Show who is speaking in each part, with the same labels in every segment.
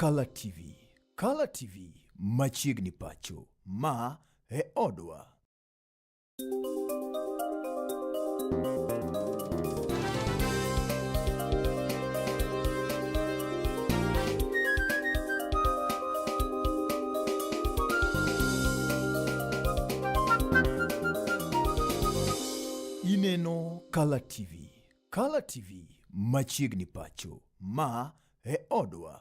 Speaker 1: Kala TV. Kala TV machiegni pacho. Ma e odwa. Ineno Kala TV. Kala TV machiegni pacho. Ma e odwa.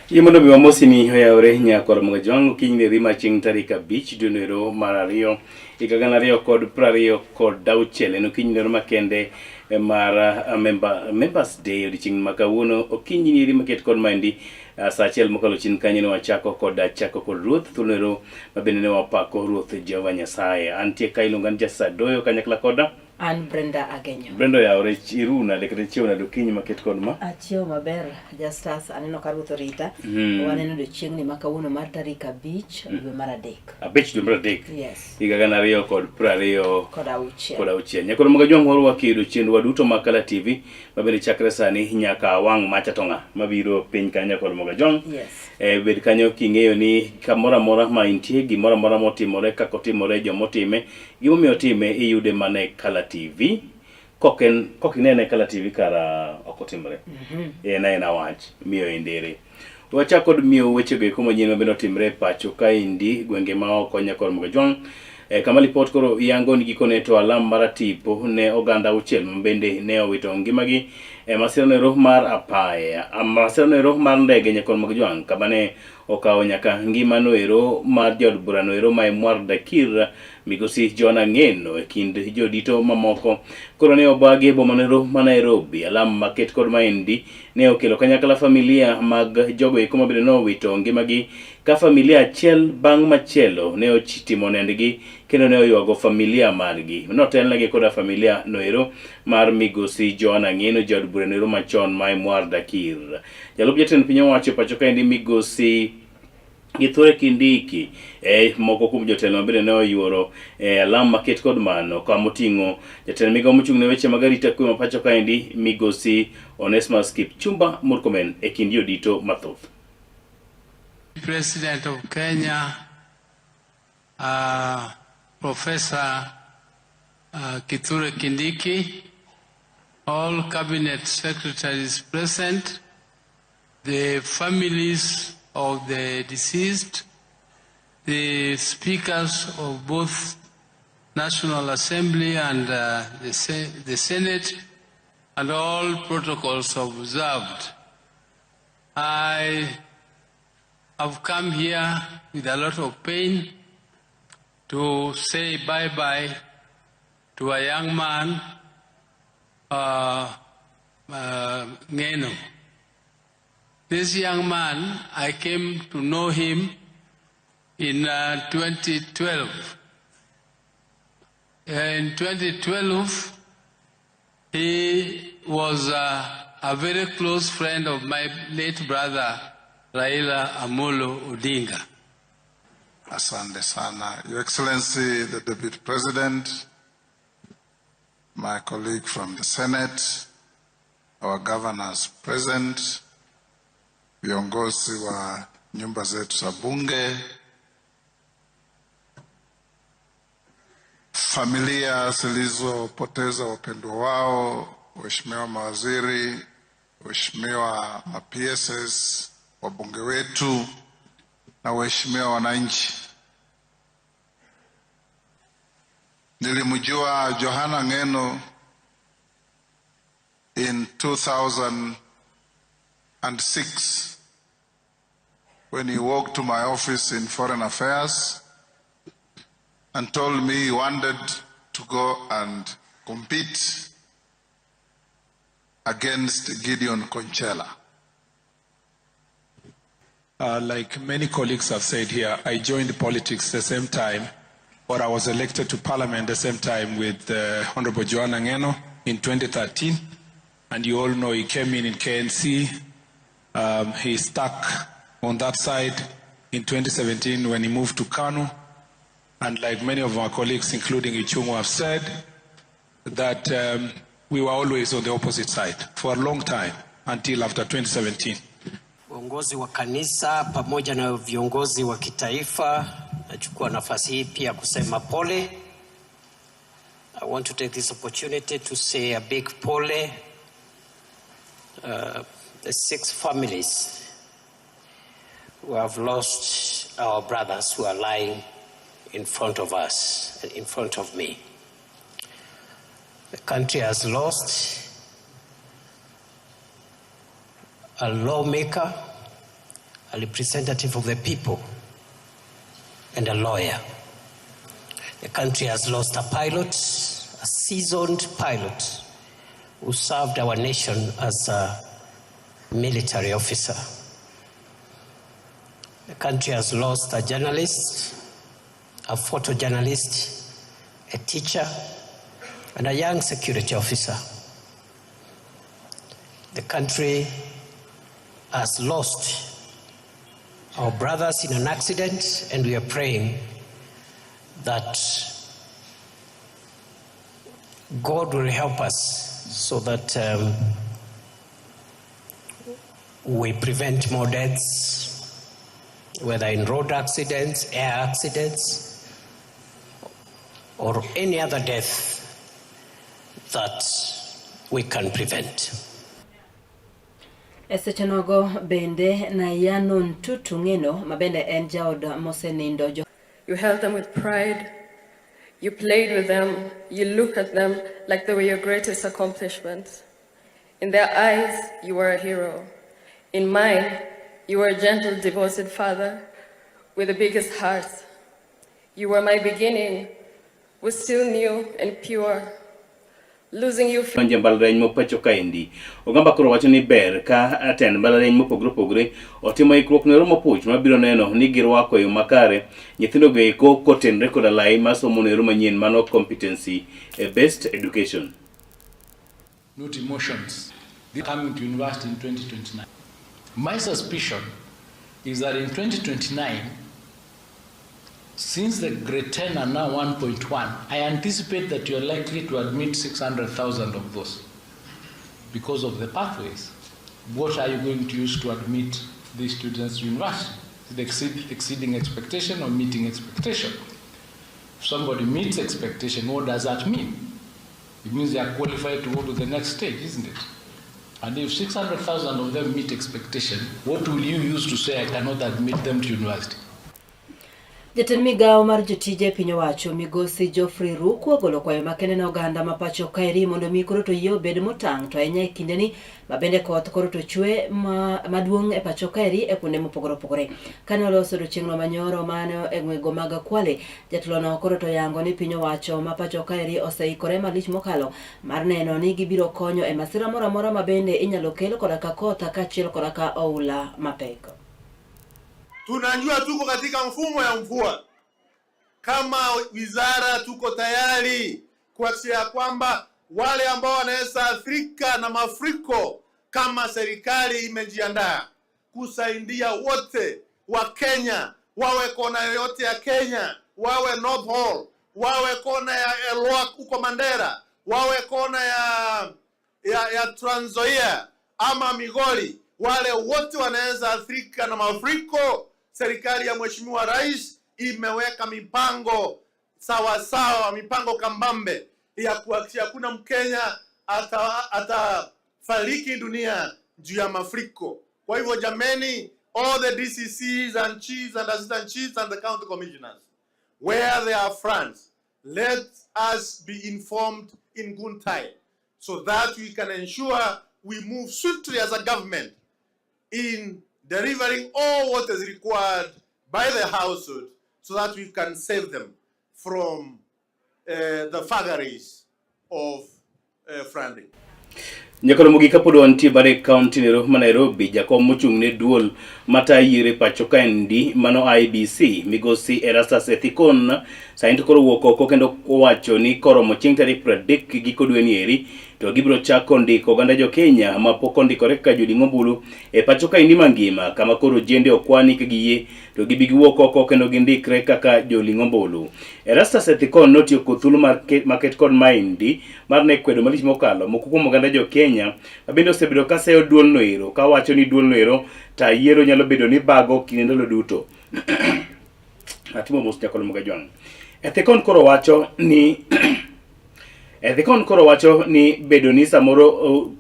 Speaker 2: Yie mondo mi wamosi ni oyawore nyakwar Mgajwang' okinyi ni rima chieng' tarik 5 dwe noero mar 2 higa 2026 en okinyi nero makende mar Members Day odiochieng' ma kawuono okinyi ni rima ket kod maendi saa achiel mokalo chien kanyo ne wachako kod chako kod ruoth thuolo ero ma bende ne wapako ruoth Jehova Nyasaye antie ka iluonga ni Jasadoyo kanyakla koda
Speaker 3: An Brenda Agenyo.
Speaker 2: Brenda oyawore iru nade kata ichiew nade okinyi maket kod ma?
Speaker 3: Achiew maber Justus, aneno ka Ruoth orita. Waneno odiochieng'ni ma kawuono mar tarik 5 dwe mar 3.
Speaker 2: 5 dwe mar 3.
Speaker 3: Yes.
Speaker 2: Higa 2026
Speaker 3: Kod auchiel.
Speaker 2: Kod auchiel. Nyakoro mga jwang' warwaki e odiochiendwa duto mag Kala TV ma bende chakre sani nyaka wang' macha to ng'a mabiro piny kanyo nyakoro mga jwang'.
Speaker 3: Yes.
Speaker 2: Bed kanyo king'eyo ni kamoro amora ma intie, gimoro amora motimore, kaka otimore, jomotime, gimomiyo otime iyude mana e Kala TV. Kok en kok inene e Kala TV kara ok otimre. En aena wach miyo e ndere. Wachak kod miyo wechego eko manyien mabende otimre e pacho kaendi gwenge ma oko nyakor Mgajwang'. Kama lipot koro yango ni gikone to alam mar tipo ne oganda auchiel mabende ne owito ngimagi e masira noero mar apaya. Masira noero mar ndege nyakor Mgajwang' kama ne okawo nyaka ngima noero mar jaod bura noero ma Emwar Dakir migosi John Ng'eno e kind jodito mamoko. Koro ne obagi e boma noero ma Nairobi. Alam maket kod maendi ne okelo kanyakla familia mag jogo eko mabende nowito ngimagi ka familia achiel bang' machielo ne otimo nendgi kendo ne oywago familia margi. Notelnegi koda familia noero mar migosi John Ng'eno jaod bura noero machon ma Emwar Dakir. Jalup jatend piny owacho e pacho kaendi migosi Kithure Kindiki moko kuom jotelo mabende ne oyuoro alam maket kod mano kamoting'o jatend migawo mochung' ne weche mag arita kwe ma pacho kaendi migosi Onesmus Kipchumba Murkomen e kind jodito mathoth.
Speaker 4: President of Kenya, Professor Kithure Kindiki, all cabinet secretaries present, the families of the deceased, the speakers of both National Assembly and the Senate, and all protocols observed. I have come here with a lot of pain to say bye-bye to a young man, Ng'eno. This young man, I came to know him in 2012. In 2012, he was a very close friend of my late brother, Raila Amolo Odinga.
Speaker 5: Asante sana. Your Excellency, the Deputy President, my colleague from the Senate, our governors present, viongozi wa nyumba zetu za bunge, familia zilizopoteza wapendwa wao, waheshimiwa mawaziri, waheshimiwa ma PSs, wabunge wetu na waheshimiwa wananchi. Nilimjua Johana Ng'eno in 2006 when he walked to my office in Foreign Affairs and told me he wanted to go and compete against Gideon Konchellah.
Speaker 6: Like many colleagues have said here, I joined politics the same time, or I was elected to parliament the same time with Honorable Johana Ng'eno in 2013. And you all know he came in KNC. He stuck on that side in 2017 when he moved to KANU. And like many of our colleagues, including Ichung'wah, have said, that we were always on the opposite side for a long time until after 2017.
Speaker 7: Viongozi wa kanisa pamoja na viongozi wa kitaifa, nachukua nafasi hii pia kusema pole. I want to take this opportunity to say a big pole. The six families who have lost our brothers who are lying in front of us, in front of me. The country has lost a lawmaker, a representative of the people, and a lawyer. The country has lost a pilot, a seasoned pilot who served our nation as a military officer. The country has lost a journalist, a photojournalist, a teacher, and a young security officer. The country has lost our brothers in an accident, and we are praying that God will help us so that we prevent more deaths, whether in road accidents, air accidents, or any other death that we can prevent.
Speaker 3: E seche nogo bende Nayano Ntutu Ng'eno ma bende en jaod mosenindo jo
Speaker 8: You held them with pride. You played with them. You looked at them like they were your greatest accomplishments. In their eyes, you were a hero. In mine, you were a gentle, devoted father with the biggest heart. You were my beginning, was still new and pure. Losing you
Speaker 2: Donje mbalariany ma pacho kaendi. Ogamba koro wacho ni ber ka tend mbalariany mopogore opogore otimo ikruok nero mopuch mabiro neno ni girwako e yo makare nyithindo go eko kotenre koda lai mar somo nero manyien mano competency based education.
Speaker 4: Not emotions. They're coming to university in 2029. My suspicion is that in 2029, since the grade 10 are now 1.1, I anticipate that you're likely to admit 600,000 of those because of the pathways. What are you going to use to admit these students to university? Is it exceeding expectation or meeting expectation? If somebody meets expectation, what does that mean? It means they are qualified to go to the next stage, isn't it? And if 600,000 of them meet expectation, what will you use to say I cannot admit them to university?
Speaker 3: Jatend migawo mar jotije e piny owacho migosi Geoffrey Ruku ogolo kwayo makende ne oganda ma pacho kaeri mondo mi koro to yie obed motang' to ahinya e kindeni ma bende koth koro to chwe ma maduong' e pacho kaeri e kuonde mopogore opogore. Kane oloso odiochieng'no manyoro mano e gwego mag Kwale, jatelono koro to yango ni piny owacho ma pacho kaeri oseikore malich mokalo mar neno ni gibiro konyo e masira moro amora ma bende inyalo kel koda ka koth kaachiel koda ka oula mapek.
Speaker 9: Tunajua tuko katika mfumo ya mvua. Kama wizara tuko tayari kuhakikisha kwamba wale ambao wanaweza athirika na mafuriko, kama serikali imejiandaa kusaidia wote wa Kenya, wawe kona yoyote ya Kenya, wawe North Horr, wawe kona ya Elwak huko Mandera, wawe kona ya Trans Nzoia ama Migori, wale wote wanaweza athirika na mafuriko. Serikali ya Mheshimiwa Rais imeweka mipango sawa sawa, mipango kambambe ya kuhakikisha hakuna Mkenya atafariki dunia juu ya mafuriko. Kwa hivyo jameni, all the DCCs and chiefs and assistant chiefs and the county commissioners, where there are floods, let us be informed in good time so that we can ensure we move swiftly as a government in delivering all what is required by the household so that we can save them from the vagaries of flooding.
Speaker 2: Nyakalo mogik kapod wantie bare kaunti nero ma Nairobi, jakom mochung' ne duol matayo yiero e pacho kaendi mano IEBC migosi Erastus Ethekon sani to koro owuok oko kendo owacho ni koromo chieng' tarik 30 giko dwe ni eri to gibiro chako ndiko oganda jo Kenya ma pok ondikore kaka joling' ombulu e pacho kaendi mangima kama koro jende okwani ka giyie to gibi giwuok oko kendo gindikre kaka joling' ombulu. Erastus Ethekon notiyo kod thuolo mar maket kod maendi mar ne kwedo malich mokalo moko kuom oganda jo Kenya ma bende osebedo ka seyo duolno ero ka wacho ni duolno ero ta yiero nyalo bedo ni bago kinde ndalo duto. Atimo mos Nyakolo Mugajwang'. Ethekon koro wacho ni Ethekon koro wacho ni bedo ni samoro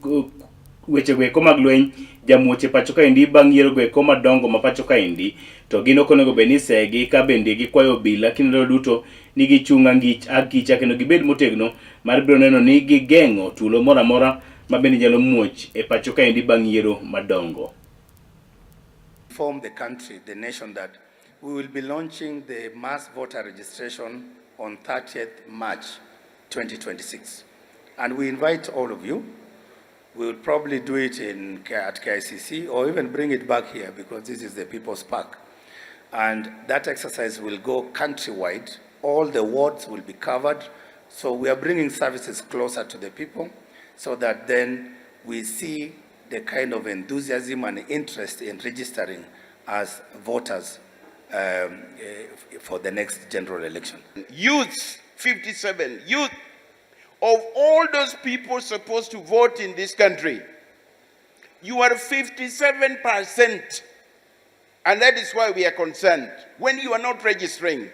Speaker 2: weche goeko mag lweny jamuoch e pacho kaendi bang' yiero goeko madongo ma pacho kaendi to gin ok onego bed ni isegi ka bende gikwayo obila kinde duto ni gichung' angich akicha kendo gibed motegno mar biro neno ni gigeng'o tulo moro amora ma bende nyalo muoch e pacho kaendi bang' yiero madongo.
Speaker 10: Inform the country, the nation, that we will be launching the mass voter registration on 30th March 2026. And we invite all of you. We will probably do it at KICC or even bring it back here because this is the People's Park. And that exercise will go countrywide. All the wards will be covered. So we are bringing services closer to the people so that then we see the kind of enthusiasm and interest in registering as voters for the next general election.
Speaker 11: Youths, 57, youth of all those people supposed to vote in this country, you are 57%. And that is why we are concerned. When you are not registering,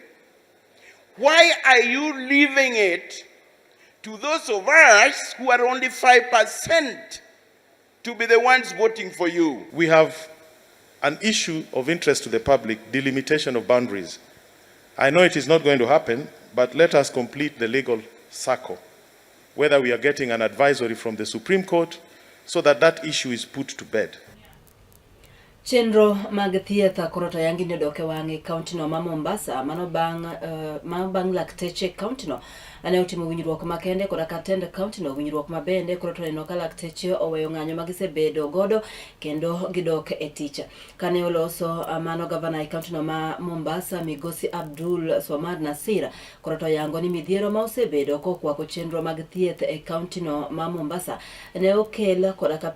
Speaker 11: why are you leaving it to those of us who are only 5% to be the ones voting for you?
Speaker 9: We have an issue of interest to the public, delimitation of boundaries. I know it is not going to happen, but let us complete the legal circle, whether we are getting an advisory from the Supreme Court so that that issue is put to bed.
Speaker 3: Chenro mag thieth koro to yangi ni odok e wang'e e kauntino ma Mombasa mano bang' lakteche e kauntino ne otimo winjruok makende koda ka tend kauntino, winjruok ma bende koro to neno ka lakteche oweyo ng'anyo ma gisebedo godo kendo gidok e tich. Kane oloso mano, gavana e kauntino ma Mombasa, Migosi Abdul Swamad Nasir, koro to yango ni midhiero ma osebedo kokwako chenro mag thieth e kauntino ma Mombasa ne okel koda ka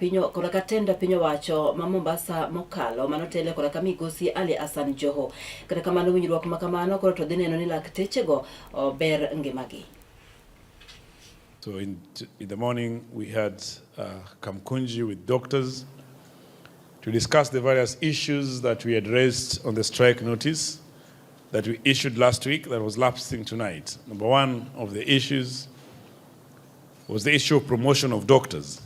Speaker 3: tend piny owacho ma Mombasa mokalo manotele koda ka Migosi Ali Hassan Joho. Kata kamano, winjruok ma kamano koro to dhi neno ni laktechego ber ngimagi.
Speaker 12: So in the morning, we had Kamkunji with doctors to discuss the various issues that we had raised on the strike notice that we issued last week that was lapsing tonight. Number one of the issues was the issue of promotion of doctors.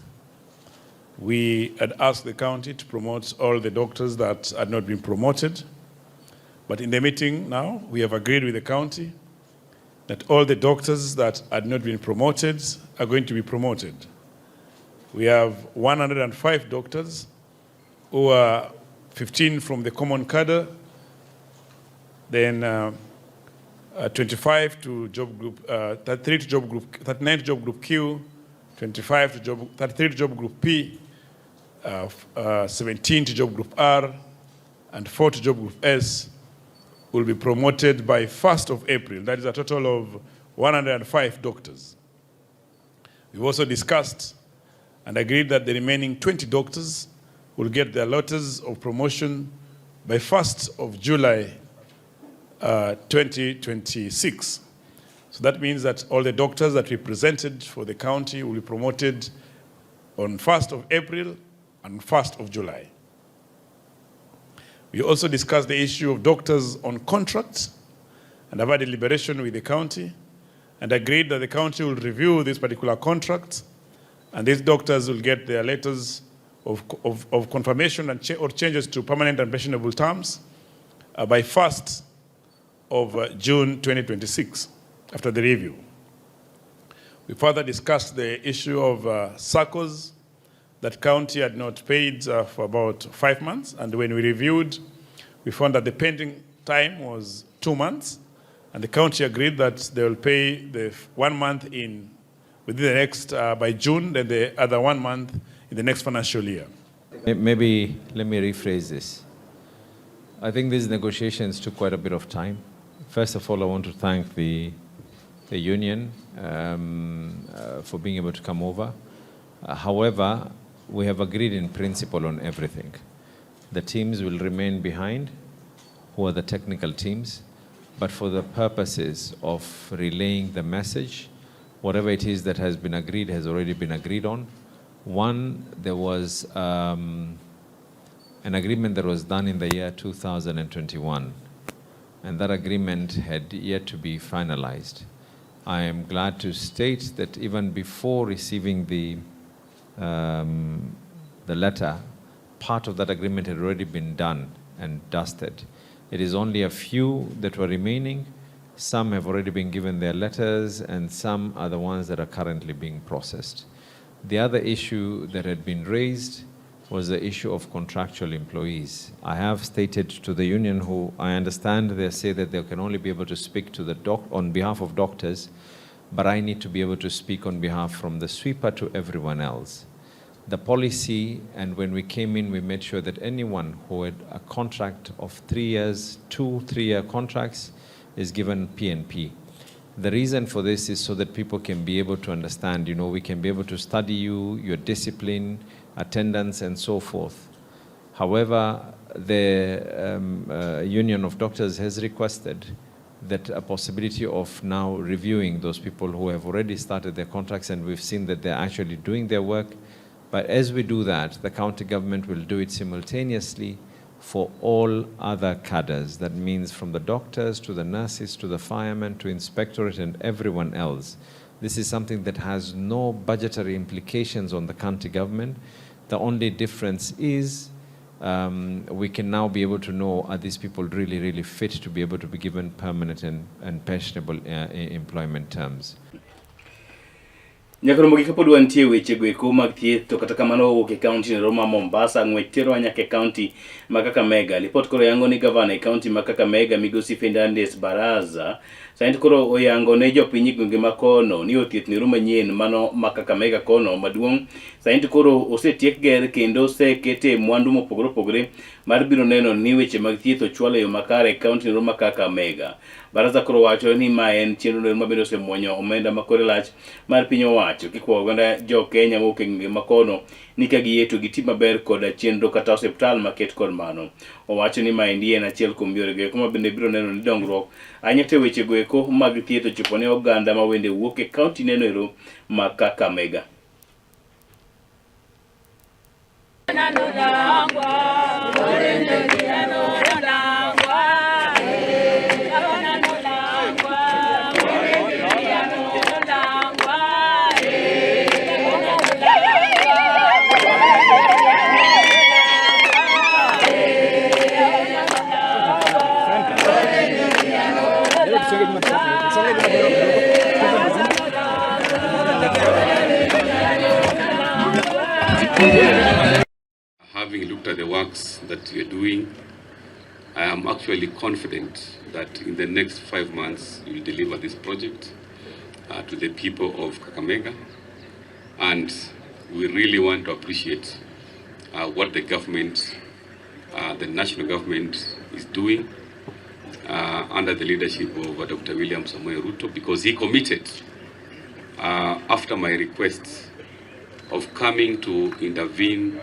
Speaker 12: We had asked the county to promote all the doctors that had not been promoted. But in the meeting now, we have agreed with the county that all the doctors that had not been promoted are going to be promoted. We have 105 doctors who are 15 from the common cadre, then 25 to job group, 33 to job group, 39 to job group Q, 25 to job, 33 to job group P, 17 to job group R, and 4 to job group S will be promoted by 1st of April. That is a total of 105 doctors. We've also discussed and agreed that the remaining 20 doctors will get their letters of promotion by 1st of July 2026. So that means that all the doctors that we presented for the county will be promoted on 1st of April and 1st of July. We also discussed the issue of doctors on contracts and have had a deliberation with the county and agreed that the county will review this particular contract and these doctors will get their letters of confirmation and or changes to permanent and pensionable terms by 1st of June 2026 after the review. We further discussed the issue of SACCOs that county had not paid for about 5 months, and when we reviewed, we found that the pending time was 2 months, and the county agreed that they will pay the one month in within the next, by June, then the other one month in the next financial year.
Speaker 13: Maybe let me rephrase this. I think these negotiations took quite a bit of time. First of all, I want to thank the union for being able to come over. However, we have agreed in principle on everything. The teams will remain behind, who are the technical teams, but for the purposes of relaying the message, whatever it is that has been agreed has already been agreed on. One, there was an agreement that was done in the year 2021, and that agreement had yet to be finalized. I am glad to state that even before receiving the letter, part of that agreement had already been done and dusted. It is only a few that were remaining. Some have already been given their letters, and some are the ones that are currently being processed. The other issue that had been raised was the issue of contractual employees. I have stated to the union, who I understand they say that they can only be able to speak to the on behalf of doctors, but I need to be able to speak on behalf from the sweeper to everyone else. The policy, and when we came in, we made sure that anyone who had a contract of 3 years, 2 3-year contracts, is given PNP. The reason for this is so that people can be able to understand, you know, we can be able to study you, your discipline, attendance, and so forth. However, the Union of Doctors has requested that a possibility of now reviewing those people who have already started their contracts, and we've seen that they're actually doing their work. But as we do that, the county government will do it simultaneously for all other cadres. That means from the doctors to the nurses to the firemen to inspectorate and everyone else. This is something that has no budgetary implications on the county government. The only difference is we can now be able to know, are these people really, really fit to be able to be given permanent and pensionable employment terms.
Speaker 2: Nyakoro mogik kapod wantie weche go eko mag thieth, to kata kamano wawuok e kaunti no ma Mombasa, ng'wech terowa nyaka e kaunti ma Kakamega. Lipot koro yango ni gavana e kaunti ma Kakamega migosi Fernandes Baraza sani koro oyango ne jopiny e gwenge ma kono ni od thieth nero manyien mano ma Kakamega kono maduong' sani koro osetiek ger kendo osekete mwandu mopogore opogore mar biro neno ni weche mag thieth ochwal e yo makare e kaunti nero ma Kakamega. Baraza koro wacho ni ma en chenro nero ma bende osemuonyo omenda ma kore lach mar piny owacho kikwayo oganda jo Kenya mowuok e gwenge ma kono ni ka giyie to giti maber koda chenro kata osiptal maket kod mano. Owacho ni maendi en achiel kuom yore goeko ma bende biro neno ni dongruok ahinya to e weche goeko mag thieth ochopo ne oganda ma wende wuok e kaunti neno ero ma Kakamega.
Speaker 14: Having looked at the works that we are doing, I am actually confident that in the next 5 months we will deliver this project to the people of Kakamega. And we really want to appreciate what the government, the national government is doing under the leadership of Dr. William Samoei Ruto, because he committed after my request of coming to intervene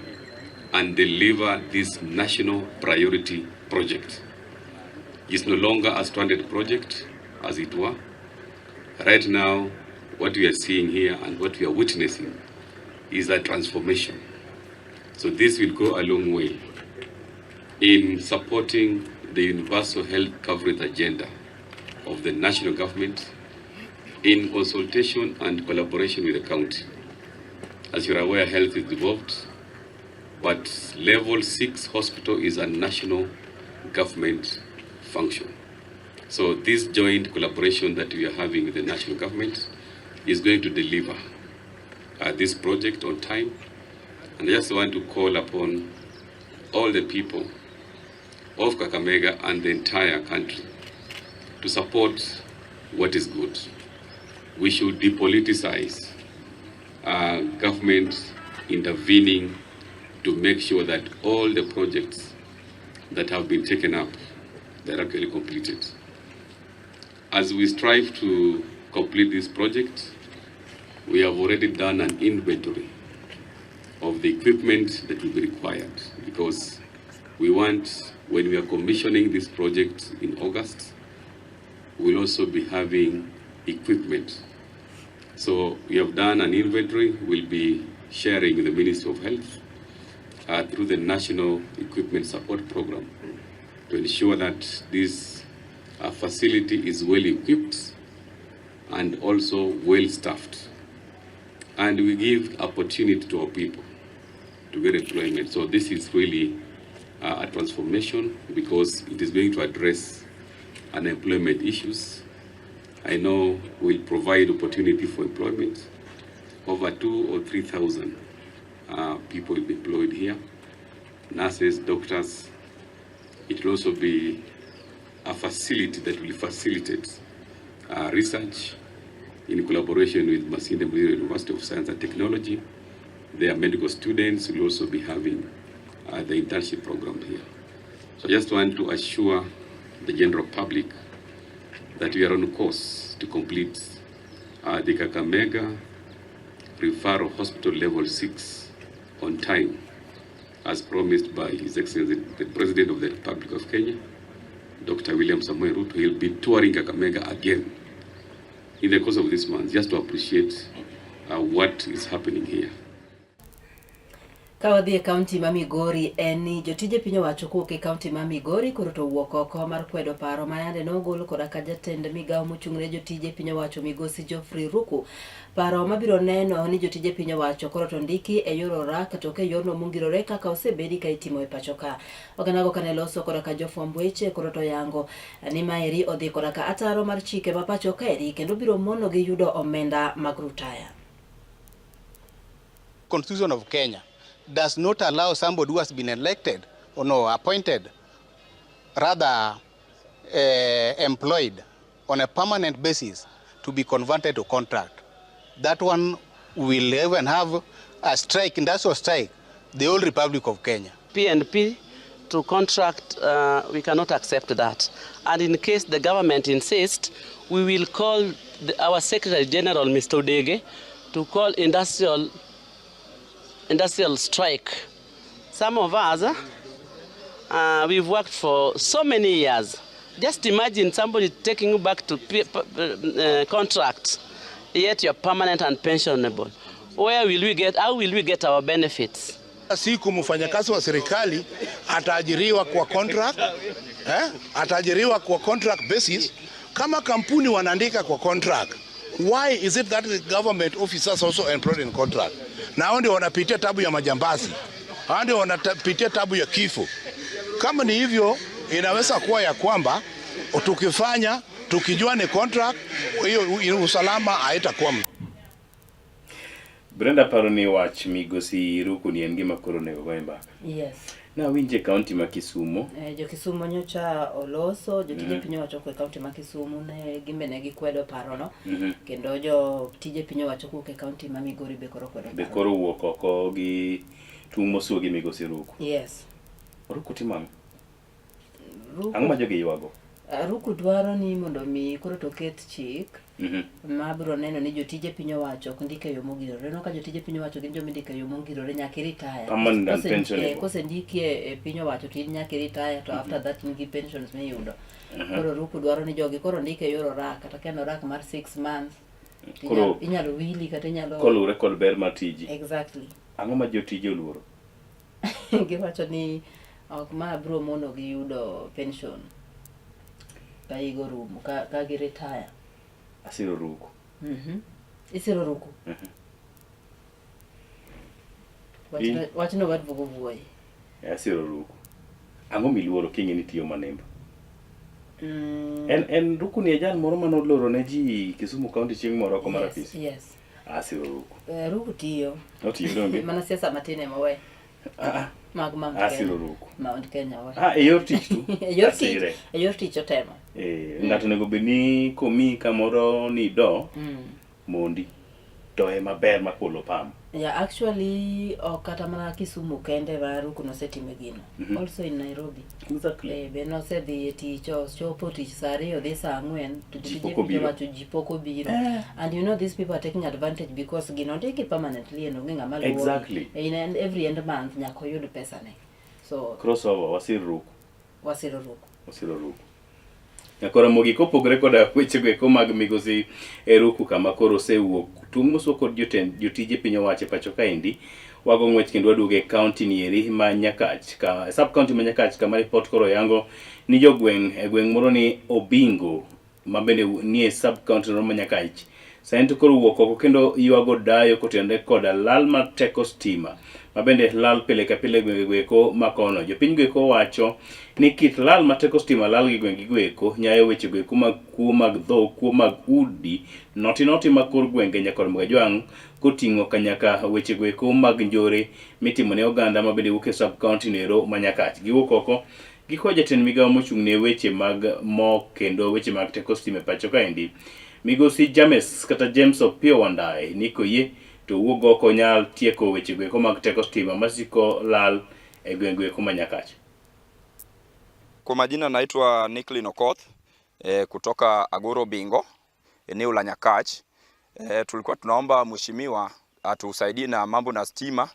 Speaker 14: and deliver this national priority project. It's no longer a stranded project, as it were. Right now, what we are seeing here and what we are witnessing is a transformation. So this will go a long way in supporting the universal health coverage agenda of the national government in consultation and collaboration with the county. As you're aware, health is devolved, but level 6 hospital is a national government function. So this joint collaboration that we are having with the national government is going to deliver this project on time. And I just want to call upon all the people of Kakamega and the entire country to support what is good. We should depoliticize government intervening to make sure that all the projects that have been taken up, they're actually completed. As we strive to complete this project, we have already done an inventory of the equipment that will be required because we want, when we are commissioning this project in August, we'll also be having equipment. So we have done an inventory, we'll be sharing with the Ministry of Health through the National Equipment Support Program to ensure that this facility is well equipped and also well staffed. And we give opportunity to our people to get employment. So this is really a transformation because it is going to address unemployment issues. I know will provide opportunity for employment. Over 2,000 or 3,000 people will be employed here, nurses, doctors. It will also be a facility that will facilitate research in collaboration with Masinde Muliro University of Science and Technology. Their medical students will also be having the internship program here. So I just want to assure the general public that we are on course to complete the Kakamega Referral Hospital Level 6 on time, as promised by His Excellency the President of the Republic of Kenya, Dr. William Samoei Ruto. He'll be touring Kakamega again in the course of this month, just to appreciate what is happening here.
Speaker 3: Ka wadhi e kaunti ma Migori en ni jotije piny owacho kowuok e kaunti ma Migori koro to owuok oko mar kwedo paro ma yande nogol koda ka jatend migawo mochung' ne jotije piny owacho migosi Geoffrey Ruku. Paro mabiro neno ni jotije piny owacho koro to ndiki e yor orak to ok e yorno mongirore kaka osebedi ka itimo e pacho ka. Ogandago kane loso koda ka jofwamb weche koro to yango ni maeri odhi koda ka ataro mar chike ma pacho kaeri kendo biro monogi yudo omenda mag rutaya.
Speaker 10: Constitution of Kenya does not allow somebody who has been elected or no appointed, rather employed on a permanent basis to be converted to contract. That one will even have a strike, industrial strike, the whole Republic of Kenya.
Speaker 15: P&P to contract, we cannot accept that. And in case the government insists, we will call our Secretary General, Mr. Odege, to call industrial strike. Some of us, we've worked for so many years. Just imagine somebody taking you back to contract, yet you're permanent and pensionable. Where will we get, how will we get our benefits?
Speaker 5: Siku mfanyakazi wa serikali ataajiriwa kwa contract, ataajiriwa kwa contract basis. Kama kampuni wanaandika kwa contract, why is it that the government officers also employed in contract? Na hao ndio wanapitia tabu ya majambazi, hao ndio wanapitia tabu ya kifo. Kama ni hivyo, inaweza kuwa ya kwamba tukifanya tukijua ni contract, hiyo usalama haitakuwa.
Speaker 2: Brenda paro ni wach migosi Ruku ni en gima koro onego goye mbaka.
Speaker 3: Yes.
Speaker 2: Nawinje kaunti ma Kisumo.
Speaker 3: Jo Kisumo nyocha oloso, jotije piny owacho e kaunti ma Kisumu ne gimbe ne gikwedo parono. Kendo jotije piny owacho kowuok e kaunti ma Migori be koro kwedo.
Speaker 2: Be koro wuok oko gi tung' mosuo gi migosi Ruku.
Speaker 3: Yes.
Speaker 2: Ruku timo ang'o? Ang'o ma jogi ywago?
Speaker 3: Ruku dwaro ni mondo mi koro to ket chik ma biro neno ni jotije piny owacho ok ndike e yo mongirore. Ineno ka jotije piny owacho gin joma indiko e yo mongirore nyaka iritaya.
Speaker 2: Permanent and pensionable.
Speaker 3: Kosendiki e piny owacho to in nyaka iritaya to after that in gi pensions miyudo. Koro Ruku dwaro ni jogi koro ndike e yor orak kata ka en orak mar 6 months.
Speaker 2: Koro
Speaker 3: Inyalo wili kata inyalo
Speaker 2: koluwore kod ber mar tiji.
Speaker 3: Exactly.
Speaker 2: Ang'o ma jotije oluoro?
Speaker 3: Giwacho ni ok ma biro mono gi yudo pension ka higa orumo ka gi retire.
Speaker 2: Asiro Ruku.
Speaker 3: Isiro Ruku? Wachno waduogo wuoye.
Speaker 2: Asiro Ruku. Ang'o miluoro king'e ni tiyo manemba? En Ruku ni e jal moro manoloro ne ji Kisumu County chieng' moro oko mar apis.
Speaker 3: Yes.
Speaker 2: Asiro Ruku.
Speaker 3: Ruku tiyo.
Speaker 2: Otiyo donge?
Speaker 3: Mana siasa matin ema we. Mag Mount Kenya.
Speaker 2: Asiro Ruku.
Speaker 3: Mount Kenya we.
Speaker 2: E yor tich tu.
Speaker 3: E yor tich. E yor tich otemo.
Speaker 2: Ng'ato onego bed ni komi kamoro ni do mondi doye maber ma polo pam.
Speaker 3: Yeah, actually ok kata mana Kisumu kende ma Ruku nosetime gino. Also in Nairobi.
Speaker 2: Exactly.
Speaker 3: Eh, be nosedhi e tich, ochopo tich saa ariyo dhi saa ang'wen to
Speaker 2: Ji
Speaker 3: jotije
Speaker 2: pok
Speaker 3: piny
Speaker 2: obiro.
Speaker 3: owacho ji pok obiro. And you know these people are taking advantage because gino ondiki permanently and onge ng'ama luwogi.
Speaker 2: Exactly.
Speaker 3: In every end month nyaka oyud pesane. So
Speaker 2: Crossover wasir Ruku.
Speaker 3: wasiro Ruku.
Speaker 2: Osiro Ruku. Nyakora Ramogi kopogore koda wechego eko mag migosi Ruku kama koro osewuok tung' mosuo kod jotend jotije piny owacho e pacho kaendi wago ng'wech kendo waduogo e kaunti nieri ma Nyakach ka sub county ma Nyakach kama ripot koro yango ni jogweng' e gweng' moro ni Obingo ma bende nie sub county no ma Nyakach sani to koro wuok oko kendo ywago dayo kotenore koda lal mar teko stima ma bende lal pile ka pile e gwenge goeko ma kono. Jopiny goeko wacho ni kit lal ma teko stima lal gi gwenge goeko nyayo weche goeko mag kuo mag dhok, kuo mag udi, noti noti ma kor gwenge nyaka Kajwang' koting'o kanyaka weche goeko mag njore mitimo ne oganda ma bende wuok e sub county noero ma Nyakach. Giwuok oko gikwayo jatend migawo mochung' ne weche mag mo kendo weche mag teko stima e pacho kaendi migosi James kata James Opiyo Wandayi ni koyie to owuog oko nyal tieko weche goeko mag teko stima masiko lal e gweng' goeko ma Nyakach.
Speaker 16: Kwa majina naitwa Nicklin Okoth kutoka Agoro Bingo eneo la Nyakach. Tulikuwa tunaomba mheshimiwa atusaidie na mambo na stima.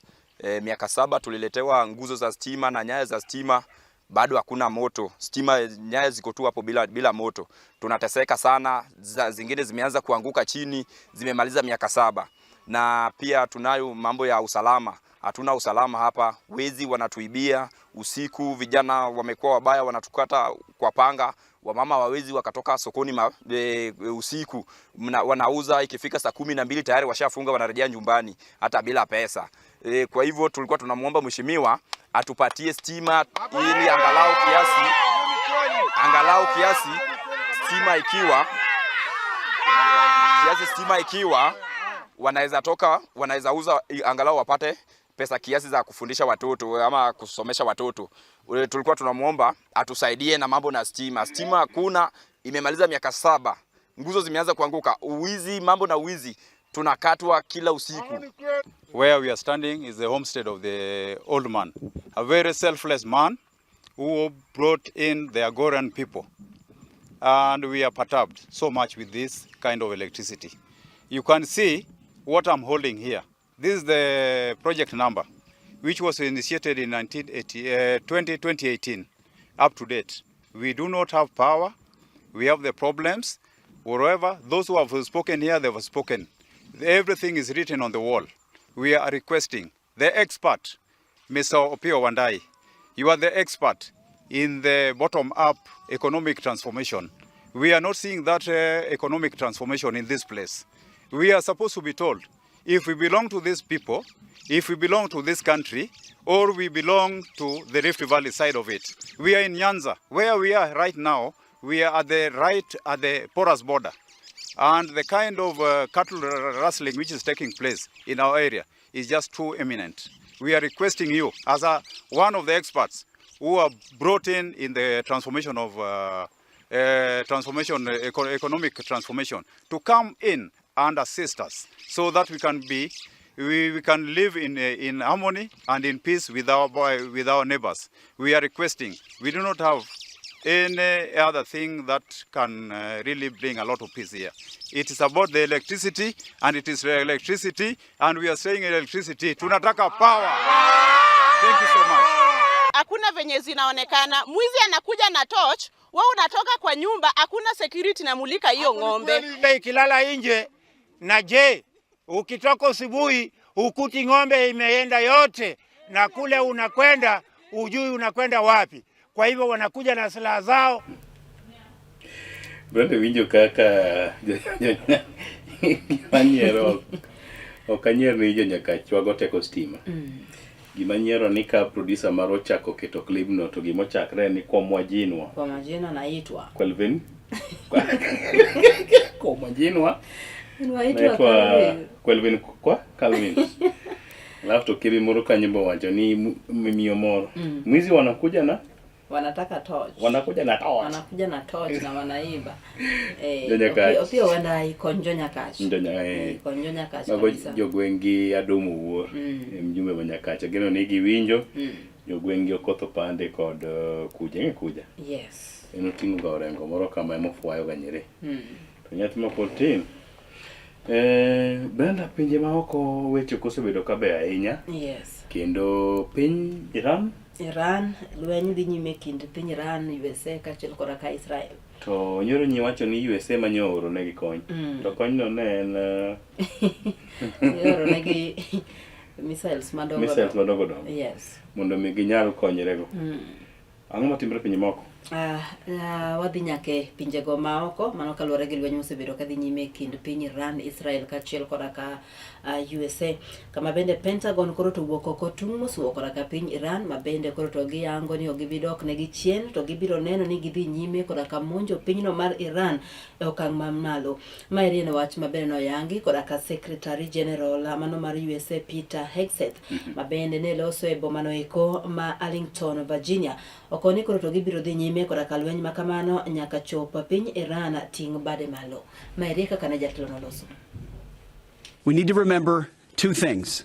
Speaker 16: Miaka 7 tuliletewa nguzo za stima na nyaya za stima, bado hakuna moto. Stima nyaya ziko tu hapo bila moto. Tunateseka sana, zingine zimeanza kuanguka chini, zimemaliza miaka 7. Na pia tunayo mambo ya usalama. Hatuna usalama hapa, wezi wanatuibia usiku, vijana wamekuwa wabaya, wanatukata kwa panga, wamama wawezi wakatoka sokoni usiku, wanauza, ikifika saa 12 tayari washafunga, wanarejea nyumbani hata bila pesa. Kwa hivyo tulikuwa tunamuomba mheshimiwa atupatie stima ili angalau kiasi stima ikiwa, kiasi stima ikiwa wanaweza toka, wanaweza uza angalau wapate pesa kiasi za kufundisha watoto ama kusomesha watoto. Tulikuwa tunamuomba atusaidie na mambo na stima. Stima hakuna, imemaliza miaka 7. Nguzo zimeanza kuanguka. Uwizi, mambo na uwizi, tunakatwa kila usiku.
Speaker 17: Where we are standing is the homestead of the old man, a very selfless man who brought in the Agorian people. And we are perturbed so much with this kind of electricity. You can see what I'm holding here. This is the project number, which was initiated in 2018, up to date. We do not have power. We have the problems. Wherever, those who have spoken here, they have spoken. Everything is written on the wall. We are requesting the expert, Mr. Opiyo Wandayi. You are the expert in the bottom-up economic transformation. We are not seeing that economic transformation in this place. We are supposed to be told if we belong to these people, if we belong to this country, or we belong to the Rift Valley side of it. We are in Nyanza. Where we are right now, we are at the right at the porous border. And the kind of cattle rustling which is taking place in our area is just too imminent. We are requesting you, as one of the experts who are brought in the transformation of economic transformation, to come in and assist us so that we can be, we can live in harmony and in peace with our neighbors. We are requesting, we do not have any other thing that can really bring a lot of peace here. It is about the electricity, and it is the electricity, and we are saying electricity. Tunataka power. Thank you so much.
Speaker 18: Hakuna venye zinaonekana. Mwizi anakuja na torch, wewe unatoka kwa nyumba, hakuna security namulika hiyo ng'ombe.
Speaker 19: Ikilala nje na je, ukitoka asubuhi ukuti ng'ombe imeenda yote, na kule unakwenda ujui unakwenda wapi. Kwa hivyo wanakuja na silaha zao.
Speaker 2: Brenda winjo kaka manyiero ok anyier ni jo Nyakach wago teko stima. Gima nyiero ni ka producer maro ochako keto clip no to gima ochakre ni kwa mwajinwa.
Speaker 3: Kwa majina naitwa
Speaker 2: Kelvin. Kwa mwajinwa.
Speaker 3: Naitwa
Speaker 2: Naitwa
Speaker 3: Kelvin.
Speaker 2: Kelvin kwa Calvin. Alafu to kebi moro kanyo bo wacho ni miyo moro. Mwizi wanakuja na
Speaker 3: Wanataka torch.
Speaker 2: Wanakuja na torch.
Speaker 3: Wanakuja na torch na wanaimba. Eh,
Speaker 2: Jonyakach.
Speaker 3: Opiyo- Opiyo wanda ikony Jonyakach.
Speaker 2: Njonya, eh.
Speaker 3: Ikony Jonyakach
Speaker 2: Mago
Speaker 3: kabisa.
Speaker 2: jogweng' gi Adomo Wuor, e mjumbe ma Nyakach. Ageno ni giwinjo. Jogweng' gi Okoth Opande kod Kuja. Ing'e Kuja?
Speaker 3: Yes.
Speaker 2: En oting'o ga orengo moro kama ema ofwayo ga nyiri. To nyathi ma pod tin. Eh, Brenda, pinje ma oko weche ok osebedo kabeyo ahinya.
Speaker 3: Yes.
Speaker 2: Kendo piny Iran
Speaker 3: Iran, lweny dhi nyime kind piny Iran, USA kaachiel koda ka Israel.
Speaker 2: To nyoro nyi wacho ni USA ma nyo ooro negi kony. To konyno ne en
Speaker 3: Ioro negi missiles madongo
Speaker 2: missiles madongo dongo.
Speaker 3: Yes.
Speaker 2: Mondo mi ginyal konyrego. Ang'o matimore pinje moko?
Speaker 3: Wadhi nyaka e pinjego maoko mano kaluwore gi lweny mosebedo kadhi nyime e kind piny Iran, Israel kaachiel koda ka USA kama bende Pentagon koro to wuok oko tung' mosuo koda ka piny Iran ma bende koro to giyango ni ok gibi dok negi chien to gibiro neno ni gidhi nyime koda ka monjo pinyno mar Iran e okang' mamalo. Maeri en wach ma bende noyangi koda ka Secretary General mano mar USA Peter Hegseth ma bende ne loso e bomano eko ma Arlington, Virginia. Okoni koro to gibiro dhi nyime koda ka lweny ma kamano nyaka chop piny Iran ting' bade malo. Maeri e kaka ne jatelo noloso.
Speaker 20: We need to remember two things.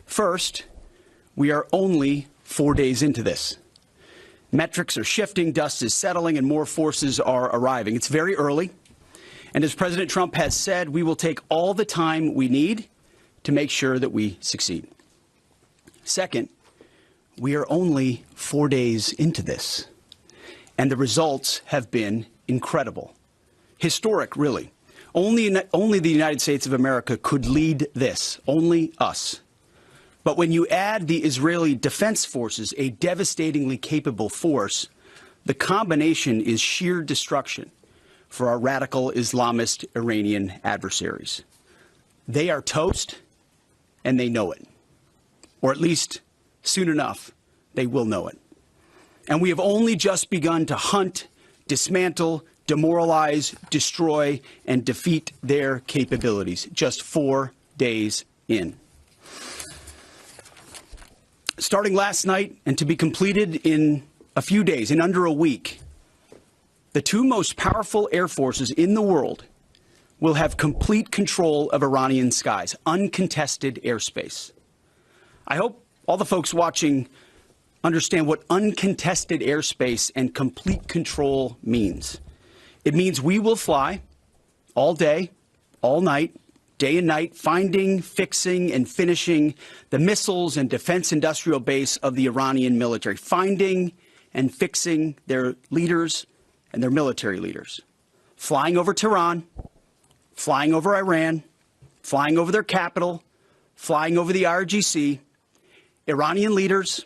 Speaker 20: First, we are only 4 days into this. Metrics are shifting, dust is settling, and more forces are arriving. It's very early. And as President Trump has said, we will take all the time we need to make sure that we succeed. Second, we are only 4 days into this, and the results have been incredible. Historic, really. Only the United States of America could lead this, only us. But when you add the Israeli Defense Forces, a devastatingly capable force, the combination is sheer destruction for our radical Islamist Iranian adversaries. They are toast, and they know it. Or at least, soon enough, they will know it. And we have only just begun to hunt, dismantle, demoralize, destroy, and defeat their capabilities, just 4 days in. Starting last night and to be completed in a few days, in under a week, the two most powerful air forces in the world will have complete control of Iranian skies, uncontested airspace. I hope all the folks watching understand what uncontested airspace and complete control means. It means we will fly all day, all night, day and night, finding, fixing, and finishing the missiles and defense industrial base of the Iranian military, finding and fixing their leaders and their military leaders, flying over Tehran, flying over Iran, flying over their capital, flying over the IRGC, Iranian leaders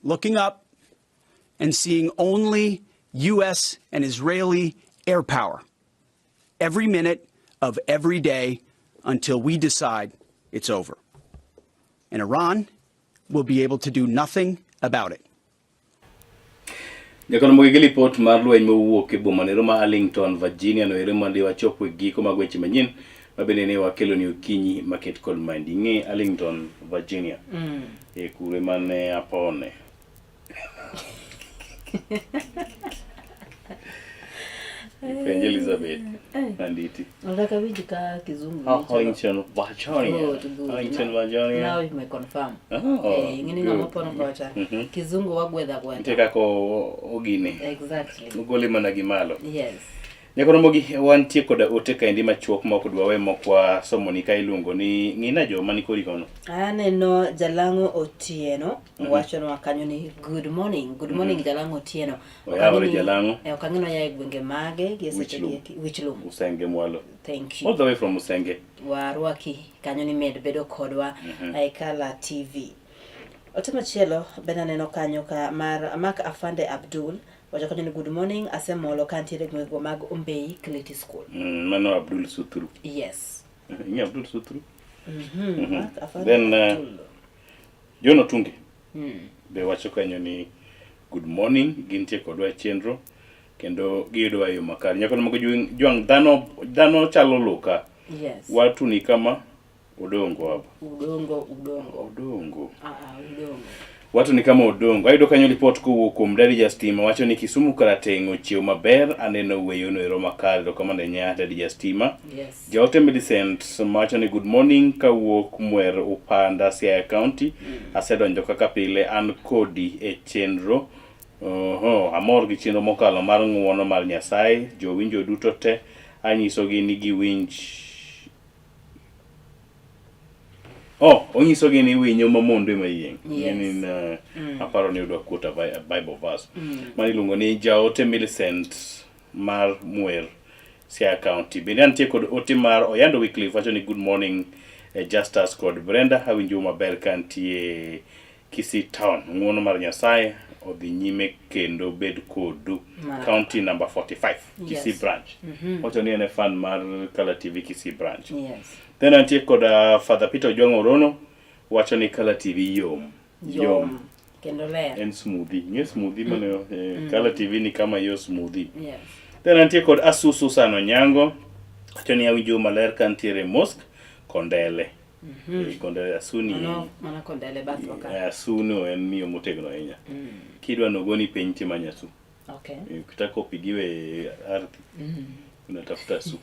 Speaker 20: looking up and seeing only U.S. and Israeli air power every minute of every day until we decide it's over. And Iran will be able to do nothing about it.
Speaker 2: Jakono mogi gi lipot mar lweny mowuok e boma nero ma Arlington, Virginia no ere mandi wachopo e giko mag weche manyien ma bende ne wakelo ni okinyi maket kod mandi. Ing'e Arlington, Virginia. E kure mane apone. Penj Elizabeth Anditi.
Speaker 3: Nataka winj ka kizungu
Speaker 2: Ah,
Speaker 3: michalo.
Speaker 2: Arlington, Virginia.
Speaker 3: Good, good.
Speaker 2: Arlington,
Speaker 3: Now-
Speaker 2: Virginia.
Speaker 3: Now you may confirm.
Speaker 2: Oh,
Speaker 3: Ing'eni ng'ama
Speaker 2: good.
Speaker 3: pono kocha. Kizungu wagwedha gwedha.
Speaker 2: Nitie kaka ogine.
Speaker 3: Exactly.
Speaker 2: Ogole mana gi malo.
Speaker 3: Yes.
Speaker 2: Nyakoromogi wantie koda ote kaendi machuok ma ok dwa we mok wasomoni ka iluongo ni ng'ina joma ni kori kono.
Speaker 3: Aneno Jalang'o Otieno wachonwa kanyo ni good morning. Good morning Jalang'o Otieno.
Speaker 2: Oyawore Jalang'o.
Speaker 3: Ok ang'e ni oya e gwenge mage gi e seche
Speaker 2: Wich lum.
Speaker 3: gi eki. Wich lum.
Speaker 2: Usenge mwalo.
Speaker 3: Thank you.
Speaker 2: All the way from Usenge.
Speaker 3: Warwaki kanyo ni med bedo kodwa e Kala TV. Ote machielo bende aneno kanyo ka mar Mark Afande Abdul wacho kanyo ni good morning asemolo ka ntiere e gwengego mag Ombei Kleti School.
Speaker 2: Mano Abdul Sutru.
Speaker 3: Yes.
Speaker 2: Ing'e Abdul Sutru?
Speaker 3: Mark Afande
Speaker 2: Then
Speaker 3: Abdul.
Speaker 2: John Otunge be wacho kanyo ni good morning gintie kodwa e chenro kendo giyudowa e yo makare. Nyakono mogo jwang' dhano chalo luka.
Speaker 3: Yes.
Speaker 2: Watu ni kama udongo hapa.
Speaker 3: Udongo, udongo.
Speaker 2: Udongo.
Speaker 3: Udongo.
Speaker 2: Watu ni kama odongo. Ayudo kanyo ripot kowuok kuom Daddy Justima wacho ni Kisumu karateng' ochiew maber aneno weyono ero makare erokamano ahinya Daddy Justima.
Speaker 3: Yes.
Speaker 2: Jaote Millicent wacho ni good morning kawuok Mwer Upanda Siaya County. Asedonjo kaka pile an kodi e chenro. Oho, amor gi chenro mokalo mar ng'uono mar Nyasaye. Jowinjo duto te anyisogi ni giwinj Oh, onyisogi ni winyo ma mondo ema yieng'.
Speaker 3: Yes.
Speaker 2: Ng'eni na aparo ni odwa quote a Bible verse. Mano iluongo ni Jaote Millicent mar Mwer Siaya County. Bende antie kod ote mar Oyando Wycliffe wacho ni good morning Justus kod Brenda awinjou maber ka antie Kisii Town. Ng'uono mar Nyasaye odhi nyime kendo bed kodu.
Speaker 3: Mar.
Speaker 2: County number 45 Kisii
Speaker 3: Yes.
Speaker 2: branch. Wacho ni en e fan mar Kala TV Kisii branch.
Speaker 3: Yes.
Speaker 2: Then antie kod Father Peter Ojwang' Orono wacho ni Kala TV yom.
Speaker 3: Yom. Kendo ler.
Speaker 2: En smoothie. Ng'e smoothie mane Kala TV ni kama yo smoothie.
Speaker 3: Yes.
Speaker 2: Then antie kod Asusu San Onyango wacho ni awinjo maler ka ntiere mosque Kondele. Kondele Asuni.
Speaker 3: Mano mana Kondele bathwa ka.
Speaker 2: Asuno en miyo motegno ahinya. Kidwa nogoni piny timanyo asu.
Speaker 3: Okay.
Speaker 2: Ukitaka upigiwe ardhi unatafuta asu.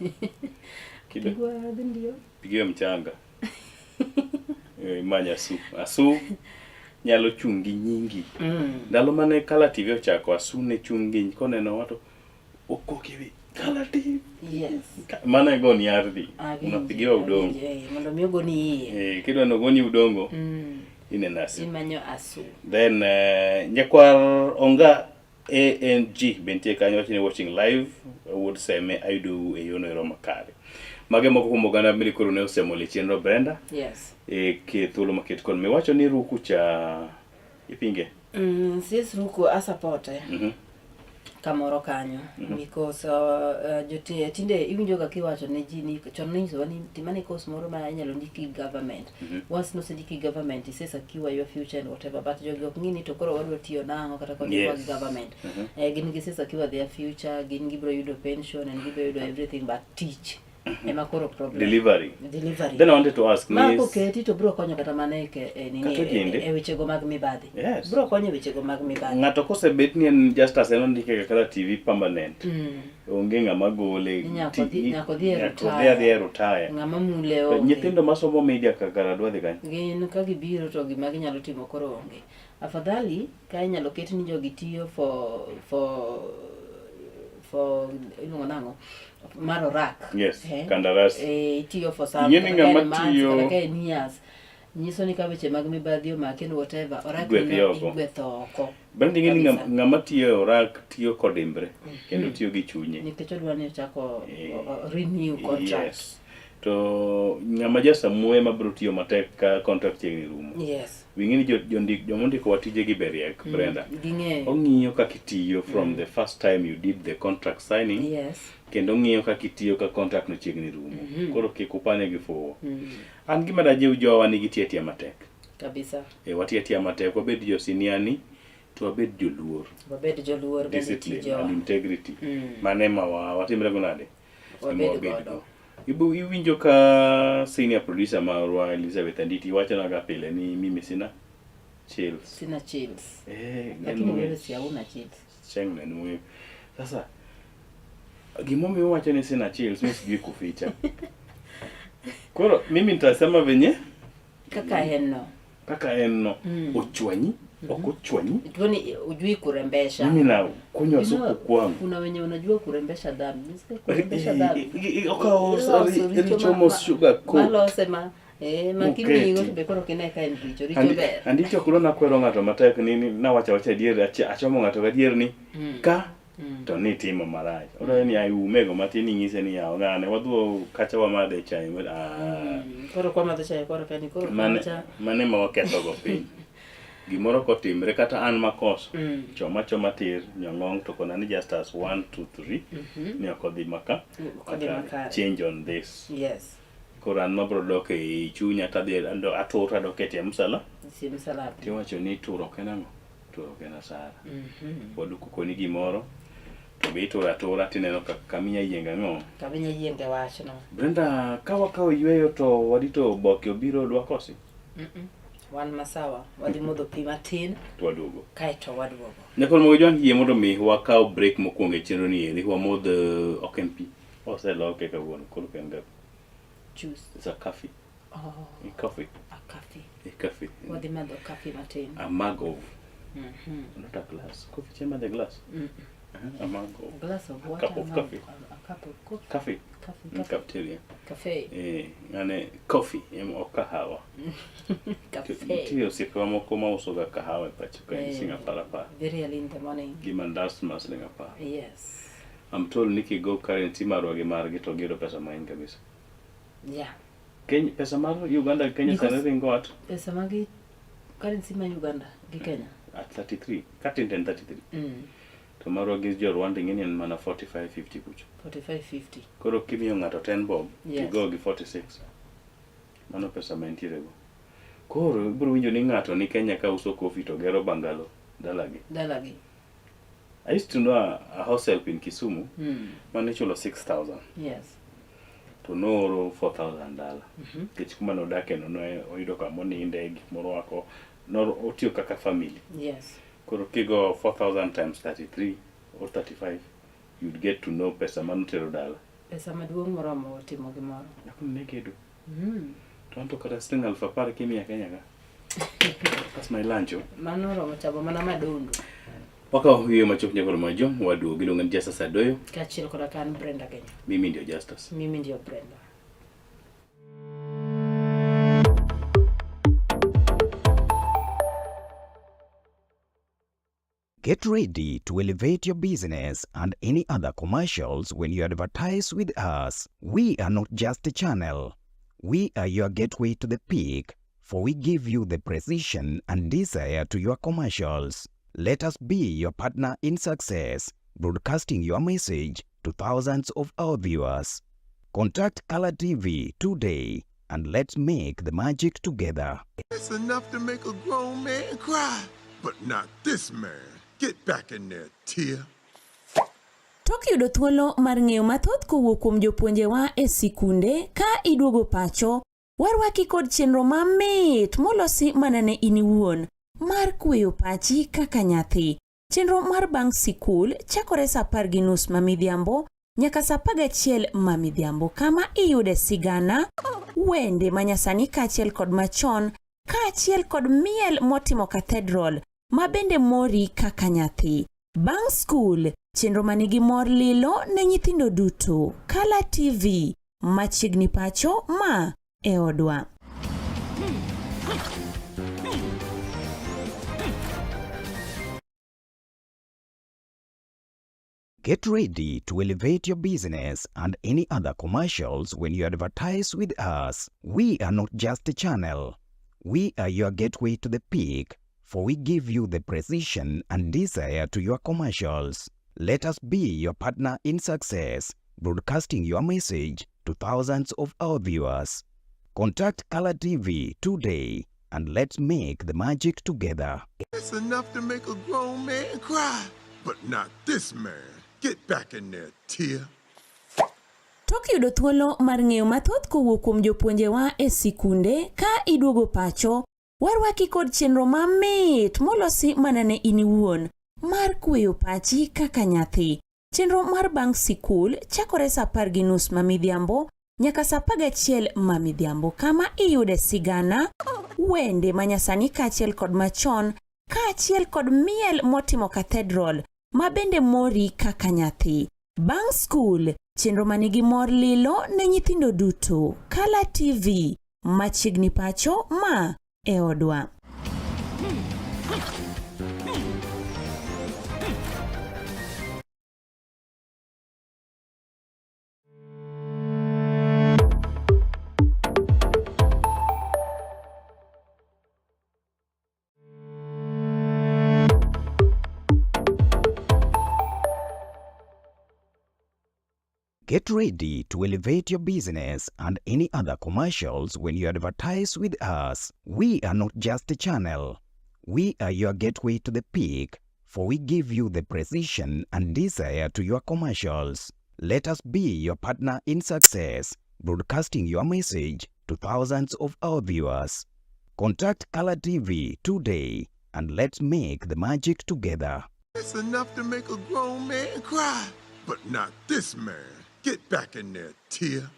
Speaker 2: Kidwa
Speaker 3: Pigwa ardhi ndio.
Speaker 2: pigiwe mchanga imanyo asu. Asu nyalo chung' gi nyingi. Ndalo mane Kala TV ochako asu ne chung' gi koneno watu okok ewi Kala TV.
Speaker 3: Yes.
Speaker 2: Mano e goni ardhi.
Speaker 3: Awinji,
Speaker 2: Unapigiwa udongo.
Speaker 3: awinji, mondo mi ogoni iye.
Speaker 2: Kidwa nogoni udongo ineno asu.
Speaker 3: Imanyo asu.
Speaker 2: Then nyakwar Onga ANG be nitie kanyo wacho ni watching live wuod Seme ayudou e yono ero makare. Mage moko kuom oganda mili koro ne osemol e chenro Brenda.
Speaker 3: Yes.
Speaker 2: E ke thuolo maket kon miwacho ni Ruku cha ipinge.
Speaker 3: Sis Ruku asapote. Kamoro kanyo because tinde iwinjo ga kiwacho ne ji ni chon ninyisowa ni timane course moro ma inyalo ndiki gi government. Once nosendiki gi government ise secure your future and whatever but jogi ok ng'i ni to koro wadwa tiyo nang'o kata kondikwa gi government. Gin gise secure their future, gin gibiro yudo pension and gibiro yudo everything but teach ema koro problem.
Speaker 2: Delivery.
Speaker 3: Delivery.
Speaker 2: Then I wanted to ask
Speaker 3: Ma
Speaker 2: Miss
Speaker 3: koketi to biro konyo kata mana e e nini
Speaker 2: Kata ojende.
Speaker 3: e wechego mag mibadhi.
Speaker 2: Yes.
Speaker 3: Biro konyo e wechego mag mibadhi.
Speaker 2: Ng'ato kosebet ni en Justus en ondike kaka Kala TV permanent. Onge ng'ama gole.
Speaker 3: Nyaka odhi e
Speaker 2: nyaka
Speaker 3: retire.
Speaker 2: odhi adhiya e retire.
Speaker 3: Ng'ama mule onge.
Speaker 2: Nyithindo masomo media kaka dwa dhi kanye?
Speaker 3: Gin ka gibiro to gima ginyalo timo koro onge. Afadhali ka inyalo ket ni jogi tiyo for iluongo nang'o? Mar orak.
Speaker 2: Yes, kandarasi.
Speaker 3: Itiyo for some
Speaker 2: Ing'e ni
Speaker 3: kata ka en
Speaker 2: ng'ama
Speaker 3: months,
Speaker 2: tiyo-
Speaker 3: kata ka en years. Nyiso ni ka weche mag mibadhi omaki and whatever, orak
Speaker 2: Igwetho
Speaker 3: no
Speaker 2: oko.
Speaker 3: igwetho oko.
Speaker 2: Brenda ing'e ni
Speaker 3: Kabisa.
Speaker 2: ng'ama tiyo e orak tiyo kodimbre kendo tiyo gi chunye.
Speaker 3: Nikech odwa ni ochako renew contract.
Speaker 2: Yes. To ng'ama jasamuoyo ema biro tiyo matek ka contract chiegni rumo.
Speaker 3: Yes.
Speaker 2: Wing'e ni jondik joma ondikowa tijegi be riek, Brenda.
Speaker 3: Ging'eyo.
Speaker 2: Ong'iyo kaka itiyo from the first time you did the contract signing.
Speaker 3: Yes.
Speaker 2: Kendo ong'iyo kaka itiyo ka contract no chiegni rumo. Koro kik upane gi fuwo. An gima dajiw jowa ni giti atiya matek.
Speaker 3: Kabisa.
Speaker 2: Wati atiya matek, wabed jo siniani to wabed joluor.
Speaker 3: Wabed joluor bende
Speaker 2: Discipline
Speaker 3: tijewa.
Speaker 2: and integrity. Mano ema watimre go nade? Ema
Speaker 3: Wabed
Speaker 2: wabed
Speaker 3: godo.
Speaker 2: go. Iwinjo ka senior producer marwa Elizabeth Anditi wachonaga pile ni mimi sina chills.
Speaker 3: Sina chills. Lakini wewe si hauna chills.
Speaker 2: Chieng' ne muhimu. Sasa gimomiyo uwacho ni sina chills mi sijui kuficha. Koro mimi nitasema venye
Speaker 3: Kaka en no.
Speaker 2: kaka en no. Ochwanyi, ok ochwanyi.
Speaker 3: Tuoni ujui kurembesha.
Speaker 2: Mimi na kunywa
Speaker 3: You
Speaker 2: supu
Speaker 3: know,
Speaker 2: kwangu.
Speaker 3: Kuna wenye unajua kurembesha dhambi. Nisikia kurembesha dhambi.
Speaker 2: Okawo
Speaker 3: Iloso richo
Speaker 2: richo mos sugar coat.
Speaker 3: Malose ma ma
Speaker 2: Moketi.
Speaker 3: kimiyigo to be koro ok ine ka en richo. Richo ber.
Speaker 2: Anditi ok nakwero ng'ato matek ni nawacho awacha adier achomo ng'ato gadier ni ka to nitimo marach. Odwa ni ai umego matin inyise ni yaw ng'ane wadhuo kacha wamadhe chai.
Speaker 3: Koro kwa madho chai koro kani koro kacha.
Speaker 2: Mane ma waketho go piny. Gimoro kotimre kata an makoso choma choma tir nyong'ong to kona ni just as 1 2 3 ni ok odhi maka.
Speaker 3: Ok odhi makare.
Speaker 2: Change on this.
Speaker 3: Yes.
Speaker 2: Koro an mabro dok e chunya tadhi atur tadok e tie msala.
Speaker 3: Tie msalaba.
Speaker 2: Tiwacho ni tur ok en ang'o? Tur ok en asara. Pod kokoni gimoro to be ituro atura tineno ka kaminya yieng ang'o?
Speaker 3: Kaminya yienge wachno.
Speaker 2: Brenda, ka wakawo yueyo to warito oboke obiro dwakosi?
Speaker 3: Wan masawa, wadhi modho pi matin
Speaker 2: to waduogo.
Speaker 3: Kaeto waduogo.
Speaker 2: Nyakon mogo jwang' yie mondo mi wakaw break mokwongo e chenro ni eri wamodh ok en pi. Oseloke kawuono koro ok en ga
Speaker 3: Juice.
Speaker 2: It's a coffee.
Speaker 3: Oh.
Speaker 2: A coffee.
Speaker 3: A coffee.
Speaker 2: A coffee.
Speaker 3: Wadhi madho coffee matin.
Speaker 2: A mug of. Not a glass. Coffee chamber the glass. A mug of.
Speaker 3: A glass of
Speaker 2: A
Speaker 3: water.
Speaker 2: cup of
Speaker 3: mug,
Speaker 2: coffee.
Speaker 3: A cup of coffee.
Speaker 2: Coffee.
Speaker 3: Coffee.
Speaker 2: Mm,
Speaker 3: Coffee.
Speaker 2: Cafeteria.
Speaker 3: Cafe.
Speaker 2: Eh, ng'ane coffee em ok kahawa.
Speaker 3: Cafe.
Speaker 2: Nitie osiepewa moko ma uso ga kahawa e pacho ka en
Speaker 3: Eh.
Speaker 2: siling apar apar.
Speaker 3: Very early in the morning.
Speaker 2: Gi mandas ma siling apar.
Speaker 3: Yes.
Speaker 2: I'm told ni kigo currency marwa gi margi to giyudo pesa mang'eny kabisa.
Speaker 3: Yeah.
Speaker 2: Kenya, pesa mar Uganda gi Kenya
Speaker 3: Because-
Speaker 2: sani ringo at
Speaker 3: Pesa magi currency ma Uganda gi Kenya.
Speaker 2: at 33. Katin to en 33. To marwa gi jo Rwanda ing'e ni en mana 45 50 kucho.
Speaker 3: 45.50.
Speaker 2: Koro kimiyo ng'ato 10 bob,
Speaker 3: Yes.
Speaker 2: tigo gi 46. Mano pesa ma entiere go. Koro ibiro winjo ni ng'ato ni Kenya ka uso kofi to gero bangalo dalagi.
Speaker 3: Dalagi.
Speaker 2: I used to know a house help in Kisumu mane ichulo 6,000 to nooro 4,000 dala. Nikech kuma nodake no ne oyudo kama oninde, gik morwako, otiyo kaka family. Koro kigo 4,000 times 33 or 35, you'd get to know pesa manotero dala.
Speaker 3: Pesa maduong' moromo timo gimoro.
Speaker 2: Nakoni ne gedo. To anto kata siling 10,000 kimiya Kenya ka. That's my lunch. Oh.
Speaker 3: Mano oromo chamo mana madondo.
Speaker 2: Wakawo yueyo machuok nyakoro majo, waduogo iluonga ni Justus Adoyo,
Speaker 3: Kaachiel koda ka an Brenda Kenya.
Speaker 2: mimi ndio Justus.
Speaker 3: Mimi ndio Brenda.
Speaker 21: Get ready to elevate your business and any other commercials when you advertise with us. We are not just a channel. We are your gateway to the peak, for we give you the precision and desire to your commercials. Let us be your partner in success, broadcasting your message to thousands of our viewers. Contact Color TV today and let's make the magic together.
Speaker 5: It's enough to make a grown man cry, but not this man. Get back in there, Tia.
Speaker 22: Tok yudo thuolo mar ng'eyo mathoth kowuok kuom jopuonjewa e sikunde ka iduogo pacho, warwaki kod chenro mamit molosi mana ne in iwuon mar kweyo pachi kaka nyathi. Chenro mar bang' sikul chakore sa 10:30 ma midhiambo nyaka sa 11 ma midhiambo kama iyude sigana, wende manyasani kaachiel kod machon kaachiel kod miel motimo cathedral ma bende mori kaka nyathi. Bang' skul, chenro manigi mor lilo ne nyithindo duto. Kala TV, machiegni pacho ma e odwa.
Speaker 21: Get ready to elevate your business and any other commercials when you advertise with us. We are not just a channel. We are your gateway to the peak, for we give you the precision and desire to your commercials. Let us be your partner in success, broadcasting your message to thousands of our viewers. Contact Color TV today and let's make the magic together.
Speaker 5: It's enough to make a grown man cry, but not this man. Get back in there, Tia.
Speaker 22: Tok yudo thuolo mar ng'eyo mathoth kowuok kuom jopuonjewa e sikunde ka iduogo pacho, warwaki kod chenro mamit molosi mana ne in iwuon mar kweyo pachi kaka nyathi. Chenro mar bang' sikul chakore sa 10:30 ma midhiambo nyaka sa 11 ma midhiambo kama iyude sigana, wende manyasani kaachiel kod machon kaachiel kod miel motimo cathedral ma bende mori kaka nyathi. Bang' skul, chenro manigi mor lilo ne nyithindo duto. Kala TV, machiegni pacho ma e odwa.
Speaker 21: Get ready to elevate your business and any other commercials when you advertise with us. We are not just a channel. We are your gateway to the peak, for we give you the precision and desire to your commercials. Let us be your partner in success, broadcasting your message to thousands of our viewers. Contact Color TV today and let's make the magic together.
Speaker 5: It's enough to make a grown man cry, but not this man. Get back in there, Tia.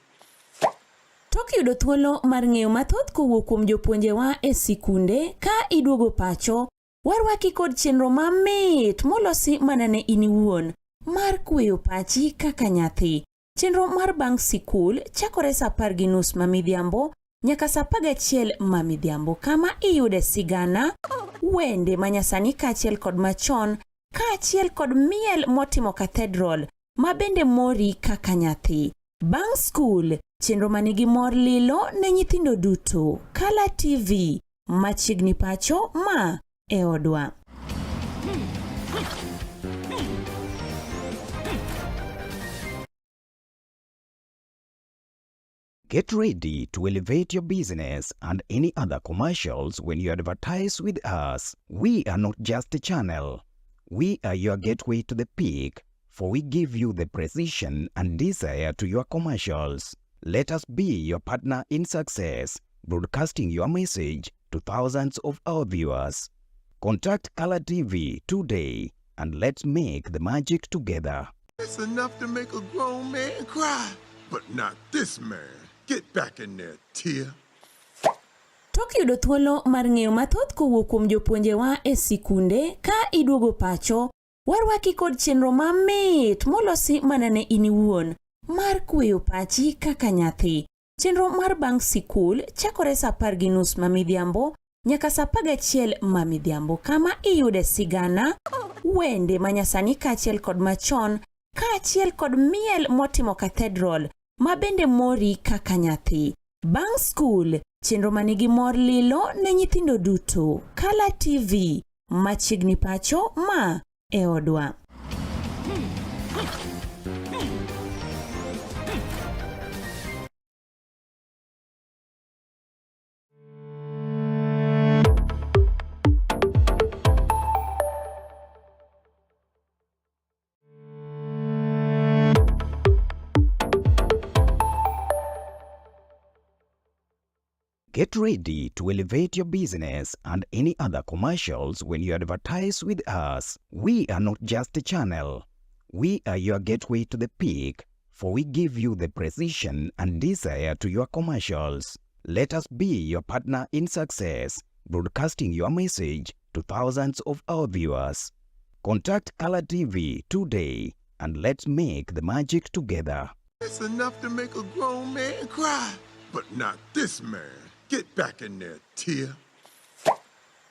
Speaker 22: Tok yudo thuolo mar ng'eyo mathoth kowuok kuom jopuonjewa e sikunde ka iduogo pacho, warwaki kod chenro mamit molosi mana ne in iwuon mar kweyo pachi kaka nyathi. Chenro mar bang' sikul chakore sa apar gi nus ma midhiambo nyaka sa apar gachiel ma midhiambo kama iyude sigana, wende ma nyasani kaachiel kod machon kaachiel kod miel motimo cathedral ma bende mori kaka nyathi. Bang' skul, chenro ma nigi mor lilo ne nyithindo duto. Kala TV, machiegni pacho ma e odwa.
Speaker 21: Get ready to elevate your business and any other commercials when you advertise with us. We are not just a channel. We are your gateway to the peak, for we give you the precision and desire to your commercials. Let us be your partner in success, broadcasting your message to thousands of our viewers. Contact Color TV today and let's make the magic together.
Speaker 5: It's enough to make a grown man cry, but not this man. Get back in there, Tia.
Speaker 22: Tok yudo thuolo mar ng'eyo mathoth kowuok kuom jopuonjewa e sikunde ka iduogo pacho, warwaki kod chenro mamit molosi mana ne in iwuon mar kweyo pachi kaka nyathi. Chenro mar bang' sikul chakore sa apar gi nus ma midhiambo nyaka sa apar gachiel ma midhiambo kama iyude sigana, wende ma nyasani kaachiel kod machon kaachiel kod miel motimo cathedral ma bende mori kaka nyathi. Bang' skul, chenro ma nigi mor lilo ne nyithindo duto. Kala TV, machiegni pacho ma e odwa.
Speaker 21: Get ready to elevate your business and any other commercials when you advertise with us. We are not just a channel. We are your gateway to the peak, for we give you the precision and desire to your commercials. Let us be your partner in success, broadcasting your message to thousands of our viewers. Contact Color TV today and let's make the magic together.
Speaker 5: It's enough to make a grown man cry, but not this man. Get back in there, Tia.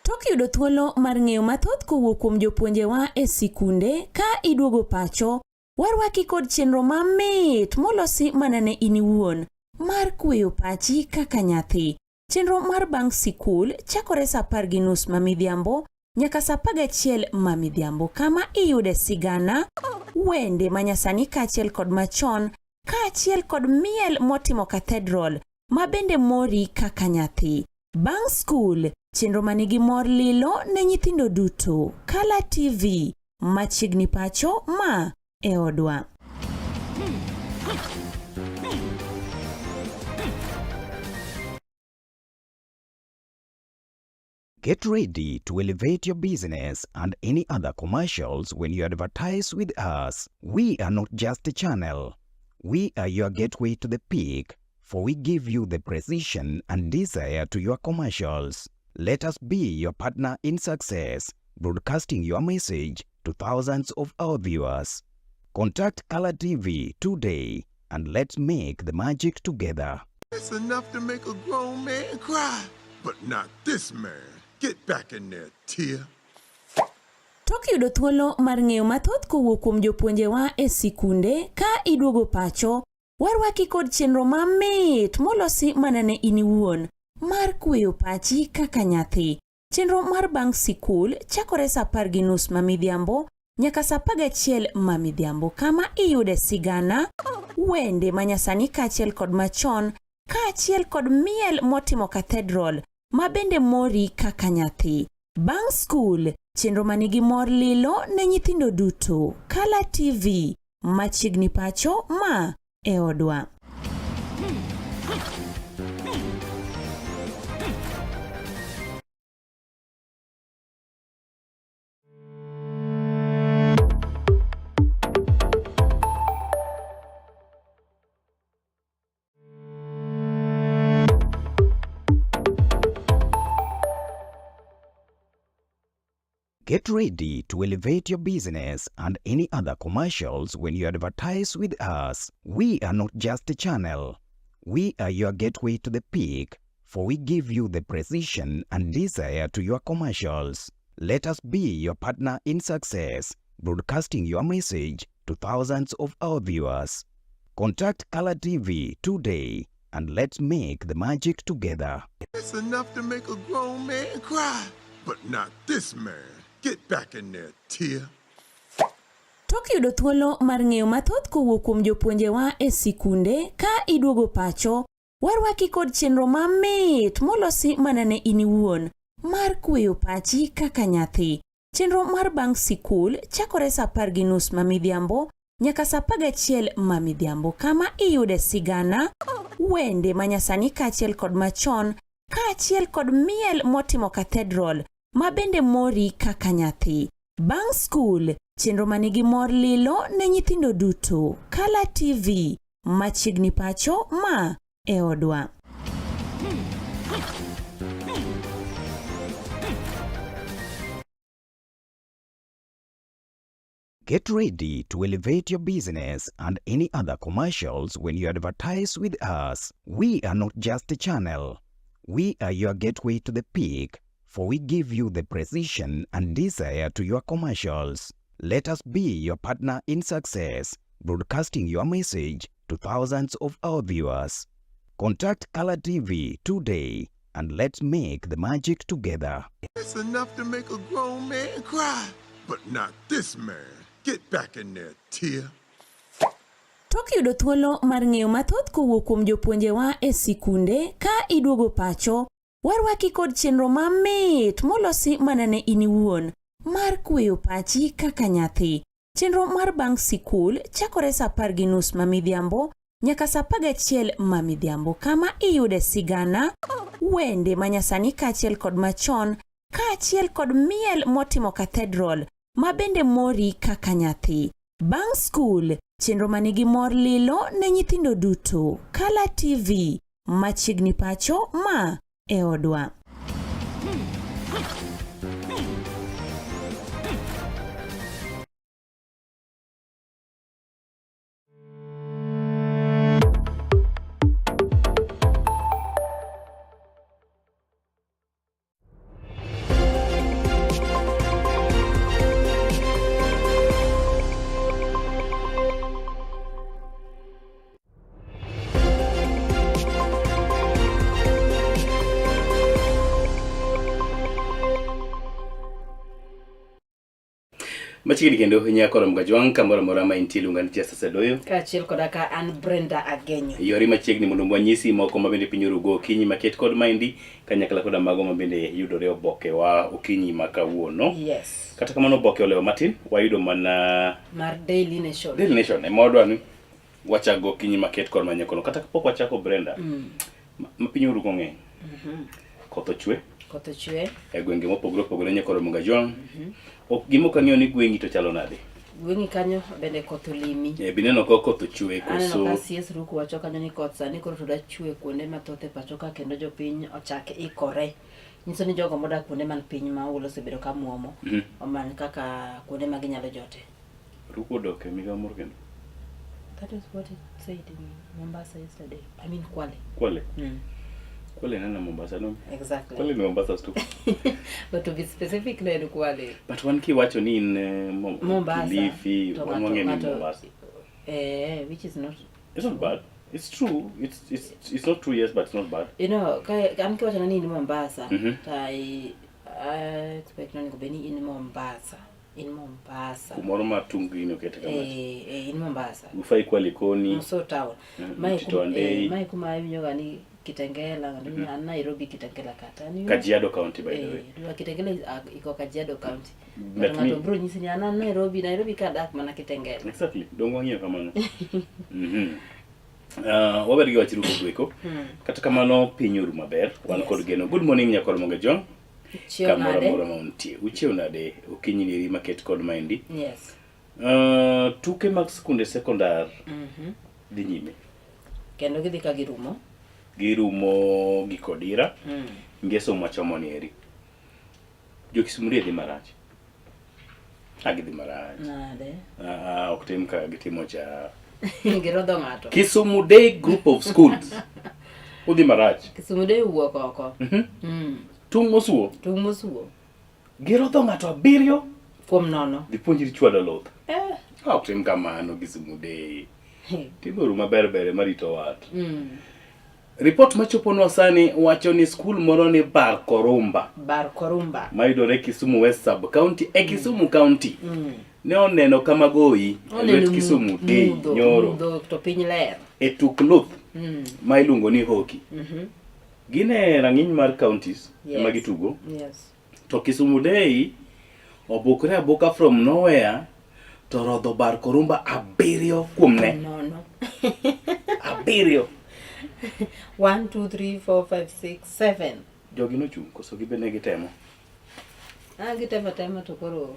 Speaker 22: Tok yudo thuolo mar ng'eyo mathoth kowuok kuom jopuonjewa e sikunde ka iduogo pacho, warwaki kod chenro mamit molosi mana ne in iwuon mar kweyo pachi kaka nyathi. Chenro mar bang' sikul chakore sa apar gi nus ma midhiambo nyaka sa apar gachiel ma midhiambo kama iyude sigana, wende ma nyasani kaachiel kod machon kaachiel kod miel motimo cathedral ma bende mori kaka nyathi. Bang' skul, chenro ma nigi mor lilo ne nyithindo duto. Kala TV, machiegni pacho ma e odwa.
Speaker 21: Get ready to elevate your business and any other commercials when you advertise with us. We are not just a channel. We are your gateway to the peak, for we give you the precision and desire to your commercials. Let us be your partner in success, broadcasting your message to thousands of our viewers. Contact Color TV today and let's make the magic together.
Speaker 5: It's enough to make a grown man cry, but not this man. Get back in there, Tia.
Speaker 22: Tok yudo thuolo mar ng'eyo mathoth kowuok kuom jopuonjewa e sikunde ka iduogo pacho, warwaki kod chenro mamit molosi mana ne in iwuon mar kweyo pachi kaka nyathi. Chenro mar bang' sikul chakore sa apar gi nus ma midhiambo nyaka sa apar gachiel ma midhiambo kama iyude sigana, wende ma nyasani kaachiel kod machon kaachiel kod miel motimo cathedral ma bende mori kaka nyathi. Bang' skul, chenro ma nigi mor lilo ne nyithindo duto. Kala TV, machiegni pacho ma e odwa.
Speaker 21: Get ready to elevate your business and any other commercials when you advertise with us. We are not just a channel. We are your gateway to the peak, for we give you the precision and desire to your commercials. Let us be your partner in success, broadcasting your message to thousands of our viewers. Contact Color TV today and let's make the magic together.
Speaker 1: It's enough to make a grown man cry, but not this man. Get back in there, Tia.
Speaker 22: Tok yudo thuolo mar ng'eyo mathoth kowuok kuom jopuonjewa e sikunde ka iduogo pacho, warwaki kod chenro mamit molosi mana ne in iwuon mar kweyo pachi kaka nyathi. Chenro mar bang' sikul chakore sa 10:30 ma midhiambo nyaka sa 11 ma midhiambo kama iyude sigana, wende ma nyasani kaachiel kod machon kaachiel kod miel motimo cathedral ma bende mori kaka nyathi. Bang' skul, chenro ma nigi mor lilo ne nyithindo duto. Kala TV, machiegni pacho ma e odwa.
Speaker 21: Get ready to elevate your business and any other commercials when you advertise with us. We are not just a channel. We are your gateway to the peak, for we give you the precision and desire to your commercials. Let us be your partner in success, broadcasting your message to thousands of our viewers. Contact Color TV today and let's make the magic together.
Speaker 1: It's enough to make a grown man cry, but not this man. Get back in there, Tia.
Speaker 22: Tok yudo thuolo mar ng'eyo mathoth kowuok kuom jopuonjewa e sikunde ka iduogo pacho, warwaki kod chenro mamit molosi mana ne in iwuon mar kweyo pachi kaka nyathi. Chenro mar bang' sikul chakore sa 10:30 ma midhiambo nyaka sa 11 ma midhiambo kama iyude sigana, wende ma nyasani kaachiel kod machon kaachiel kod miel motimo cathedral ma bende mori kaka nyathi. Bang' skul, chenro ma nigi mor lilo ne nyithindo duto. Kala TV, machiegni pacho ma e odwa.
Speaker 2: Machiegni kendo nyako Ramogi Ajwang' kamoro amora ma intie iluonga ni Chester Sedoyo.
Speaker 3: Kaachiel koda ka an Brenda Agenyo.
Speaker 2: Yori machiegni mondo wanyisi moko ma bende piny orugo okinyi maket kod maendi kanyakla koda mago ma bende yudore e obokewa okinyi ma kawuono.
Speaker 3: Yes.
Speaker 2: Kata kamano oboke olewo matin, wayudo mana
Speaker 3: Mar Daily Nation.
Speaker 2: Daily Nation ema wadwa ni wachak go okinyi maket kod manyakono. Kata kapok wachako Brenda, ma piny orugo ng'eny. Koth ochwe
Speaker 3: Koth ochwe.
Speaker 2: e gwenge mopogore opogore nyaka Ramogi Ajwang'. Ok gima ok ang'eyo ni gweng'i to chalo nade.
Speaker 3: Gweng'i kanyo bende koth olimi.
Speaker 2: Eh, bineno ka koth ochwe
Speaker 3: Aneno
Speaker 2: koso
Speaker 3: ka CS Ruku wacho kanyo ni koth sani koro to dachwe kuonde mathoth e pacho ka kendo jopiny ochak ikore. Nyiso ni jogo modak kuonde man piny ma oula osebedo ka muomo, omany kaka kuonde ma ginyalo jote.
Speaker 2: Ruku odok e migawo moro kendo.
Speaker 3: That is what it said in Mombasa yesterday. I mean Kwale.
Speaker 2: Kwale. Kwale nena Mombasa no.
Speaker 3: Exactly.
Speaker 2: Kwale ni Mombasa tu.
Speaker 3: But to be specific ne en Kwale.
Speaker 2: But wan kiwacho ni in eh,
Speaker 3: Mombasa.
Speaker 2: Kilifi,
Speaker 3: To
Speaker 2: wan
Speaker 3: ng'ato-
Speaker 2: wang'e ni
Speaker 3: ng'ato-
Speaker 2: Mombasa.
Speaker 3: Eh, which is not
Speaker 2: It's not bad. It's true. It's not true yes, but it's not bad.
Speaker 3: You know, ka an kiwacho na ni in Mombasa, to I expect ni onego bed ni in Mombasa. In Mombasa.
Speaker 2: Kumoro ma tung gini okete kamacha.
Speaker 3: Eh, eh, in Mombasa.
Speaker 2: Ufai kwa Likoni.
Speaker 3: Muso town. Mae
Speaker 2: Mtito
Speaker 3: kuma,
Speaker 2: Andei.
Speaker 3: mae kuma awinjo ga ni Kitengela, ng'ato ni an Nairobi Kitengela kata. An
Speaker 2: Kajiado County by the way.
Speaker 3: Eh, Kitengela is, iko Kajiado County.
Speaker 2: But
Speaker 3: But ng'ato bro nyisi ni an an Nairobi, Nairobi ka dak mana Kitengela.
Speaker 2: Exactly. Dongo wang'iyo kamano. Wabed gi wach ruko gweko. Kata kamano piny oru maber. Wan kod geno. Good morning nyakor Monge John.
Speaker 3: Uchiew
Speaker 2: Kamoro
Speaker 3: nade?
Speaker 2: amora ma untie. Uchiew nade okinyi ni eri maket kod maendi.
Speaker 3: Yes.
Speaker 2: Tuke mag skunde sekondar dhi nyime.
Speaker 3: Kendo gidhi ka girumo.
Speaker 2: Girumo giko dira. Ngeso mwachomo ni eri. Jo Kisumu dhi marach. Ah, gidhi marach.
Speaker 3: Nade?
Speaker 2: Ah, ah, ok tim kaka gitimo cha.
Speaker 3: Girodho ng'ato.
Speaker 2: Kisumu Day Group of Schools. Udhi marach.
Speaker 3: Kisumu Day owuok oko.
Speaker 2: Tung' mosuo.
Speaker 3: Tung' mosuo.
Speaker 2: Girodho ng'ato abiriyo.
Speaker 3: Kuom nono.
Speaker 2: Dhi puonjri chwado luth.
Speaker 3: Eh.
Speaker 2: Ok tim kamano Kisumu Day. Timuru maber ber ema rito wat. Ripot machoponwa sani wacho ni skul moro ni Bar Korumba
Speaker 3: Bar Korumba.
Speaker 2: mayudore Kisumu West Sub County e Kisumu County ne oneno kama goyi e
Speaker 3: Oneno
Speaker 2: lwet Kisumu Day
Speaker 3: mudho,
Speaker 2: nyoro
Speaker 3: mudho to piny ler.
Speaker 2: e tuk luth ma iluongo ni hockey. Gin e rang'iny mar counties ema gitugo.
Speaker 3: Yes.
Speaker 2: To Kisumu Day obukre abuka from nowhere to rodho Bar Korumba abiriyo kuom ne.
Speaker 3: Nono.
Speaker 2: Abiriyo.
Speaker 3: 1 2 3 4 5 6 7.
Speaker 2: Jogi nochung' koso gibe ne gitemo.
Speaker 3: Ah, gitemo tema to koro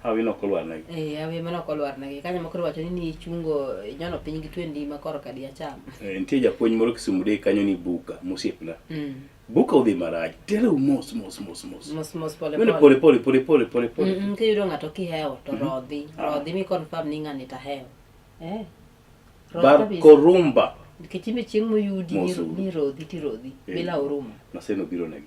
Speaker 2: Hawi nok olwarnegi.
Speaker 3: eh hawi ema nok olwarnegi. Kanyo ma koro wacho ni nichungo inyono piny gi twendi ma korka di acham.
Speaker 2: Eh, nitie japuonj moro Kisumu Day kanyo ni Buka mosiepna. Buka odhi marach. Tereu mos mos mos mos.
Speaker 3: Mos mos pole
Speaker 2: Wene pole pole pole pole pole pole.
Speaker 3: Kiyudo ng'ato kihewo to rodhi. Rodhi mi confirm ni ng'ani tahewo. Eh. Rodh
Speaker 2: Bar
Speaker 3: kabisa.
Speaker 2: Korumba.
Speaker 3: Nikech imbe chieng' moyudi
Speaker 2: Mos uru.
Speaker 3: ni rodhi tirodhi
Speaker 2: Eh.
Speaker 3: bila huruma.
Speaker 2: Maseno biro negi.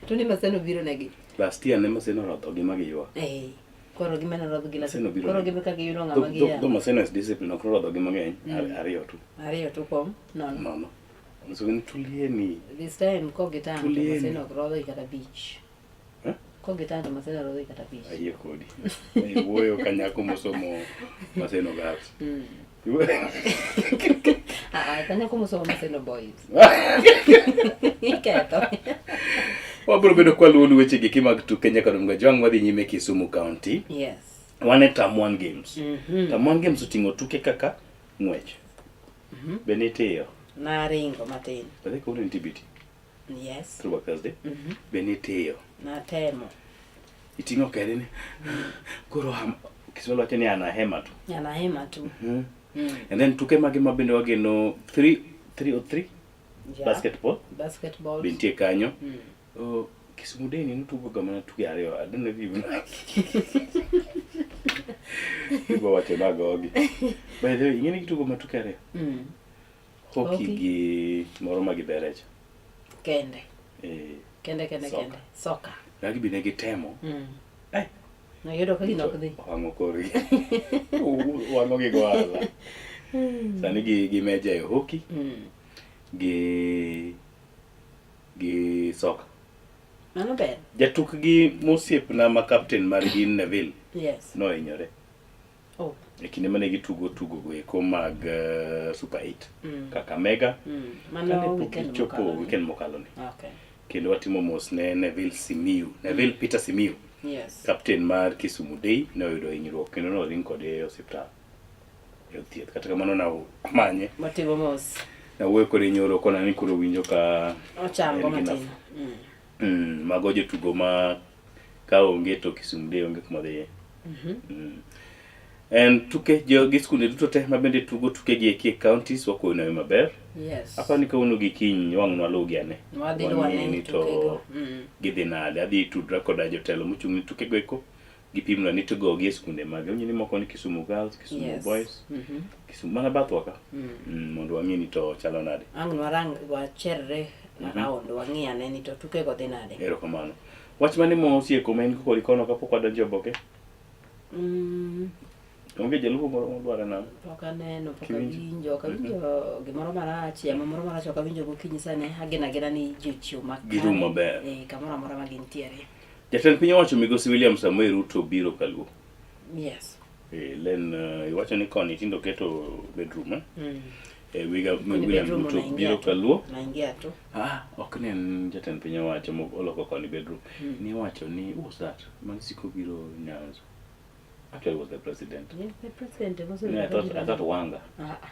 Speaker 3: To ni Maseno biro negi.
Speaker 2: Last year ne Maseno rodhogi ma giywak.
Speaker 3: Eh. Koro gimeno rodhgi la.
Speaker 2: Maseno biro
Speaker 3: Koro
Speaker 2: negi.
Speaker 3: gime ka giyudo ng'ama
Speaker 2: Though
Speaker 3: gihewo.
Speaker 2: Maseno is discipline ok norodhogi mang'eny. Ariyo tu.
Speaker 3: Ariyo tu kuom nono.
Speaker 2: Nono. So gin tulieni.
Speaker 3: This time kogitang' to
Speaker 2: Tulieni.
Speaker 3: Maseno ok rodhogi kata abich.
Speaker 2: Eh?
Speaker 3: Kogitang' to Maseno rodhogi kata abich.
Speaker 2: Ayie kodi. Iwuoyo ka nyako mosomo Maseno Girls.
Speaker 3: Ah, ah, kanyako mosomo Maseno Boys. Iketho.
Speaker 2: Wabiro bedo kwa luwo weche gi mag tuke nyaka dong' gajwang' wadhi nyime Kisumu County.
Speaker 3: Yes.
Speaker 2: Wan e term 1 games. Term 1 games oting'o tuke kaka ng'wech. Be nitiyo?
Speaker 3: Naringo matin.
Speaker 2: Badhi kawuono en TBT.
Speaker 3: Yes.
Speaker 2: Throwback Thursday. Be nitiyo?
Speaker 3: Natemo.
Speaker 2: Iting'o kede ni koro Kiswahili wacho ni anahema tu.
Speaker 3: Anahema tu.
Speaker 2: And then tuke mage ma bende wageno 3 3 or 3
Speaker 3: Yeah.
Speaker 2: basketball
Speaker 3: Basketball.
Speaker 2: be nitie kanyo. Oh, Kisumu Day ni notugo ga mana tuke ariyo. I don't know if you Ibo wacho nagogi. By the way, ing'e ni gitugo ma tuke ariyo? Hockey
Speaker 3: Hockey.
Speaker 2: gi moro ma giberecha.
Speaker 3: Kende.
Speaker 2: Eh,
Speaker 3: Kende kende
Speaker 2: Soka.
Speaker 3: kende. Soka.
Speaker 2: Rugby ne gitemo. Eh.
Speaker 3: Nayudo ka gino ok dhi.
Speaker 2: Wang'o korgi. Wang'o gi gohala. Sani gi gimeja e hockey gi gi soka.
Speaker 3: Mano ber.
Speaker 2: Jatukgi mosiepna ma captain margi Neville
Speaker 3: Yes.
Speaker 2: nohinyore
Speaker 3: Oh.
Speaker 2: e kinde mane gitugo tugo go eko mag Super 8 Kakamega
Speaker 3: Mano
Speaker 2: kane pok
Speaker 3: weekend
Speaker 2: gichopo
Speaker 3: mokalo ni.
Speaker 2: weekend mokalo ni.
Speaker 3: Okay.
Speaker 2: Kendo watimo mos ne Neville Simiyu, Neville Peter Simiyu,
Speaker 3: Yes.
Speaker 2: captain mar Kisumu Day ne oyudo hinyruok kendo noring kode e osiptal e od thieth. Kata kamano namanye,
Speaker 3: Watimo mos.
Speaker 2: nawuoyo kode nyoro kona ni koro winjo ka
Speaker 3: Ochango
Speaker 2: en gi
Speaker 3: matin.
Speaker 2: nafuu. Mago jotugo ma ka onge to Kisumu Day onge kuma dhiye. En tuke jo gi skunde duto te ma bende tugo tuke gi eki e counties wakwayo nawe maber.
Speaker 3: Yes.
Speaker 2: Aparo ni kawuono gi kiny wang' nwaluwgi ane.
Speaker 3: Wadhi luwo ane
Speaker 2: Wang'e ni to
Speaker 3: tukego.
Speaker 2: gidhi nade. Adhi tudra koda jotelo mochung' ne tukego eko gipimna ni to gogi e skunde mage. Awinjo ni moko ni Kisumu Girls, Kisumu Boys, Kisumu mana bathwa ka. Mondo wang'e ni to chalo nade.
Speaker 3: Ang' nwarang wacherre around wang'i ane ni to tukego dhi nade.
Speaker 2: Erokamano. Wach mane ma osieko ma in go kodi kono kapok wadonjo e oboke? Onge jalupo moro modwaro nam?
Speaker 3: Pok aneno, pok
Speaker 2: Kiwinjo?
Speaker 3: awinjo, ok awinjo gimoro marach, yamo moro marach ok awinjo gokinyi sani, ageno agena ni ji ochiew makare.
Speaker 2: Girum maber.
Speaker 3: Eh, kamoro amora ma gintiere.
Speaker 2: Jatend piny owacho migosi William Samoei Ruto biro Kaluo.
Speaker 3: Yes.
Speaker 2: Eh, len iwacho ni koni tindo keto bedroom eh? Eh,
Speaker 3: Koni
Speaker 2: William
Speaker 3: bedroom
Speaker 2: Ruto
Speaker 3: unaingia
Speaker 2: biro
Speaker 3: tu.
Speaker 2: Kaluo.
Speaker 3: Naingia tu.
Speaker 2: Ah, ok ne en jatend piny owacho oloko koni bedroom. Niwacho ni who was that? Mane siko biro Nyanza. Actually was the president.
Speaker 3: Yes, the president was
Speaker 2: No, I thought Wanga.
Speaker 3: Ah, ah.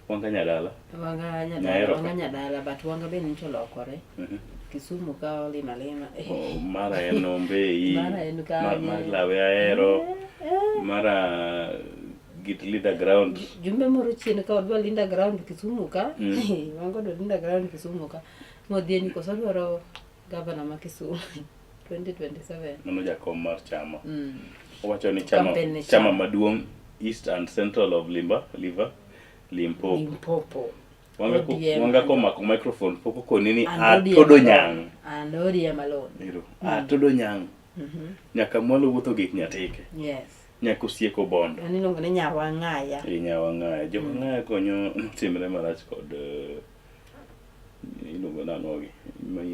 Speaker 2: Wanga Nyadala.
Speaker 3: Wanga Nyadala,
Speaker 2: Nyaero
Speaker 3: Wanga
Speaker 2: ka.
Speaker 3: Nyadala, but Wanga be nyocha olokore. Kisumu ka olima lima.
Speaker 2: Oh, mara en Ombei.
Speaker 3: Mara en kanye.
Speaker 2: Mar Lawe Ahero. Mara git Linda Ground.
Speaker 3: Jumbe moro chien ka odwa Linda Ground Kisumu ka. Wanga odwa Linda Ground Kisumu ka. Modhieni koso odwaro gavana ma Kisumu. 2027.
Speaker 2: Mano jakom mar chama.
Speaker 3: Mm.
Speaker 2: Owacho ni chama,
Speaker 3: Campaign ne
Speaker 2: chama
Speaker 3: chama.
Speaker 2: maduong' East and Central of Limba, Liver, Limpopo.
Speaker 3: Limpopo.
Speaker 2: Wanga ko,
Speaker 3: ODM
Speaker 2: wanga komako microphone pok okoni ni
Speaker 3: And ODM
Speaker 2: atodo
Speaker 3: alone.
Speaker 2: nyang'.
Speaker 3: And ODM alone.
Speaker 2: Ero,
Speaker 3: Mm.
Speaker 2: atodo nyang'.
Speaker 3: Mhm.
Speaker 2: Nyaka mwalo wuotho gik nyatike.
Speaker 3: Yes.
Speaker 2: Nyaka osieko bondo.
Speaker 3: En iluongo ni Nyawang'aya.
Speaker 2: E Nyawang'aya. Jok ng'aya konyo notimre marach kod eh, iluongo nang'o gi.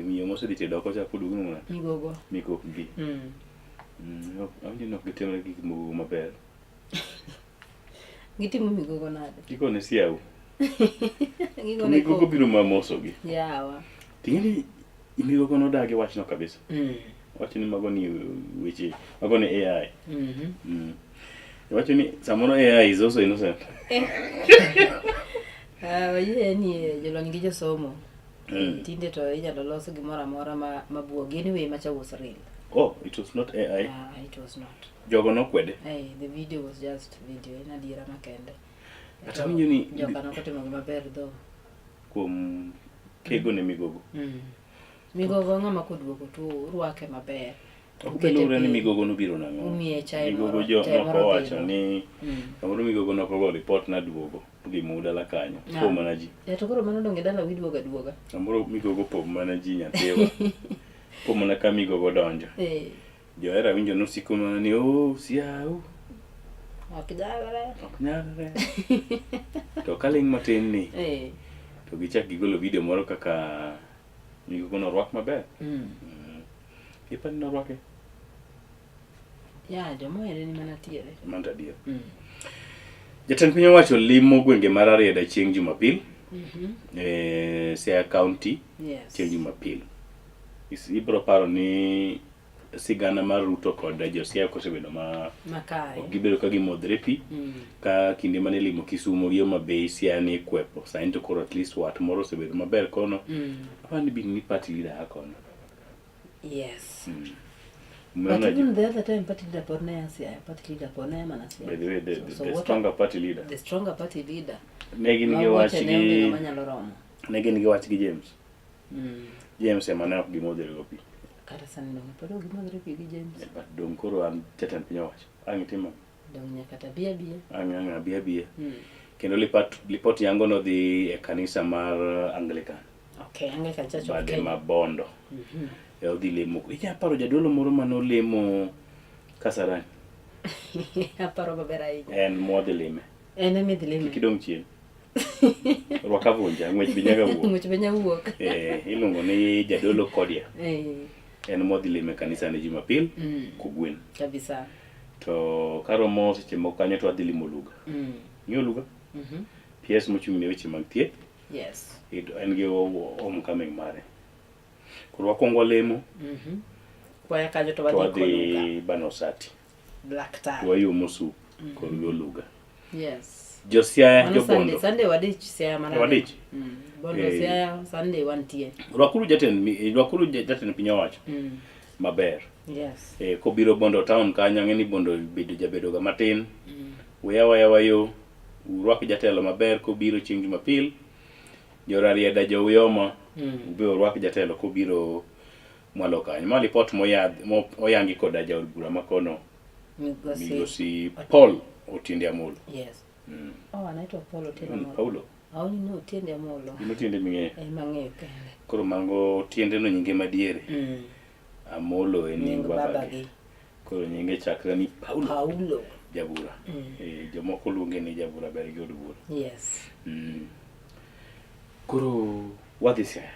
Speaker 2: Miyo mosedhi tedo oko cha pod iluongo nang'o?
Speaker 3: Migogo.
Speaker 2: Migokgi.
Speaker 3: Mm.
Speaker 2: Mm, awinjo ni ok gitimre gik moko maber.
Speaker 3: Gitimo migogo nade?
Speaker 2: Gikone siau. To
Speaker 3: Gigone
Speaker 2: migogo
Speaker 3: koko.
Speaker 2: biro mamosogi.
Speaker 3: Yawa.
Speaker 2: Ting'e ni migogo nodagi wachno kabisa.
Speaker 3: Mm.
Speaker 2: Wacho ni mago ni weche, mago ni AI.
Speaker 3: Mhm.
Speaker 2: Mm. Iwacho ni samoro AI is also innocent.
Speaker 3: Ah, wayie ni eh, jolony gi josomo.
Speaker 2: Mm.
Speaker 3: Tinde to inyalo los gimoro amora ma mabuogi. Anyway, macha was real.
Speaker 2: Oh, it was not AI.
Speaker 3: Ah, it was not.
Speaker 2: Jogo nokwede.
Speaker 3: Hey, the video was just video. En adiera makende.
Speaker 2: Kata awinjo ni
Speaker 3: Joka nokotimo gima ber though.
Speaker 2: kuom kego ne migogo.
Speaker 3: Mm. Migogo ng'ama koduogo to urwake maber.
Speaker 2: Ok be luwre ni migogo nobiro nang'o.
Speaker 3: Umiye chai
Speaker 2: Migogo
Speaker 3: moro.
Speaker 2: jo
Speaker 3: Chai
Speaker 2: moko
Speaker 3: moro
Speaker 2: owacho
Speaker 3: pilo.
Speaker 2: ni
Speaker 3: Mm.
Speaker 2: samoro migogo nokogo ripot naduogo limo dala kanyo.
Speaker 3: Ah.
Speaker 2: Po mana ji.
Speaker 3: Eh, to koro mano donge dala widuogo aduoga.
Speaker 2: Samoro migogo po mana ji nyathiwa. Po mana ka migogo donjo.
Speaker 3: Eh,
Speaker 2: Johera winjo nosiko mana ni oh siau
Speaker 3: ok nyalre.
Speaker 2: ok nyalre. To kaling' matin ni
Speaker 3: Eh.
Speaker 2: to gichak gigolo video moro kaka migogo norwak maber.
Speaker 3: Mm.
Speaker 2: Mm. Ipani norwake?
Speaker 3: Ya, joma ohere ni mana tiere.
Speaker 2: Mano to adier.
Speaker 3: Mm.
Speaker 2: Jatend piny owacho limo gwenge mar Rarieda chieng' Jumapil
Speaker 3: Mhm.
Speaker 2: e Siaya County
Speaker 3: Yes.
Speaker 2: chieng' Jumapil. Ibiro paro ni sigana mar Ruto kod jo Siaya kosebedo ma
Speaker 3: Makare.
Speaker 2: ok gibedo ka gimodhre pi
Speaker 3: Mm.
Speaker 2: ka kinde mane limo Kisumo gi Homa Bay Siaya ni kwepo sani to koro at least wat moro osebedo maber kono.
Speaker 3: Mm.
Speaker 2: Apani bin ni party leader ha kono.
Speaker 3: Yes.
Speaker 2: Mm.
Speaker 3: But
Speaker 2: Umeona
Speaker 3: even the other time party leader pod ne a Siaya, party leader pod ne mana Siaya.
Speaker 2: By the way, the,
Speaker 3: So-
Speaker 2: the,
Speaker 3: so
Speaker 2: the
Speaker 3: what
Speaker 2: stronger party leader.
Speaker 3: The stronger party leader.
Speaker 2: Ne gin gi
Speaker 3: Ma
Speaker 2: wach
Speaker 3: wuoche ne onge
Speaker 2: gi
Speaker 3: ng'ama nyalo romo.
Speaker 2: ne gin gi wach gi James.
Speaker 3: Mm.
Speaker 2: James ema ne ok gimodhre go pi.
Speaker 3: Kata sani donge pod ok gimodhre pi gi James.
Speaker 2: But dong koro an jatend piny owacho. Ang' itimo
Speaker 3: Dong nyaka tabi abiya.
Speaker 2: ang' ang' abi abiya.
Speaker 3: Mm.
Speaker 2: Kendo lipot, lipot yango nodhi e kanisa mar Anglican
Speaker 3: Okay, Anglican Church of
Speaker 2: bade
Speaker 3: Kenya.
Speaker 2: ma Bondo.
Speaker 3: Mhm.
Speaker 2: E odhi lemo. Inya paro jadolo moro manolemo Kasarani.
Speaker 3: Aparo maber ahinya.
Speaker 2: En mwadhi lime.
Speaker 3: En ema idhi lime.
Speaker 2: Kik idong' chien. Rwak avunja, ng'wech be nyaka wuok.
Speaker 3: Ng'wech be nyaka wuok.
Speaker 2: Eh, iluongo ni jadolo Kodia.
Speaker 3: Eh,
Speaker 2: En mwadhi lime kanisa ne Jumapil
Speaker 3: Mm.
Speaker 2: kogwen.
Speaker 3: kabisa.
Speaker 2: To karomo seche moko kanyo to wadhi limo Luga.
Speaker 3: Mm.
Speaker 2: Ing'eyo Luga?
Speaker 3: Mhm.
Speaker 2: PS mochung' ne weche mag thieth.
Speaker 3: Yes.
Speaker 2: En gi homecoming mare. Koro wakwongo walemo
Speaker 3: Mhm. Kwaya kanyo to
Speaker 2: to
Speaker 3: wadhi Koluga.
Speaker 2: wadhi Banosati.
Speaker 3: Black Tar.
Speaker 2: To wayuomo sup
Speaker 3: Mhm.
Speaker 2: kod gi Oluga.
Speaker 3: Yes.
Speaker 2: Jo Siaya,
Speaker 3: Mano
Speaker 2: jo
Speaker 3: Sunday,
Speaker 2: Bondo.
Speaker 3: Sunday wadich Siaya mana.
Speaker 2: Wadich?
Speaker 3: Mm. Bondo
Speaker 2: Eh.
Speaker 3: Siaya Sunday wantie.
Speaker 2: Rwakuru jatend rwakuru jatend piny owacho
Speaker 3: Mm.
Speaker 2: maber.
Speaker 3: Yes.
Speaker 2: Eh, kobiro Bondo town kanyo ang'e ni Bondo bedo jabedo ga matin.
Speaker 3: Mm.
Speaker 2: Weya waya wayo urwak jatelo maber kobiro chieng' Jumapil. Jo Rarieda jo Uyoma
Speaker 3: Mm.
Speaker 2: ube urwak jatelo kobiro mwalo kanyo. Ma lipot moyadh mo oyangi koda jaod bura makono
Speaker 3: Migosi.
Speaker 2: migosi Paul Otiende Amolo.
Speaker 3: Yes.
Speaker 2: Mm.
Speaker 3: Oh, anaitwa Paul Otiende
Speaker 2: Mm,
Speaker 3: Amolo.
Speaker 2: Paulo.
Speaker 3: Aoni ni Otiende Amolo.
Speaker 2: In Otiende ming'eyo.
Speaker 3: Ema ang'eyo kende.
Speaker 2: Koro mago Otiende no nyinge madiere.
Speaker 3: Mm.
Speaker 2: Amolo en nying
Speaker 3: Nying
Speaker 2: babagi.
Speaker 3: babagi.
Speaker 2: Koro nyinge chakre ni Paulo.
Speaker 3: Paulo.
Speaker 2: Jabura.
Speaker 3: Mm.
Speaker 2: Eh, jomoko luonge ni Jabura ber gi od bura.
Speaker 3: Yes.
Speaker 2: Mm. Koro wadhi Siaya.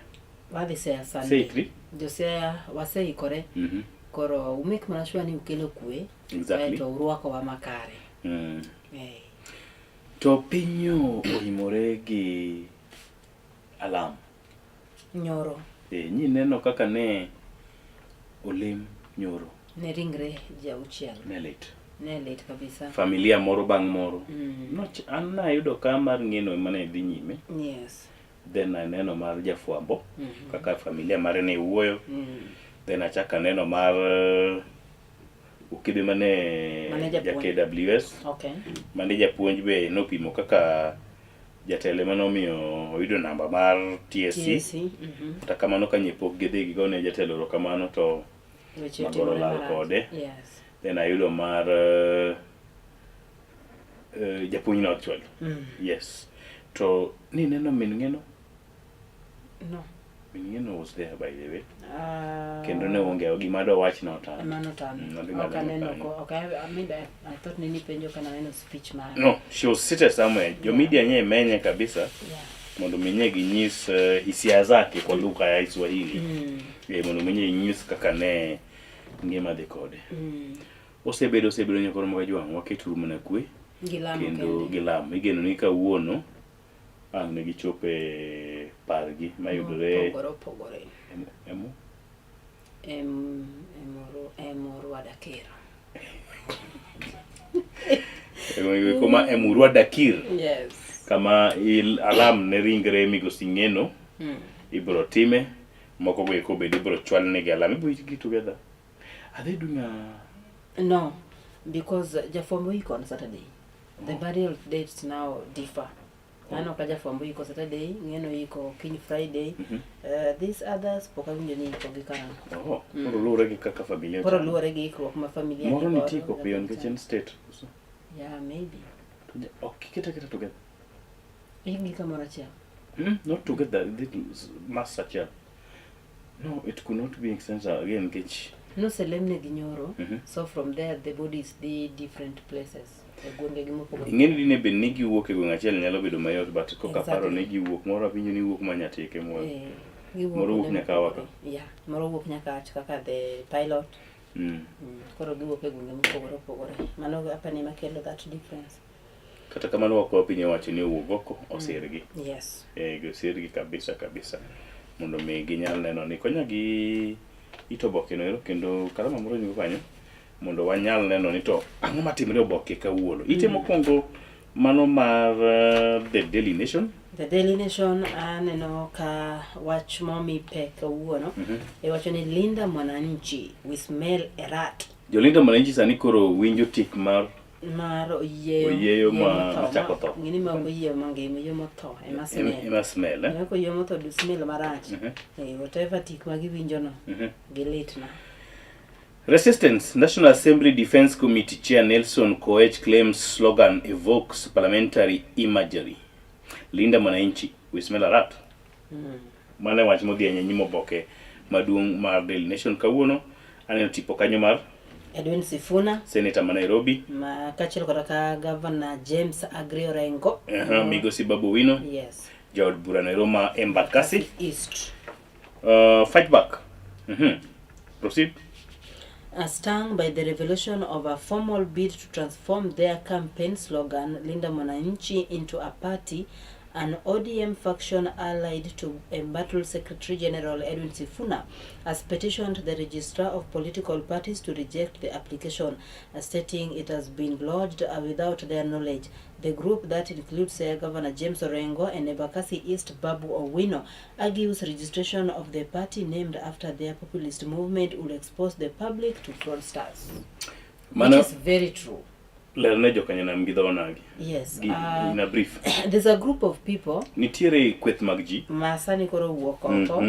Speaker 3: Wadhi Siaya Sunday.
Speaker 2: Seikri?
Speaker 3: Jo Siaya waseikore.
Speaker 2: Mhm.
Speaker 3: Koro umake mana sure ni ukelo kwe.
Speaker 2: Exactly.
Speaker 3: Kaeto urwakowa makare.
Speaker 2: Mm.
Speaker 3: Eh.
Speaker 2: To pinyo oimore gi alam.
Speaker 3: Nyoro
Speaker 2: E, nyi neno kaka ne olem nyoro
Speaker 3: ne ringre ji auchiel.
Speaker 2: ne lit.
Speaker 3: Ne lit kabisa.
Speaker 2: Familia moro bang' moro.
Speaker 3: Mm.
Speaker 2: Noch, an nayudo ka mar ng'eno ema ne dhi nyime.
Speaker 3: Yes.
Speaker 2: Then aneno mar jafwambo
Speaker 3: Mhm.
Speaker 2: kaka familia mare ne wuoyo.
Speaker 3: Mm.
Speaker 2: Then achako aneno mar Okebe mane
Speaker 3: Mane
Speaker 2: ja
Speaker 3: japuonj.
Speaker 2: KWS.
Speaker 3: Okay.
Speaker 2: Mane japuonj be nopimo kaka jatelo ema nomiyo oyudo namba mar TSC.
Speaker 3: TSC. Mhm.
Speaker 2: Kata kamano ka nye pok gidhi gigone jatelo erokamano to
Speaker 3: Weche
Speaker 2: Magoro
Speaker 3: otimore
Speaker 2: lal
Speaker 3: marach.
Speaker 2: kode.
Speaker 3: Yes.
Speaker 2: Then ayudo mar japuonjno actually. Yes. To nineno min ng'eno?
Speaker 3: No.
Speaker 2: Min ng'eno was there by the way.
Speaker 3: Ah.
Speaker 2: Kendo ne onge gima dwa wach notame.
Speaker 3: Mano tame.
Speaker 2: Nodhi
Speaker 3: Ok
Speaker 2: ng'ado
Speaker 3: aneno
Speaker 2: kanyo.
Speaker 3: ko ok I mean I thought nini penjo kana neno speech mare.
Speaker 2: No, she was seated somewhere. Jo media nye menye kabisa.
Speaker 3: Yeah.
Speaker 2: Mondo minye ginyis hisia zake kwa lugha ya Kiswahili. Mondo minye ginyis kaka ne ngima dhi kode. Osebedo osebedo nyakoro mag jwang' waketuru mana kwe
Speaker 3: Gilamo
Speaker 2: kendo
Speaker 3: kende.
Speaker 2: gilamo. Igeno ni kawuono ang' ne gichop e pargi mayudore
Speaker 3: Mopogore opogore.
Speaker 2: emo
Speaker 3: Emurua Dakir.
Speaker 2: Koma Emurua Dakir.
Speaker 3: Yes.
Speaker 2: Kama alam ne ringre migosi Ng'eno ibiro time moko go eko bende ibiro chwalnegi alam ibiro gi together. Are they doing a
Speaker 3: No, because jafwambo iko on Saturday. The burial dates now differ. Aneno ka jafwambo iko Saturday, Ng'eno iko kiny Friday. These others pok awinjo ni iko gi karang'o.
Speaker 2: Oh, koro luwore gi kaka familia
Speaker 3: Koro
Speaker 2: chalo.
Speaker 3: luwore gi ikruok ma familia
Speaker 2: Moro
Speaker 3: ni
Speaker 2: nitie
Speaker 3: godo,
Speaker 2: iko piyo nikech en state. koso?
Speaker 3: Yeah, maybe.
Speaker 2: To ok gikete aketa together.
Speaker 3: Ikgi kamoro achiel.
Speaker 2: Not together, mass achiel. No, it could not be extended again nikech
Speaker 3: Noselemnegi nyoro, so from there the bodies dhi different places e gwengegi mopogore.
Speaker 2: Ing'eni dine bed ni giwuok e gweng' achiel nyalo bedo mayot but koka
Speaker 3: Exactly.
Speaker 2: paro ni giwuok moro awinjo ni wuok ma Nyatike moro.
Speaker 3: Giwuok
Speaker 2: Moro wuok
Speaker 3: kuonde
Speaker 2: nyaka Awaka.
Speaker 3: mopogore. Yeah, moro wuok nyaka Ach kaka the pilot. Koro giwuok e gwenge mopogore opogore. Mano apani ema kelo that difference.
Speaker 2: Kata kamano wakwayo piny owacho ni owuog oko osirgi.
Speaker 3: Yes.
Speaker 2: Osirgi kabisa kabisa mondo mi ginyal neno ni konya gi it oboke no ero kendo kalama moro nyugo kanyo mondo wanyal neno ni to ang'o matimore oboke kawuono. Ite mokwongo mano mar The Daily Nation.
Speaker 3: The Daily Nation aneno ka wach momi pek kawuono. Iwacho ni Linda Mwananchi we smell a rat.
Speaker 2: Jolinda Mwananchi sani koro winjo tik mar
Speaker 3: Mar oyieyo.
Speaker 2: Oyieyo
Speaker 3: motho,
Speaker 2: machako tho.
Speaker 3: Ng'eni ma ok oyieyo mangima, oyieyo motho ema smell.
Speaker 2: Ema smell, eh?
Speaker 3: Ok oyieyo motho do smell marach. Whatever tik ma giwinjo no, gilitna.
Speaker 2: Resistance National Assembly Defense Committee Chair Nelson Koech claims slogan evokes parliamentary imagery. Linda Mwananchi, we smell a rat. Mano e wach modhi e nyim oboke maduong' mar Daily Nation kawuono. Aneno tipo kanyo mar
Speaker 3: Edwin Sifuna
Speaker 2: Senator ma Nairobi,
Speaker 3: ma kaachiel koda ka Governor James Agri Orengo.
Speaker 2: Migosi Babu Owino,
Speaker 3: Yes.
Speaker 2: jaod bura Nairobi ma Embakasi
Speaker 3: East.
Speaker 2: Fight back. Proceed.
Speaker 3: Stung by the revelation of a formal bid to transform their campaign slogan, Linda Mwananchi, into a party, an ODM faction allied to embattled Secretary General Edwin Sifuna has petitioned the Registrar of Political Parties to reject the application, stating it has been lodged without their knowledge. The group that includes Governor James Orengo and Embakasi East Babu Owino argues registration of the party named after their populist movement will expose the public to fraudsters.
Speaker 2: Mano,
Speaker 3: Which is very true.
Speaker 2: Lerne jokanyanam gi dho onagi.
Speaker 3: Yes.
Speaker 2: Gi, in a brief.
Speaker 3: There's a group of people
Speaker 2: Nitiere kweth mag ji.
Speaker 3: ma sani koro wuok oko.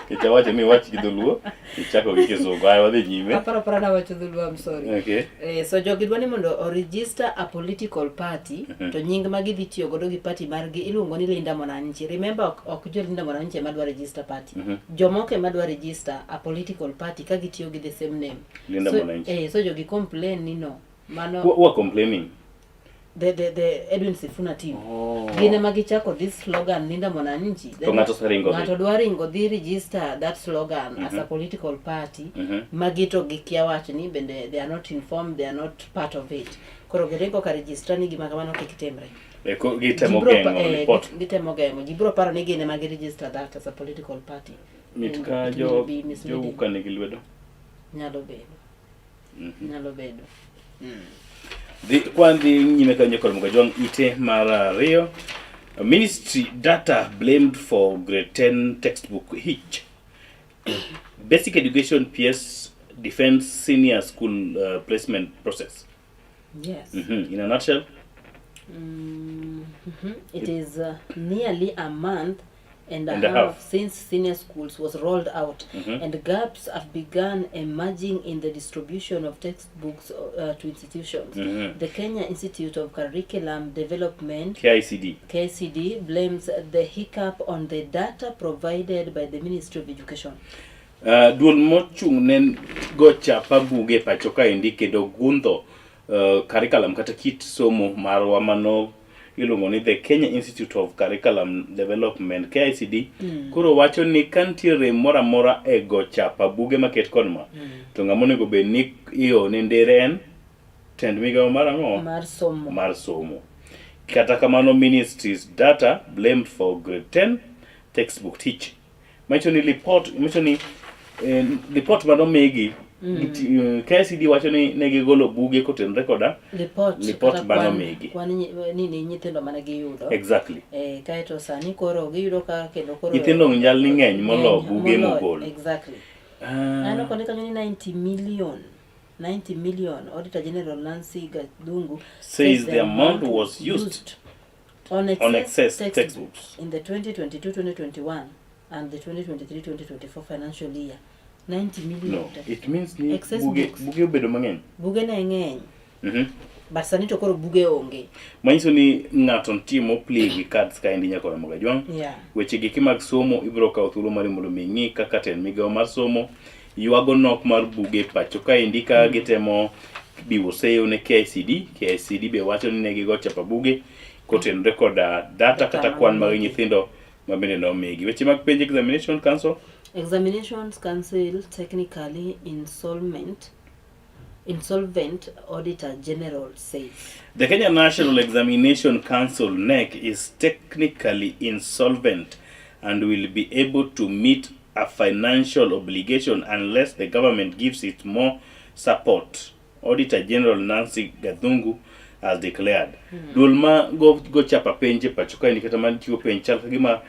Speaker 2: Nikech awacho ni iwach gi dholuo, ichako gi kisungu. Aya wadhi nyime.
Speaker 3: Aparo apara nawacho dholuo, I'm sorry.
Speaker 2: Okay.
Speaker 3: So jogi dwa ni mondo o register a political party to nying ma gidhi tiyo godo gi party margi iluongo ni Linda Mwananchi. Remember ok jo Linda Mwananchi ema dwa register party. Jomoko ema dwa register a political party ka gitiyo gi the same name.
Speaker 2: Linda
Speaker 3: So,
Speaker 2: Mwananchi.
Speaker 3: So jogi complain ni no. Mano
Speaker 2: Who are complaining?
Speaker 3: The Edwin Sifuna team. Gin ema gichako this slogan Linda Mwananchi.
Speaker 2: To ng'ato oseringo dhi.
Speaker 3: Ng'ato dwa ringo dhi register that slogan as a political party. Magi to gikia wach ni bende they are not informed, they are not part of it. Koro giringo ka register ni gima kamano kik timre.
Speaker 2: Gitemo
Speaker 3: Gibro
Speaker 2: geng'o report.
Speaker 3: Gitemo geng'o. Gibro paro ni gin ema gi register that as a political party.
Speaker 2: Mit
Speaker 3: And
Speaker 2: ka
Speaker 3: it will be misleading.
Speaker 2: jo uka nigi lwedo.
Speaker 3: Nyalo bedo. Nyalo bedo.
Speaker 2: Dhi kwan dhi nyime kanyo kod Mugajwang' ite mar ariyo. Ministry data blamed for grade 10 textbook hitch. Basic education PS defense senior school placement process.
Speaker 3: Yes.
Speaker 2: In a nutshell.
Speaker 3: It is nearly a month and a
Speaker 2: And a
Speaker 3: half
Speaker 2: half.
Speaker 3: since senior schools was rolled out and gaps have begun emerging in the distribution of textbooks to institutions. The Kenya Institute of Curriculum Development
Speaker 2: KICD.
Speaker 3: KCD blames the hiccup on the data provided by the Ministry of Education.
Speaker 2: Duol mochung' ne go chapa buge e pacho kaendi kendo gundho curriculum kata kit somo marwa mano iluongo ni the Kenya Institute of Curriculum Development KICD koro wacho ni ka nitie rem moro amora e go chapa buge maket kod ma to ng'ama onego bed ni ione ndere en tend migawo mar ang'o
Speaker 3: Mar somo.
Speaker 2: mar somo. Kata kamano ministry's data blamed for grade 10 textbook teach. Manyiso ni report manyiso ni report manomigi KICD wacho ni ne gigolo buge kotenore koda
Speaker 3: Report
Speaker 2: Report
Speaker 3: kata
Speaker 2: mano
Speaker 3: kwan-
Speaker 2: migi.
Speaker 3: kwan nini nyithindo mane giyudo.
Speaker 2: Exactly.
Speaker 3: Kaeto sani koro giyudo ka kendo koro
Speaker 2: Nyithindo nyal ni ng'eny molo
Speaker 3: ng'eny
Speaker 2: buge
Speaker 3: moloyo,
Speaker 2: mogol.
Speaker 3: Exactly.
Speaker 2: Ah.
Speaker 3: Aneno koni kanyo ni 90 million 90 million Auditor General Nancy Gathungu
Speaker 2: Says the amount was used
Speaker 3: on excess,
Speaker 2: on excess
Speaker 3: textbooks
Speaker 2: textbooks.
Speaker 3: in the 2022-2021 and the 2023-2024 financial year. 90 million.
Speaker 2: No, it means ni
Speaker 3: Excess
Speaker 2: buge
Speaker 3: books.
Speaker 2: buge obedo mang'eny.
Speaker 3: Buge ne ng'eny But sani to koro buge onge.
Speaker 2: Manyiso ni ng'ato nitie moplay gi cards kaendi nyaka Ramogi Ajwang'. Weche giki mag somo ibiro kawo thuolo mari mondo mi ing'i kaka tend migawo mar somo ywago nok mar buge pacho kaendi ka gitemo biwo seyo ne KICD. KICD be wacho ni ne gigo chapa buge kotenore koda data kata kwan mag nyithindo ma bende nomigi. Weche mag penj Examination Council.
Speaker 3: Examinations Council technically insolvent, insolvent Auditor General says.
Speaker 2: The Kenya National Examination Council NEC is technically insolvent and will be able to meet a financial obligation unless the government gives it more support. Auditor General Nancy Gathungu has declared. Duol ma go chapa penj e pacho kaendi kata man chiwo penj chal ka gima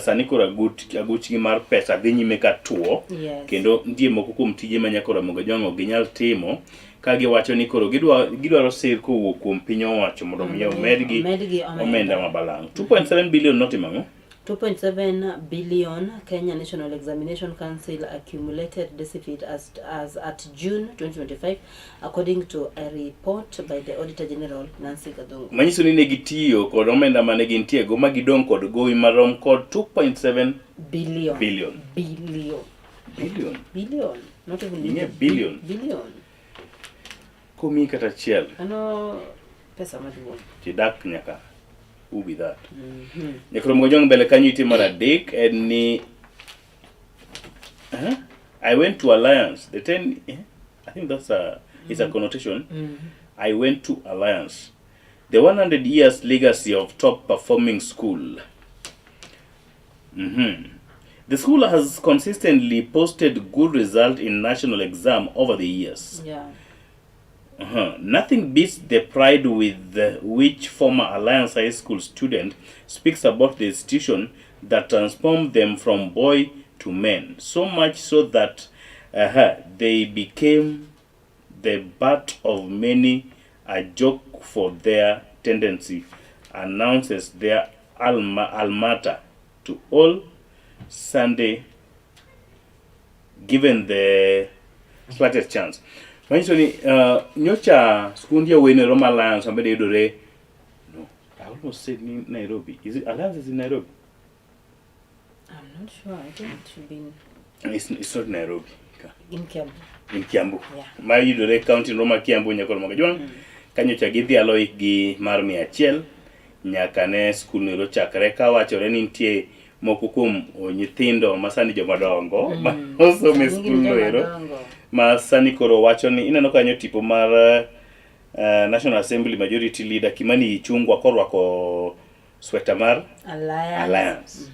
Speaker 2: sani koro aguchgi mar pesa dhi nyime ka tuo. Kendo nitie moko kuom tije ma nyaka Ramogi Ajwang' ok ginyal timo ka giwacho ni koro gidwaro sir kowuok kuom piny owacho mondo mi omedgi
Speaker 3: Omedgi omenda.
Speaker 2: omenda ma balang'. 2.7 billion notimo ang'o?
Speaker 3: 2.7 billion Kenya National Examination Council accumulated deficit as at June 2025, according to a report by the Auditor General Nancy Gathungu.
Speaker 2: Manyiso ni ne gitiyo kod omenda mane gintie go ma gidong' kod gowi marom kod 2.7
Speaker 3: Billion.
Speaker 2: billion.
Speaker 3: Billion.
Speaker 2: Billion.
Speaker 3: Billion. Not even
Speaker 2: Ing'e billion.
Speaker 3: Billion.
Speaker 2: Komiyi kata achiel.
Speaker 3: Mano pesa maduong'.
Speaker 2: Tidak nyaka ubi that. Nyaka Ramogi Ajwang' mbele kanyo ite mar adek en ni I went to Alliance. The 10, I think that's a, it's a connotation. I went to Alliance. The 100 years legacy of top performing school. The school has consistently posted good result in national exam over the years. Nothing beats the pride with which former Alliance High School student speaks about the institution that transformed them from boy to men, so much so that they became the butt of many a joke for their tendency, announces their alma mater to all Sunday, given the slightest chance. Manyiso ni nyocha skund yawuoyi Roma Alliance mabende yudore, no, I almost said ni Nairobi. Is it Alliance is in Nairobi?
Speaker 3: I'm not sure. I think it should be in
Speaker 2: It's not Nairobi.
Speaker 3: In Kiambu.
Speaker 2: In Kiambu.
Speaker 3: Yeah.
Speaker 2: Ma yudore county Roma Kiambu nyaka Ramogi Ajwang'. Kanyocha gidhialo hikgi mar 100 nyaka ne skul no ero chakre ka wachore ni nitie moko kuom nyithindo ma sani jomadongo ma osomo e
Speaker 3: Sani gin
Speaker 2: skul no ero
Speaker 3: jomadongo.
Speaker 2: ma sani koro wacho ni ineno kanyo tipo mar National Assembly Majority Leader Kimani Ichung'wa korwako sweta mar
Speaker 3: Alliance.
Speaker 2: Alliance.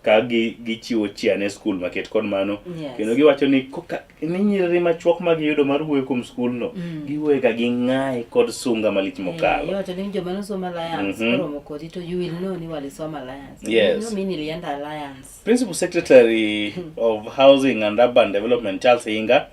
Speaker 2: Ka gichiwo chia ne skul maket kod mano. Kendo giwacho ni koka ni nyiri machuok ma giyudo mar wuoyo kuom skul no, giwuoyo ga gi ng'ayi kod sunga malich mokalo.
Speaker 3: Iwacho ni joma nosomo Alliance koromo kodi to you will know ni walisoma Alliance.
Speaker 2: Yes.
Speaker 3: You know mi nilienda Alliance.
Speaker 2: Principal Secretary of Housing and Urban Development Charles Hinga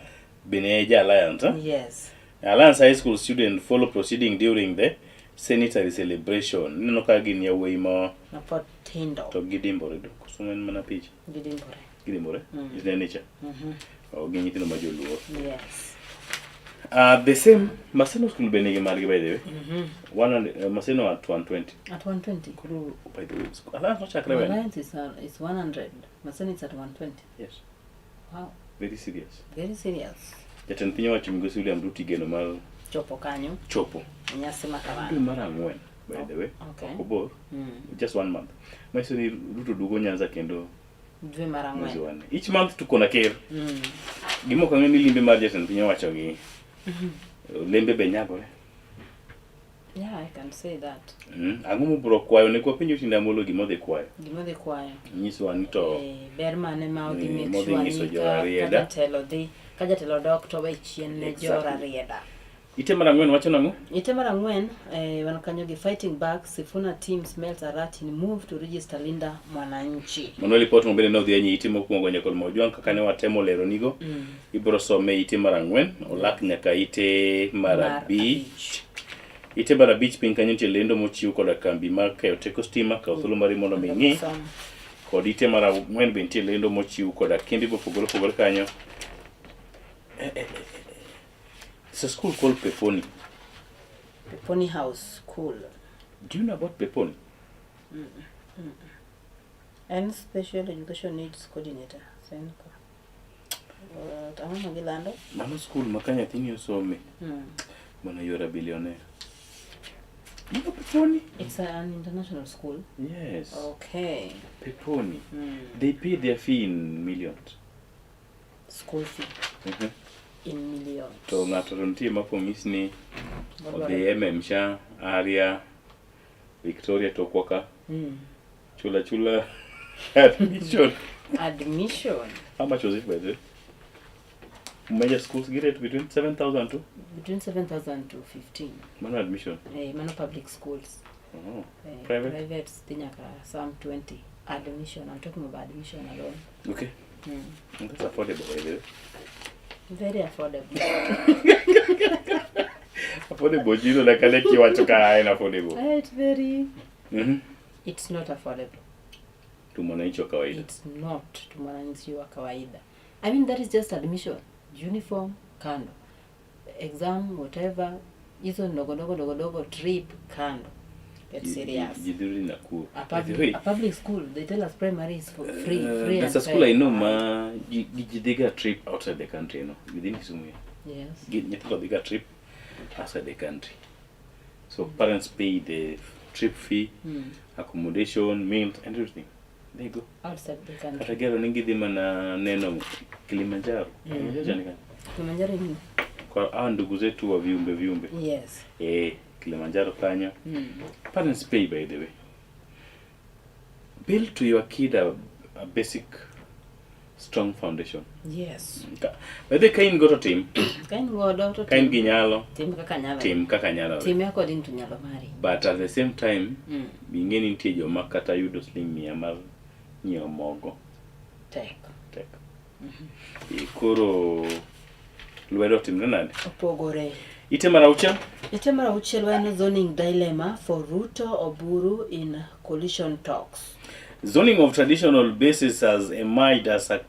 Speaker 2: bende ja Alliance.
Speaker 3: Yes.
Speaker 2: Alliance High School student follow proceeding during the Sanitary celebration. Ineno ka gin yawuoyi ma
Speaker 6: Mapod tindo.
Speaker 2: to gidimbore. Koso en mana picha.
Speaker 6: Gidimbore.
Speaker 2: Gidimbore? Inene cha. Oh, gin nyithindo ma joluo.
Speaker 6: Yes.
Speaker 2: The same Maseno school be nigi margi by the way. Maseno at 120.
Speaker 6: At 120.
Speaker 2: Koro by the way, Alliance nochakre when?
Speaker 6: Alliance is 100. Maseno is at 120.
Speaker 2: Yes.
Speaker 6: Wow.
Speaker 2: Very serious.
Speaker 6: Very serious.
Speaker 2: Jatend piny owacho migosi William Ruto igeno mar
Speaker 6: Chopo kanyo.
Speaker 2: chopo.
Speaker 6: E nyasi ma
Speaker 2: Dwe
Speaker 6: kamano.
Speaker 2: mar ang'wen by the way.
Speaker 6: Okay.
Speaker 2: Ok obor. Just one month. Manyiso ni Ruto duogo Nyanza kendo
Speaker 6: Dwe mar
Speaker 2: mwezi
Speaker 6: ang'wen.
Speaker 2: wa nne. Each month tuko na ker. Gima ok ang'e ni limbe mar jatend piny owacho gi lembe be nyagore.
Speaker 6: Yeah, I can say that.
Speaker 2: Ang'o mobiro kwayo? Onego wapenj Otiende Amollo gima odhi kwayo.
Speaker 6: Gima odhi kwayo.
Speaker 2: Nyiswa ni to
Speaker 6: Eh, ber mane ma odhi make
Speaker 2: modhi
Speaker 6: sure
Speaker 2: nyiso
Speaker 6: ni
Speaker 2: jo
Speaker 6: ka
Speaker 2: Rarieda.
Speaker 6: jatelo dhi, ka jatelo dok to we chien ne jo Rarieda.
Speaker 2: Ite mar ang'wen wacho nang'o?
Speaker 6: Ite mar ang'wen, wan kanyo gi fighting back, Sifuna team smells a rat in move to register Linda Mwananchi.
Speaker 2: Mano ripot ma bende ne odhi e ite mokwongo nyaka Mojwang' kaka ne watemo lero nigo. Ibiro some ite mar ang'wen, olak nyaka ite mar abich. Ite mar abich piny kanyo nitie lendo mochiw koda kambi mar keyo teko stima, kaw thuolo mari mondo mi ing'i. Kod ite mar ang'wen be nitie lendo mochiw koda kembe mopogore opogore kanyo. It's a school called Peponi.
Speaker 6: Peponi House School.
Speaker 2: Do you know about Peponi?
Speaker 6: En Special Education Needs Coordinator, SENCO. Ang'o ma gilando?
Speaker 2: Mano school ma ka nyathini osome, mana you are a billionaire. Mano Peponi?
Speaker 6: It's an international school.
Speaker 2: Yes.
Speaker 6: Okay.
Speaker 2: Peponi. They pay their fee in millions.
Speaker 6: School fee in millions.
Speaker 2: To ng'ato to nitie ma kong'is ni odhi MM cha, Aria, Victoria to ka. Chula chula admission.
Speaker 6: Admission.
Speaker 2: How much was it by the way? Major schools get it between 7,000 to?
Speaker 6: Between 7,000 to 15.
Speaker 2: Mano admission.
Speaker 6: Mano public schools.
Speaker 2: Oh. Private?
Speaker 6: Private dhi nyaka some 20. Admission. I'm talking about admission alone.
Speaker 2: Okay. That's affordable by the way.
Speaker 6: Very affordable.
Speaker 2: Affordable jino na kale kiwacho ka en affordable.
Speaker 6: It's very It's not affordable.
Speaker 2: To mwananchi wa kawaida.
Speaker 6: It's not to mwananchi wa kawaida. I mean that is just admission. Uniform kando. Exam whatever hizo ndogo ndogo ndogo ndogo trip kando. Get serious.
Speaker 2: Jidhuri Nakuru.
Speaker 6: A
Speaker 2: By the
Speaker 6: public,
Speaker 2: way,
Speaker 6: a public school, they tell us primary is for free, free
Speaker 2: There's
Speaker 6: and
Speaker 2: a school
Speaker 6: fair.
Speaker 2: I know ma ji dhiga trip outside the country, you know, within Kisumu. here.
Speaker 6: Yes.
Speaker 2: Nyithindo dhiga trip outside the country. So parents pay the trip fee, accommodation, meals, and everything. They go.
Speaker 6: Outside the country.
Speaker 2: Kata gero ni gidhi mana neno Kilimanjaro. Kilimanjaro ni gani?
Speaker 6: Kilimanjaro ni
Speaker 2: Kwa hawa ndugu zetu wa viumbe viumbe.
Speaker 6: Yes.
Speaker 2: Kilimanjaro kanyo. Parents pay by the way. Build to your kid a basic strong foundation.
Speaker 6: Yes.
Speaker 2: By the way, ka in godo tim.
Speaker 6: Ka in godo to
Speaker 2: Ka in gi nyalo.
Speaker 6: Tim kaka nyalo.
Speaker 2: Tim kaka nyalore.
Speaker 6: Tim according to nyalo mari.
Speaker 2: But at the same time, ing'e ni nitie joma kata yudo siling 100 mar nyiewo mogo.
Speaker 6: Tek.
Speaker 2: Tek. Koro lwedo otimre nade?
Speaker 6: Opogore.
Speaker 2: Ite mar auchiel?
Speaker 6: Ite mar auchiel wan zoning dilemma for Ruto Oburu in coalition talks.
Speaker 2: Zoning of traditional bases has emerged as a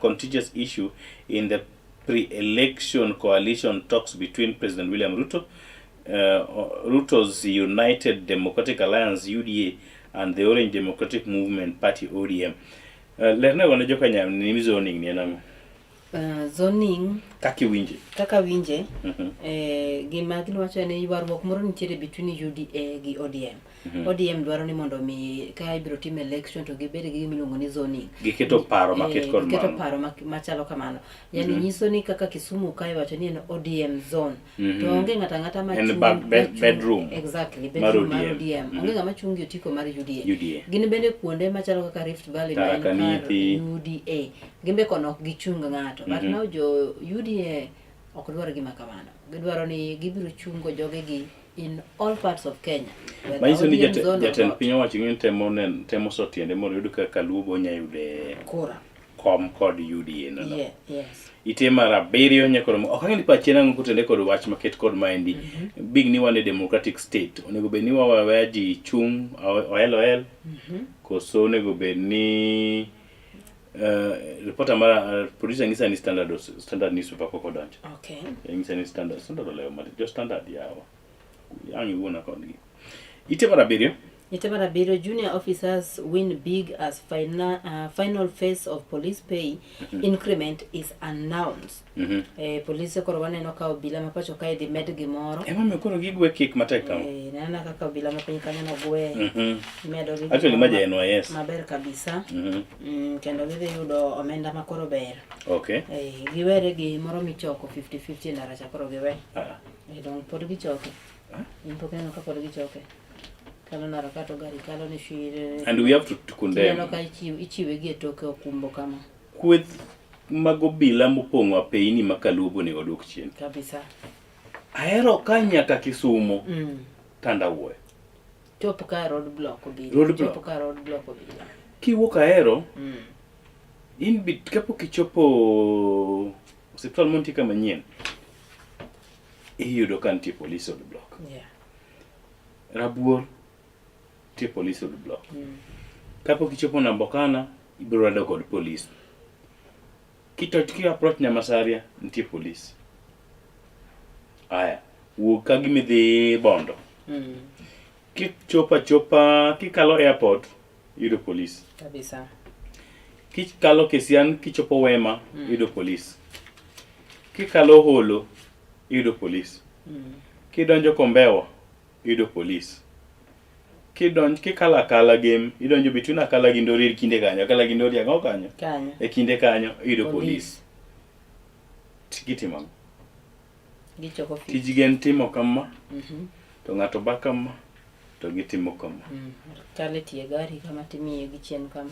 Speaker 2: contentious issue in the pre-election coalition talks between President William Ruto, Ruto's United Democratic Alliance UDA and the Orange Democratic Movement Party ODM. Lerna wane joka nyam ni zoning ni en ang'o?
Speaker 6: Zoning
Speaker 2: Kaka iwinje.
Speaker 6: Kaka winje, gima giwacho ni ywaruok moro nitiere between UDA gi ODM. ODM dwaro ni mondo mi ka ibiro tim election to gibed gi gima iluongo ni zoning.
Speaker 2: Giketo paro maket kod
Speaker 6: Giketo
Speaker 2: mano.
Speaker 6: paro machalo kamano. Yani nyiso ni kaka Kisumu ka iwacho ni en ODM zone. To onge ng'ato ang'ata ma
Speaker 2: En
Speaker 6: chung'
Speaker 2: bedroom
Speaker 6: Exactly,
Speaker 2: mar
Speaker 6: bedroom mar
Speaker 2: ODM.
Speaker 6: ODM. Onge ng'ama chung' gi otiko mar UDA.
Speaker 2: UDA.
Speaker 6: Gin bende kuonde machalo kaka Rift Valley ma en
Speaker 2: Tharaka
Speaker 6: kar
Speaker 2: Nithi.
Speaker 6: UDA. Gin be kono ok gichung ng'ato. But now jo UDA ok dwar gima kamano. Gidwaro ni gibiro chungo jogegi in all parts of Kenya. Whether
Speaker 2: Manyiso ni
Speaker 6: ODM zone or
Speaker 2: jatend
Speaker 6: not.
Speaker 2: piny owacho ng'e temo so tiende mondo oyud kaka Luo bo nya yude
Speaker 6: Kura.
Speaker 2: kom kod UDA no. no.
Speaker 6: Yeah, yes.
Speaker 2: Ite mar abiriyo nyakoro ok ang'e ni pachi en ang'o kotenore kod wach maket kod maendi. Big ni wan e democratic state, onego bed ni waweyo aweya ji chung' oel oel koso onego bed ni reporter mara producer ng'isa ni Standard Standard newspaper pok odonjo.
Speaker 6: Okay.
Speaker 2: Ng'isa ni Standard Standard olewo matin. Jo Standard yawa. Ang' iwuona kodgi. Ite mar abiriyo.
Speaker 6: Ite mar abiriyo, junior officers win big as final phase of police pay increment is announced. Eh, polise koro waneno ka obila ma pacho kae dhi med gimoro.
Speaker 2: Ema omiyo koro gigwe kik matek kama.
Speaker 6: Eh, nena kaka obila ma piny kanyo nogwe. Imedo gi
Speaker 2: Actually,
Speaker 6: gimoro
Speaker 2: ma ja NYS.
Speaker 6: Maber kabisa. Kendo gidhi yudo omenda ma koro ber.
Speaker 2: Okay.
Speaker 6: Eh, giwere gi moro michoko 50-50 e ndara cha koro giwe.
Speaker 2: Ah.
Speaker 6: Eh, dong pod gichoke. In pok ineno ka pod gichoke. Kalo ndara ka to gari kalo ni shire.
Speaker 2: And we have to condemn.
Speaker 6: Tineno ka ichiwe gi e toke okumbo kama.
Speaker 2: Kweth mag obila mopong'o apeini ma Kaluo onego odwok chien.
Speaker 6: Kabisa.
Speaker 2: Ahero ka nyaka Kisumo Tandawuoyo.
Speaker 6: Chop ka road block obila.
Speaker 2: Road block.
Speaker 6: Chop ka road block obila.
Speaker 2: Kiwuok Ahero, in bit kapok ichopo osiptal mantie ka manyien, iyudo ka nitie police road block. Rabuor nitie police road block. Kapok ichopo Nambokana, ibiro rado kod police. Kito ki approach Nyamasaria, nitie police. Aya, wuog ka gimidhi Bondo. Kichopo achopa, kikalo airport, iyudo police.
Speaker 6: Kabisa.
Speaker 2: Kikalo Kisian, kichopo Wema, iyudo police. Kikalo Holo, iyudo police. Kidonjo Kombewa, iyudo police. Kidonj kikalo Akala Gem, idonjo between Akala gi Ndori e kinde kanyo, Akala gi Ndori ang'o kanyo?
Speaker 6: Kanyo.
Speaker 2: E kinde kanyo iyudo
Speaker 6: Police.
Speaker 2: police. Gitimo ang'o?
Speaker 6: Gichoko fee.
Speaker 2: Tijgi en timo kama, to ng'ato ba kama, to gitimo kama.
Speaker 6: Kale tie gari kama timiye gi chien kama.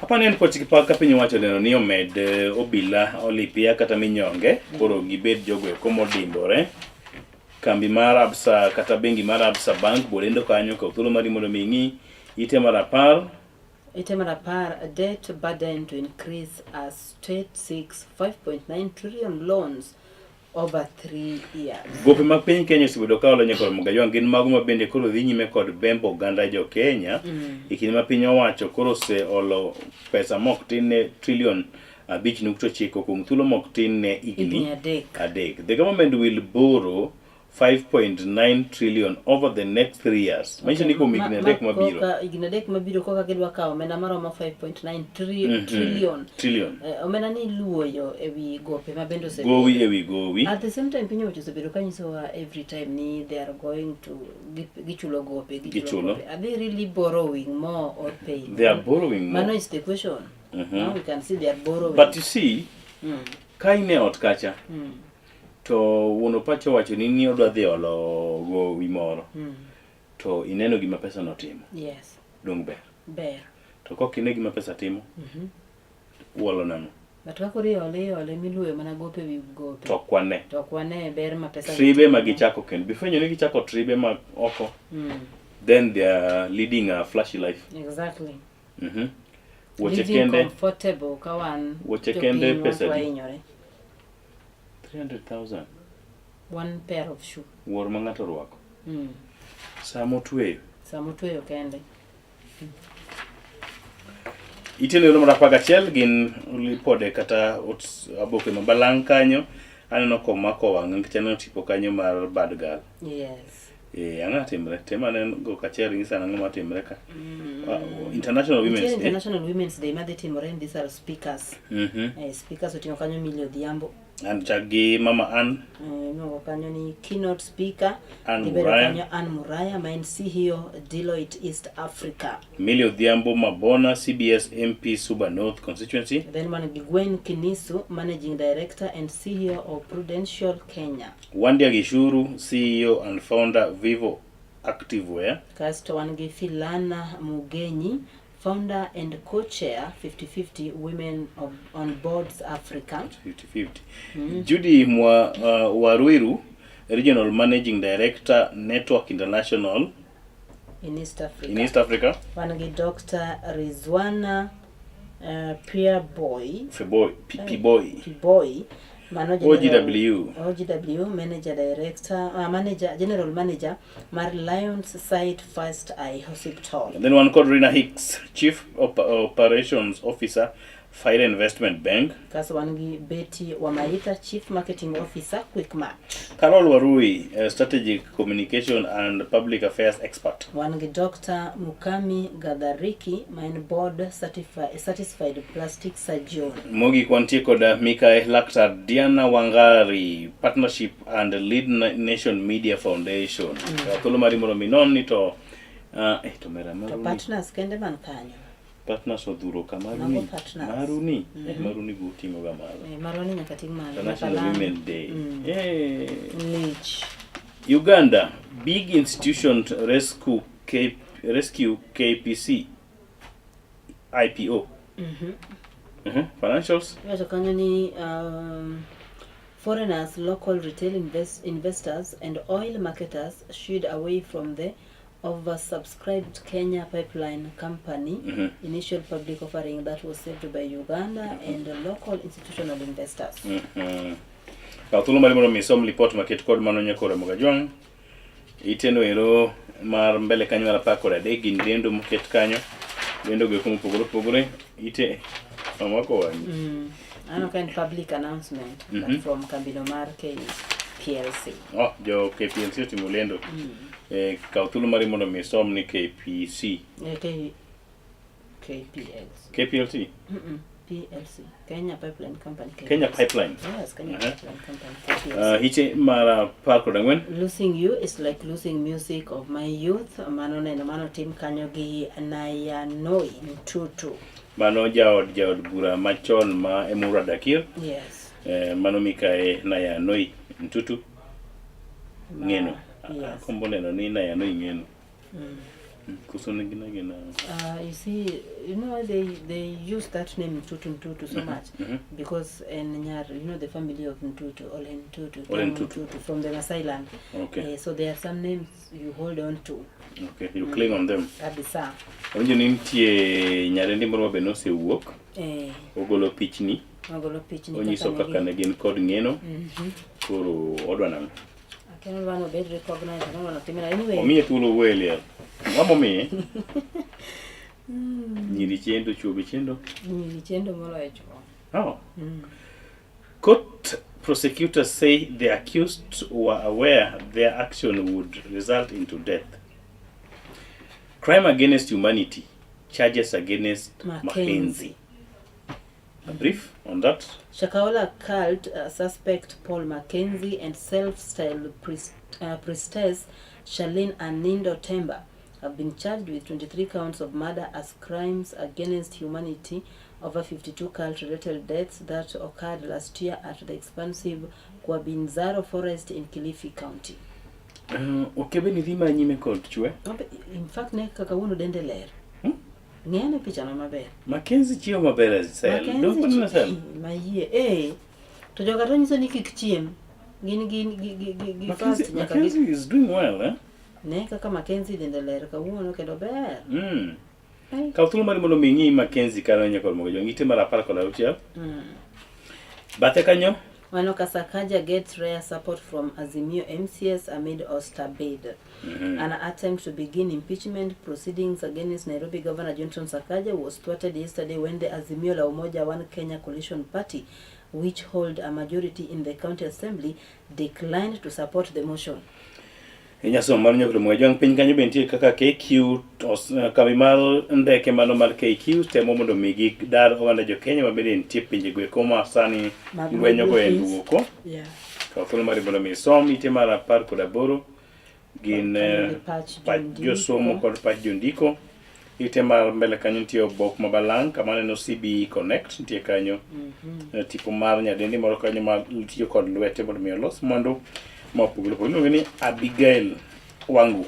Speaker 2: Apani en poch gi pak ka piny owacho neno ni omed obila olipia kata minyonge koro gibed jogo eko modimbore. Kambi mar Absa kata bengi mar Absa Bank bolendo kanyo kaw thuolo mari mondo mi ing'i ite mar 10.
Speaker 6: Ite mar 10, debt burden to increase as state seeks 5.9 trillion loans over 3 years.
Speaker 2: Gope mag piny Kenya osebedo ka olo nyaka Ramogi Ajwang' gin mago ma bende koro dhi nyime kod bembo oganda jo Kenya e kinde ma piny owacho koro oseolo pesa mok tin ne trilion 5.9 kuom thuolo mok tin ne higni
Speaker 6: Higni adek.
Speaker 2: adek. The government will borrow 5.9 trillion over the next 3 years. Manyiso ni kuom higni adek mabiro.
Speaker 6: Higni adek mabiro koka gidwa kawo omenda maromo 5.9 trillion.
Speaker 2: Trillion.
Speaker 6: Omenda ni iluoyo e wi gope ma bende osebedo.
Speaker 2: Gowi e wi gowi.
Speaker 6: At the same time piny owacho osebedo ka nyisowa every time ni they are going to gichulo gope,
Speaker 2: gichulo
Speaker 6: gope. Are they really borrowing more or paying?
Speaker 2: They are borrowing more.
Speaker 6: Mano is the question. Now we can see they are borrowing.
Speaker 2: But you see, ka in e ot kacha, to wuon opacho owacho ni odwa dhi olo gowi moro. To ineno gima pesa notimo.
Speaker 6: Yes.
Speaker 2: Dong ber.
Speaker 6: Ber.
Speaker 2: To kok ine gima pesa timo, uolo nang'o?
Speaker 6: But ka koro iole iole miluoyo mana gope wi gope.
Speaker 2: To ok wane.
Speaker 6: To ok wane ber ma pesa
Speaker 2: Tribe ma gichako kendo. Bifwenyo ni gichako tribe ma oko, then they are leading a flashy life.
Speaker 6: Exactly.
Speaker 2: Wuoche
Speaker 6: Living
Speaker 2: kende
Speaker 6: comfortable ka wan
Speaker 2: Wuoche
Speaker 6: jopiny
Speaker 2: kende
Speaker 6: ma
Speaker 2: pesa adi?
Speaker 6: wahinyore.
Speaker 2: 300,000.
Speaker 6: One pair of shoe.
Speaker 2: Wuor ma ng'ato orwako. Sama otweyo.
Speaker 6: Sama otweyo kende.
Speaker 2: Itieno mar 11 gin lipode kata oboke ma balang' kanyo. Aneno komako wang'a nikech aneno tipo kanyo mar bad girl.
Speaker 6: Yes.
Speaker 2: Ang'o timre? Tem aneno go kachiel nyisa ang'o matimre ka. International Women's
Speaker 6: Nitiere
Speaker 2: Day.
Speaker 6: International Women's Day madhi timore and these are speakers. Speakers oting'o kanyo Millie Odhiambo.
Speaker 2: An chak gi Mama Ann.
Speaker 6: Iluongo kanyo ni keynote speaker.
Speaker 2: Ann
Speaker 6: Gibedo
Speaker 2: Muraya.
Speaker 6: kanyo Ann Muraya ma en CEO Deloitte East Africa.
Speaker 2: Millie Odhiambo Mabona, CBS MP Suba North Constituency.
Speaker 6: Then wan gi Gwen Kinisu, Managing Director and CEO of Prudential Kenya.
Speaker 2: Wandia Gishuru, CEO and founder Vivo Activewear.
Speaker 6: Kasto wan gi Philana Mugenyi, founder and co-chair 50-50 Women on Boards Africa.
Speaker 2: 50-50. Judy Waruiru, Regional Managing Director, Network International
Speaker 6: in East Africa.
Speaker 2: In East Africa.
Speaker 6: Wan gi Dr. Rizwana Pierre Boy
Speaker 2: Feboy, P-Boy.
Speaker 6: P-Boy mano
Speaker 2: OGW.
Speaker 6: OGW manager director manager general manager mar Lions Sight First Eye Hospital.
Speaker 2: And then one called Rina Hicks, Chief Operations Officer, Faida Investment Bank.
Speaker 6: Kaso wan gi Betty Wamaitha chief marketing officer Quickmart.
Speaker 2: Carol Warui, Strategic Communication and Public Affairs Expert.
Speaker 6: Wan gi Dr. Mukami Gathariki ma en board certified plastic surgeon.
Speaker 2: Mogik wantie kod Mikael Laktar Diana Wangari, Partnership and Lead Nation Media Foundation. Thuolo mari mondo mi non ni to to mera
Speaker 6: To
Speaker 2: maru ni
Speaker 6: partners kende man kanyo.
Speaker 2: partners odhuro ka maru
Speaker 6: Mago
Speaker 2: ni
Speaker 6: partners.
Speaker 2: maru ni maru ni go ting'o ga malo.
Speaker 6: Marwa ni nyaka ting' malo.
Speaker 2: International
Speaker 6: nyaka
Speaker 2: Women Day.
Speaker 6: Lich.
Speaker 2: Uganda, big institution rescue rescue KPC IPO. Financials?
Speaker 6: Iwacho kanyo ni foreigners, local retail investors and oil marketers shied away from the oversubscribed Kenya Pipeline Company initial public offering that was saved by Uganda and local institutional investors.
Speaker 2: Kaw thuolo mari mondo mi isom lipot maket kod mano nyakoro Mogajwang'. Iteno ero mar mbele kanyo mar 13 gin lendo moket kanyo. Lendo go eko mopogore opogore. Ite omako wang'i.
Speaker 6: Aneno ka en public announcement but from kambino mar KPLC.
Speaker 2: Oh, jo KPLC otimo lendo. Kaw thuolo mari mondo mi isom ni KPC.
Speaker 6: KPLC.
Speaker 2: KPLC?
Speaker 6: PLC. Kenya Pipeline Company. KPLC.
Speaker 2: Kenya Pipeline.
Speaker 6: Yes, Kenya Pipeline Company. KPLC.
Speaker 2: Hiche mar 14.
Speaker 6: Losing you is like losing music of my youth. Mano neno mano tim kanyo gi Nayanoi Ntutu.
Speaker 2: Mano jaod bura machon ma Emurua Dakir.
Speaker 6: Yes.
Speaker 2: Mano mikae Nayanoi Ntutu. Ng'eno.
Speaker 6: Yes.
Speaker 2: Akombo neno ni Nayanoi ng'eno. Koso ne gin agina.
Speaker 6: You see, you know they use that name Ntutu Ntutu so much because en nyar, you know the family of Ntutu, Ole Ntutu,
Speaker 2: Ole
Speaker 6: Tom
Speaker 2: Ntutu.
Speaker 6: Ntutu from the Masai land. So there are some names you hold on to.
Speaker 2: Okay, you cling on them.
Speaker 6: Kabisa.
Speaker 2: Awinjo ni nitie nyadendi moro ma be nosewuok. Ogolo pichni.
Speaker 6: Ogolo pichni
Speaker 2: Onyiso
Speaker 6: kaka
Speaker 2: kaka ne gin kod ng'eno. Koro odwa nang'o?
Speaker 6: Akia ni odwa obed recognized, odwa ni otimre. Anyway.
Speaker 2: Omiye thuolo owuoyo e liel. Ang'o momiye? Nyiri chendo, chwo be chendo.
Speaker 6: Nyiri chendo moloyo chwo.
Speaker 2: Oh. Court prosecutors say the accused were aware their action would result into death. Crime against humanity, charges against
Speaker 6: Mackenzie.
Speaker 2: Mackenzie. A brief on that.
Speaker 6: Shakahola cult suspect Paul Mackenzie and self-styled priestess Charlene Anindo Temba have been charged with 23 counts of murder as crimes against humanity over 52 cult-related deaths that occurred last year at the expansive Kwabinzaro forest in Kilifi County.
Speaker 2: Okebe ni dhi ma nyime kod chwe.
Speaker 6: In fact, ne kaka wuono dende ler. Ng'e picha no maber.
Speaker 2: Mackenzie chiemo maber e sel.
Speaker 6: Mackenzie
Speaker 2: Dong paneno sel.
Speaker 6: Mayie. To joga to nyiso ni kik chiem. Gin gi fast nyaka gi
Speaker 2: Mackenzie is doing well, eh?
Speaker 6: Ne kaka Mackenzie dende ler kawuono kendo ber.
Speaker 2: Kaw thuolo mari mondo mi ing'i Mackenzie kanyo nyaka mogo jong'ite mar 16. Bathe kanyo
Speaker 6: Mano Kasakaja gets rare support from Azimio MCS amid Oster bid. An attempt to begin impeachment proceedings against Nairobi Governor Johnson Sakaja was thwarted yesterday when the Azimio la Umoja One Kenya Coalition Party, which hold a majority in the county assembly, declined to support the motion.
Speaker 2: Inyasomo mar nyokro mwejwang' piny kanyo be nitie kaka KQ kambi mar ndeke mano mar KQ temo mondo mi gidar oganda jo Kenya ma bende nitie pinje go eko ma sani
Speaker 6: Mag
Speaker 2: lweny ogoyo
Speaker 6: Middle East.
Speaker 2: nduoko. Kaw thuolo mari mondo mi isom ite mar 18 gin
Speaker 6: Kod pach
Speaker 2: pach
Speaker 6: jondiko.
Speaker 2: josomo kod pach jondiko. Ite mar mbele kanyo nitie obok ma balang' kama aneno CBE Connect nitie kanyo. Tipo mar nyadendi moro kanyo ma tiyo kod lwete mondo mi olos mwandu ma opogore opogore. Iluonge ni Abigail Wangu.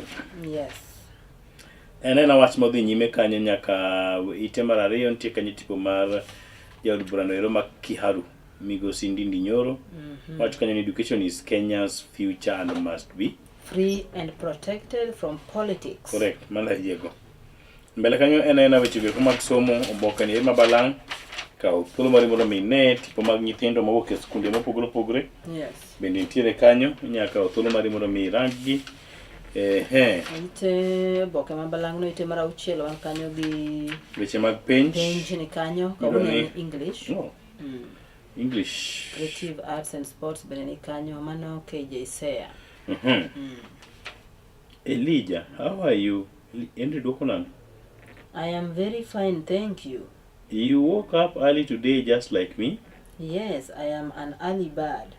Speaker 2: En ena wach modhi nyime kanyo nyaka ite mar 2 nitie kanyo tipo mar jaod burano ero ma Kiharu Migosi Ndindi Nyoro. Wach kanyo ni education is Kenya's future and must be
Speaker 6: free and protected from politics.
Speaker 2: Correct, mano ayiego. Mbele kanyo en aena weche go mag somo, oboke ni ma balang' kaw thuolo mari mondo mi ine tipo mag nyithindo mawuok e skunde mopogore opogore.
Speaker 6: Yes.
Speaker 2: Bende nitiere kanyo, inyalo kawo thuolo mari mondo mi irang gi. Ehe,
Speaker 6: Ite oboke ma balang' no ite mar auchiel wan kanyo gi
Speaker 2: weche mag penj.
Speaker 6: penj ni kanyo
Speaker 2: Iyudo
Speaker 6: kawuono
Speaker 2: ni-
Speaker 6: en English.
Speaker 2: No, English.
Speaker 6: Creative Arts and Sports bende ni kanyo mano KJ Seya.
Speaker 2: Elijah, how are you? Henry dwoko nang'o?
Speaker 6: I am very fine, thank you.
Speaker 2: You woke up early today just like me.
Speaker 6: Yes, I am an early bird.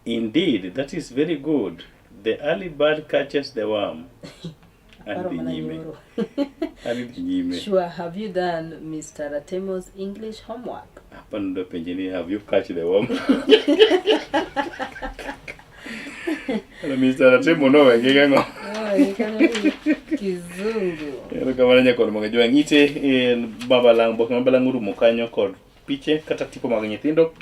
Speaker 2: Indeed, that is very good. The early bird catches the worm. An
Speaker 6: Aparo
Speaker 2: dhi
Speaker 6: mana
Speaker 2: nyime.
Speaker 6: nyoro.
Speaker 2: An dhi nyime.
Speaker 6: Sure, have you done Mr. Ratemo's English homework?
Speaker 2: Hapa ndo penje ni have you catch the worm? Hello, Mr. Ratemo no wenge gang'o?
Speaker 6: Oh, kanyo ni Kizungu.
Speaker 2: Erokamano nyakor moga jwang' ite en babalang' boke mabalang' orumo kanyo kod piche kata tipo mag nyithindo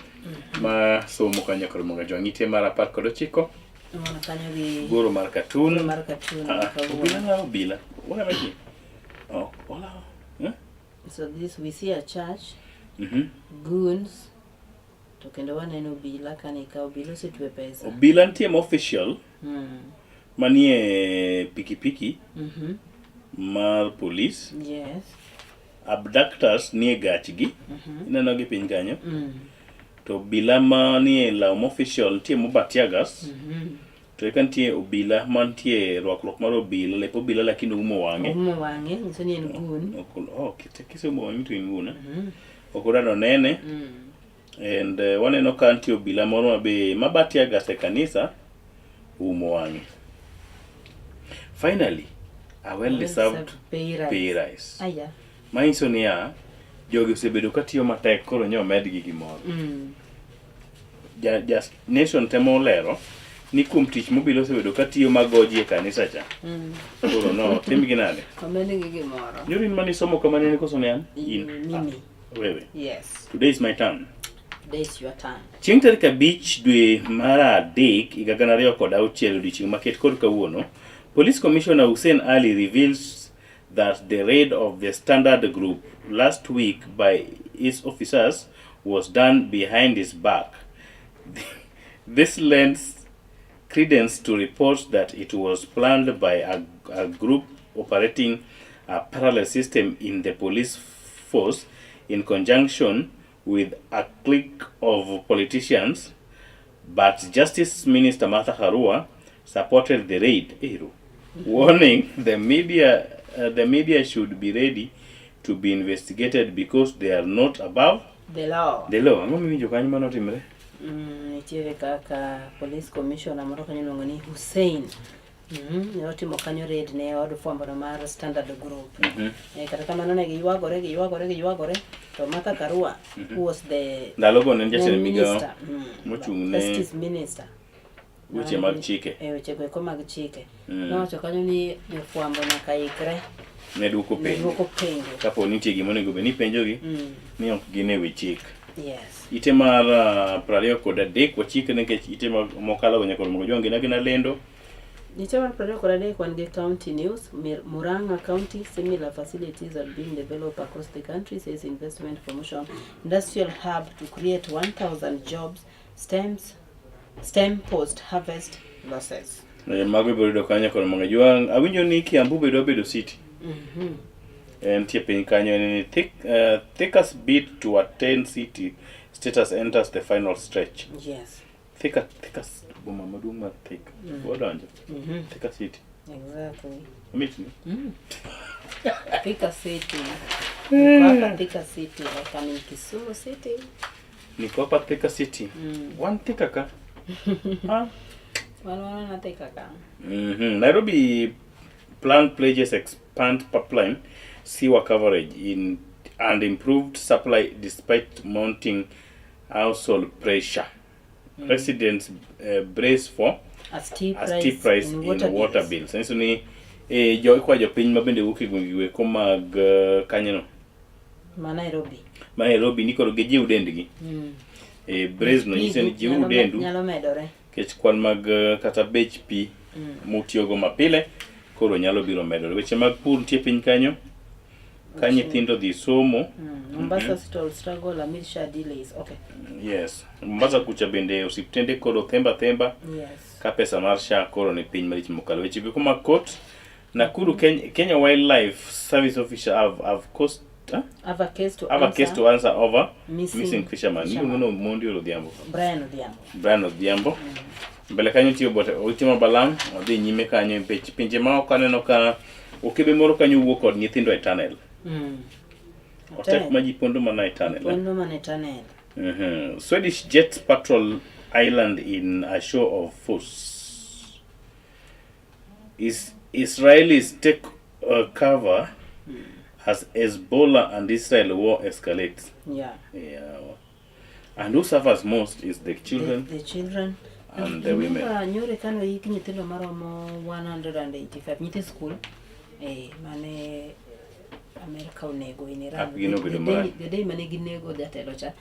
Speaker 2: ma somo kanyo nyakor moga jwang' ite mar 19
Speaker 6: Mana kanyo gi
Speaker 2: goro mar katun
Speaker 6: Goro mar katun
Speaker 2: Ah,
Speaker 6: kawuono.
Speaker 2: obila la obila What am I doing? Oh, hola. Eh?
Speaker 6: So this we see a church, goons, to kendo waneno obila kani ka obila osetwe pesa.
Speaker 2: Obila nitie ma official manie pikipiki mar police.
Speaker 6: Yes.
Speaker 2: Abductors nie gachgi. Ineno gi piny kanyo. To obila manie law ma official nitie moba teargas. To eka nitie obila mantie rwakruok mar obila, lep obila lakini oumo wang'e.
Speaker 6: Oumo wang'e, nyiso ni en goon.
Speaker 2: Oh, kiseumo wang'i to in goon. Eh? Ok odwa nene. And waneno ka nitie obila moro ma be maba teargas e kanisa oumo wang'e. Finally, a well deserved
Speaker 6: pay rise.
Speaker 2: pay rise.
Speaker 6: Aya.
Speaker 2: Manyiso niya, jogi osebedo ka tiyo matek koro nyo omedgi gimoro. Ja, ja Nation temo lero ni kuom tich mobilo osebedo ka tiyo magoji e kanisa cha. Koro no, timgi nade?
Speaker 6: Omedgi gimoro.
Speaker 2: Nyoro in mane isomo kama nene koso ne an? In.
Speaker 6: Mimi.
Speaker 2: Wewe.
Speaker 6: Yes.
Speaker 2: Today is my turn.
Speaker 6: Today is your turn.
Speaker 2: Chieng' tarik 5 dwe mar 3 higa 2006 odiochieng' maket kod kawuono, Police Commissioner Hussein Ali reveals that the raid of the Standard Group last week by his officers was done behind his back. This lends credence to reports that it was planned by a group operating a parallel system in the police force in conjunction with a clique of politicians, but Justice Minister Martha Karua supported the raid, warning the media should be ready to be investigated because they are not above
Speaker 6: The law.
Speaker 2: the law. Ang'o miwinjo kanyo manotimre?
Speaker 6: Nitiere kaka police commissioner moro kanyo iluongo ni Hussein. Ne otimo kanyo raid ne od fwambo no mar Standard Group. Kata kamano ne giywagore, giywagore, giywagore to Martha Karua who was the
Speaker 2: Ndalogo ne en jatend
Speaker 6: ne
Speaker 2: migawo
Speaker 6: minister,
Speaker 2: mochung' ne
Speaker 6: Justice minister.
Speaker 2: weche mag chike.
Speaker 6: Weche go eko mag chike. Nowacho kanyo ni jofwambo nyaka ikre
Speaker 2: Ne duoko
Speaker 6: ne
Speaker 2: penjo.
Speaker 6: duoko penjo.
Speaker 2: Kapo ni nitie gima onego bed ni ipenjogi ni ok gin e wi chik.
Speaker 6: Yes.
Speaker 2: Ite mar 23 wachike nikech ite mokalo go nyaka romo jwang' gin agina lendo.
Speaker 6: Ite mar 23 wan gi county news. Murang'a County similar facilities are being developed across the country, says investment promotion industrial hub to create 1,000 jobs stem post harvest losses.
Speaker 2: Mago ibiro yudo kanyo kod mga jwang'. Awinjo ni Kiambu be dwa bedo city. Entie piny kanyo en ni thickest bid to attain city status enters the final stretch.
Speaker 6: Yes.
Speaker 2: Thika, Thika boma maduong' mar Thika. Wadonjo. Thika City.
Speaker 6: Exactly.
Speaker 2: Mitni.
Speaker 6: Thika City. Niko hapa Thika City, like I'm in Kisumu City.
Speaker 2: Niko hapa Thika City. Wan Thika ka. Ah.
Speaker 6: Wan wan Thika ka.
Speaker 2: Nairobi plan pledges expand pipeline sewer coverage in and improved supply despite mounting household pressure. Residents brace for
Speaker 6: A steep
Speaker 2: a steep rise
Speaker 6: in
Speaker 2: in
Speaker 6: water,
Speaker 2: water
Speaker 6: bills.
Speaker 2: bills. Nyiso ni jo ikwa jopiny ma bende wuok e gwenge weko mag kanyono
Speaker 6: Ma Nairobi.
Speaker 2: ma Nairobi ni koro gijiw dendgi. Brace no nyiso ni jiwuru dendu
Speaker 6: Nyalo medore.
Speaker 2: nikech kwan mag kata bech pi mutiyogo mapile koro nyalo biro medore. Weche mag pur nitie piny kanyo. Ka nyithindo dhi somo.
Speaker 6: Mombasa Hospital struggle amid SHA delays. Okay.
Speaker 2: Yes. Mombasa kucha bende osiptende koro themba themba.
Speaker 6: Yes.
Speaker 2: Ka pesa mar SHA koro ni piny malich mokalo. Weche go mag court. Nakuru Kenya, Kenya Wildlife Service officer have caused huh?
Speaker 6: Have a case to
Speaker 2: have a
Speaker 6: answer.
Speaker 2: case to answer over
Speaker 6: Missing
Speaker 2: missing fisherman.
Speaker 6: fisherman.
Speaker 2: Iluongo ni Omondi or Odhiambo?
Speaker 6: Brian Odhiambo.
Speaker 2: Brian Odhiambo. Mbele kanyo nitie obote Oite ma Balang' odhi nyime kanyo e pech pinje ma oko aneno ka okebe moro kanyo wuok kod nyithindo e tunnel. Otek ma ji pondo mana e tunnel. eh?
Speaker 6: Pondo mana e tunnel.
Speaker 2: Swedish jets patrol island in a show of force. Is Israelis take cover as Hezbollah and Israel war escalates.
Speaker 6: Yeah.
Speaker 2: Yeah. And who suffers most is the children
Speaker 6: The children
Speaker 2: and the women.
Speaker 6: Remember, Nyore kano yik nyithindo maromo 185 nyithi skul eh, mane Amerika onego in Iran.
Speaker 2: Ak gino
Speaker 6: The-
Speaker 2: bedo
Speaker 6: the
Speaker 2: marach.
Speaker 6: day- the day mane ginego jatelo cha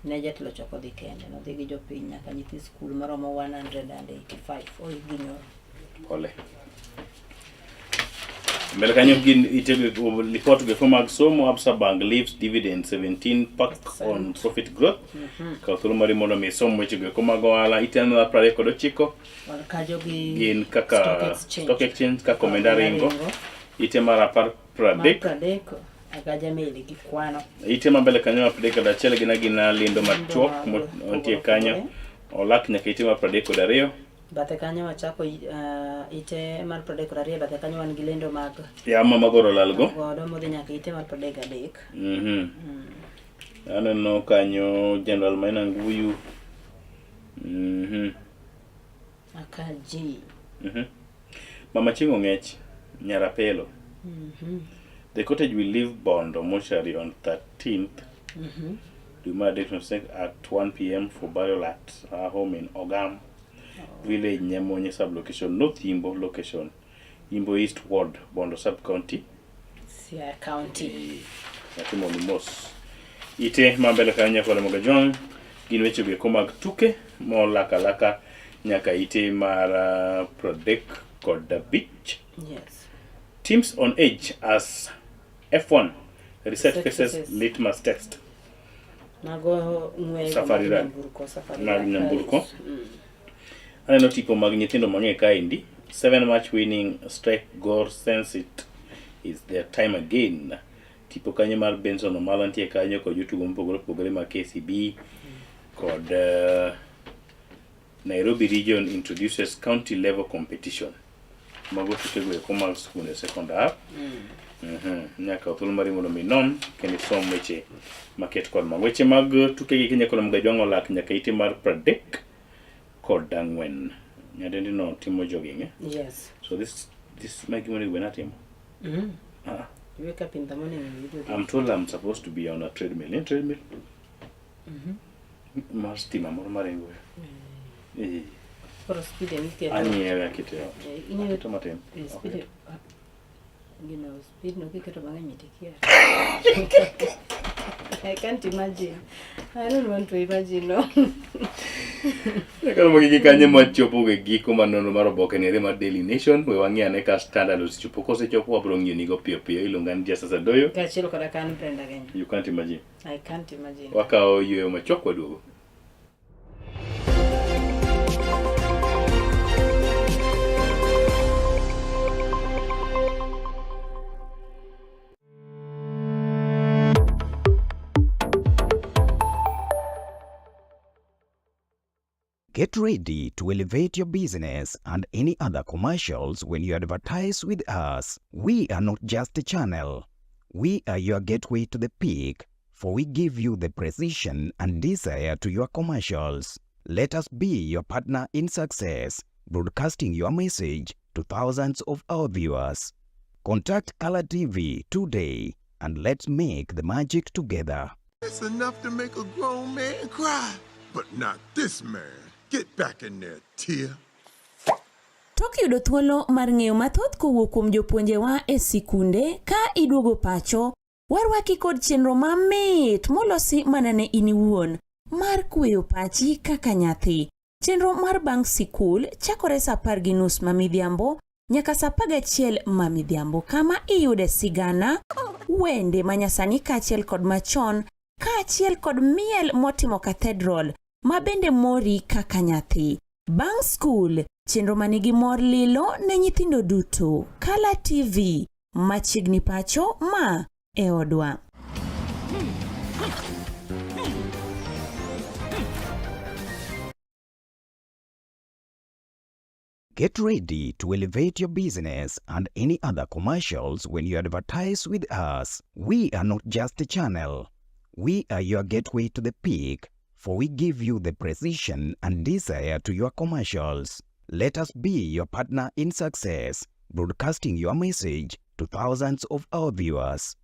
Speaker 6: ne jatelo cha ok odhi kende nodhi gi jopiny nyaka nyithi skul maromo 185 oik gi nyoro.
Speaker 2: Pole. Mbele kanyo gin itego lipot go mag somo Absa Bank leaves dividend 17 pack on profit growth. Kaw thuolo mari mondo mi isom weche go eko mag ohala iteno mar 29
Speaker 6: Wan kajo gi
Speaker 2: gin kaka
Speaker 6: Stock Exchange.
Speaker 2: stock exchange kaka omenda
Speaker 6: Omenda
Speaker 2: ringo
Speaker 6: ringo.
Speaker 2: ite mar apar
Speaker 6: Mar
Speaker 2: pradek
Speaker 6: 30 agaja meli gi kwano.
Speaker 2: ite ma mbele kanyo mar 31 gin agina lendo machuok
Speaker 6: Lendo mag
Speaker 2: mantie kanyo olak nyaka ite mar 32
Speaker 6: Bathe kanyo wachako ite mar 32 bathe kanyo wan gi lendo mag
Speaker 2: ya ma magoro lalgo
Speaker 6: godo modhi nyaka ite mar 33.
Speaker 2: Aneno kanyo General Maina Nguyu.
Speaker 6: Akaji.
Speaker 2: Mama Chieng' Ong'ech, Nyarapelo. The cottage will leave Bondo mortuary on 13th dwe mar adek 26 at 1 p.m. for burial at her home in Ogam village, Nyamonye sub-location, North Yimbo location, Yimbo East Ward, Bondo sub-county.
Speaker 6: Siaya County.
Speaker 2: Natimo ni mos. Ite ma mbele kanyo nyaka Ramogi Ojwang' gin weche go eko mag tuke molak alaka nyaka ite mar 35.
Speaker 6: Yes.
Speaker 2: Teams on edge as F1 reset
Speaker 6: Reset
Speaker 2: faces
Speaker 6: faces.
Speaker 2: litmus test.
Speaker 6: Mago ng'weye
Speaker 2: Safari
Speaker 6: mag
Speaker 2: rally.
Speaker 6: nyamburko, safari
Speaker 2: Mag
Speaker 6: rally.
Speaker 2: nyamburko. Aneno tipo mag nyithindo mang'eny kaendi. 7 match winning strike Gor sense it is their time again. Tipo kanyo mar Benson Omala nitie kanyo kod jotugo mopogore opogore mag KCB kod Nairobi region introduces county level competition. Mago tukego eko mag skunde sekondar. Nyaka thuolo mari mondo mi inon kendo isom weche maket kod mago. Weche mag tukegi Kenya kod Mgajwang' olak nyaka ite mar 34. Nyadendi no timo jogging eh?
Speaker 6: Yes.
Speaker 2: So this ma gima onego bed ni atimo. Ah,
Speaker 6: You wake up in the morning and you do this.
Speaker 2: I'm told I'm supposed to be on a treadmill. Eh, treadmill? Mar stima moro maringo. Eh.
Speaker 6: Koro speed emiketo.
Speaker 2: Anyiewe akete e ot.
Speaker 6: Eh, inyiewe-
Speaker 2: Aketo matin.
Speaker 6: Eh, speed
Speaker 2: Ok.
Speaker 6: ah, gino speed no kiketo mang'eny to ikia. I can't imagine. I don't want to imagine no.
Speaker 2: Koro magi gi kanyo machopo e giko mar nonro mar oboke ni mar Daily Nation. We wang'i ane ka Standard osechopo. Kosechopo wabiro ng'iyo nigo piyo piyo. Iluonga ni Justice Adoyo.
Speaker 6: Kaachiel koda ka an Brenda Genya.
Speaker 2: You can't imagine.
Speaker 6: I can't imagine.
Speaker 2: Wakawo yueyo machuok waduogo.
Speaker 21: Get ready to elevate your business and any other commercials when you advertise with us. We are not just a channel. We are your gateway to the peak, for we give you the precision and desire to your commercials. Let us be your partner in success, broadcasting your message to thousands of our viewers. Contact Color TV today and let's make the magic together.
Speaker 1: It's enough to make a grown man cry. But not this man. Get back in there, Tia.
Speaker 22: Tok yudo thuolo mar ng'eyo mathoth kowuok kuom jopuonjewa e sikunde ka iduogo pacho, warwaki kod chenro mamit molosi mana ne in iwuon mar kweyo pachi kaka nyathi. Chenro mar bang' sikul chakore sa apar gi nus ma midhiambo nyaka sa apar gachiel ma midhiambo kama iyude sigana, wende manyasani kaachiel kod machon, kaachiel kod miel motimo cathedral ma bende mori kaka nyathi. Bang' skul, chenro manigi mor lilo ne nyithindo duto. Kala TV, machiegni pacho ma e odwa.
Speaker 21: Get ready to elevate your business and any other commercials when you advertise with us. We are not just a channel. We are your gateway to the peak, for we give you the precision and desire to your commercials. Let us be your partner in success, broadcasting your message to thousands of our viewers.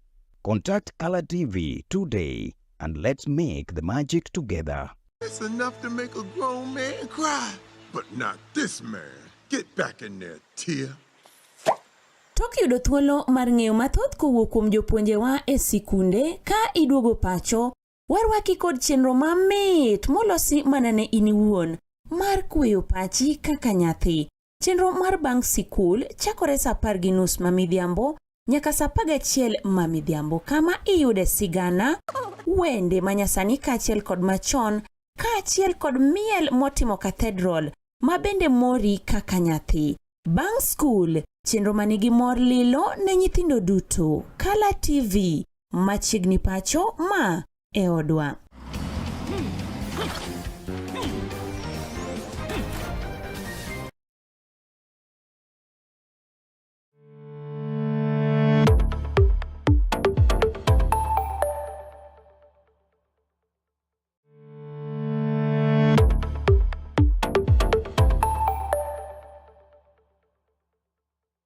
Speaker 21: Contact Color TV today and let's make the magic together.
Speaker 1: It's enough to make a grown man cry, but not this man. Get back in there, Tia.
Speaker 22: Tok yudo thuolo mar ng'eyo mathoth kowuok kuom jopuonjewa e sikunde ka iduogo pacho, warwaki kod chenro mamit molosi mana ne in iwuon mar kweyo pachi kaka nyathi. Chenro mar bang' sikul chakore sa 10:30 ma midhiambo nyaka sa 11 ma midhiambo kama iyude sigana, wende manyasani kaachiel kod machon, kaachiel kod miel motimo cathedral ma bende mori kaka nyathi. Bang' skul, chenro manigi mor lilo ne nyithindo duto. Kala TV, machiegni pacho ma e odwa.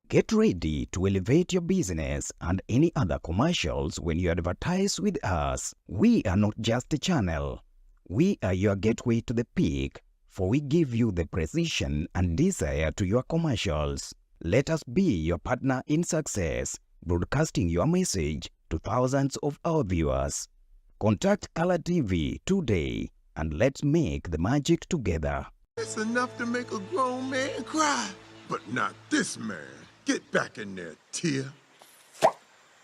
Speaker 21: Get ready to elevate your business and any other commercials when you advertise with us. We are not just a channel. We are your gateway to the peak, for we give you the precision and desire to your commercials. Let us be your partner in success, broadcasting your message to thousands of our viewers. Contact Color TV today and let's make the magic together.
Speaker 1: It's enough to make a grown man cry, but not this man. Get back in there, Tia.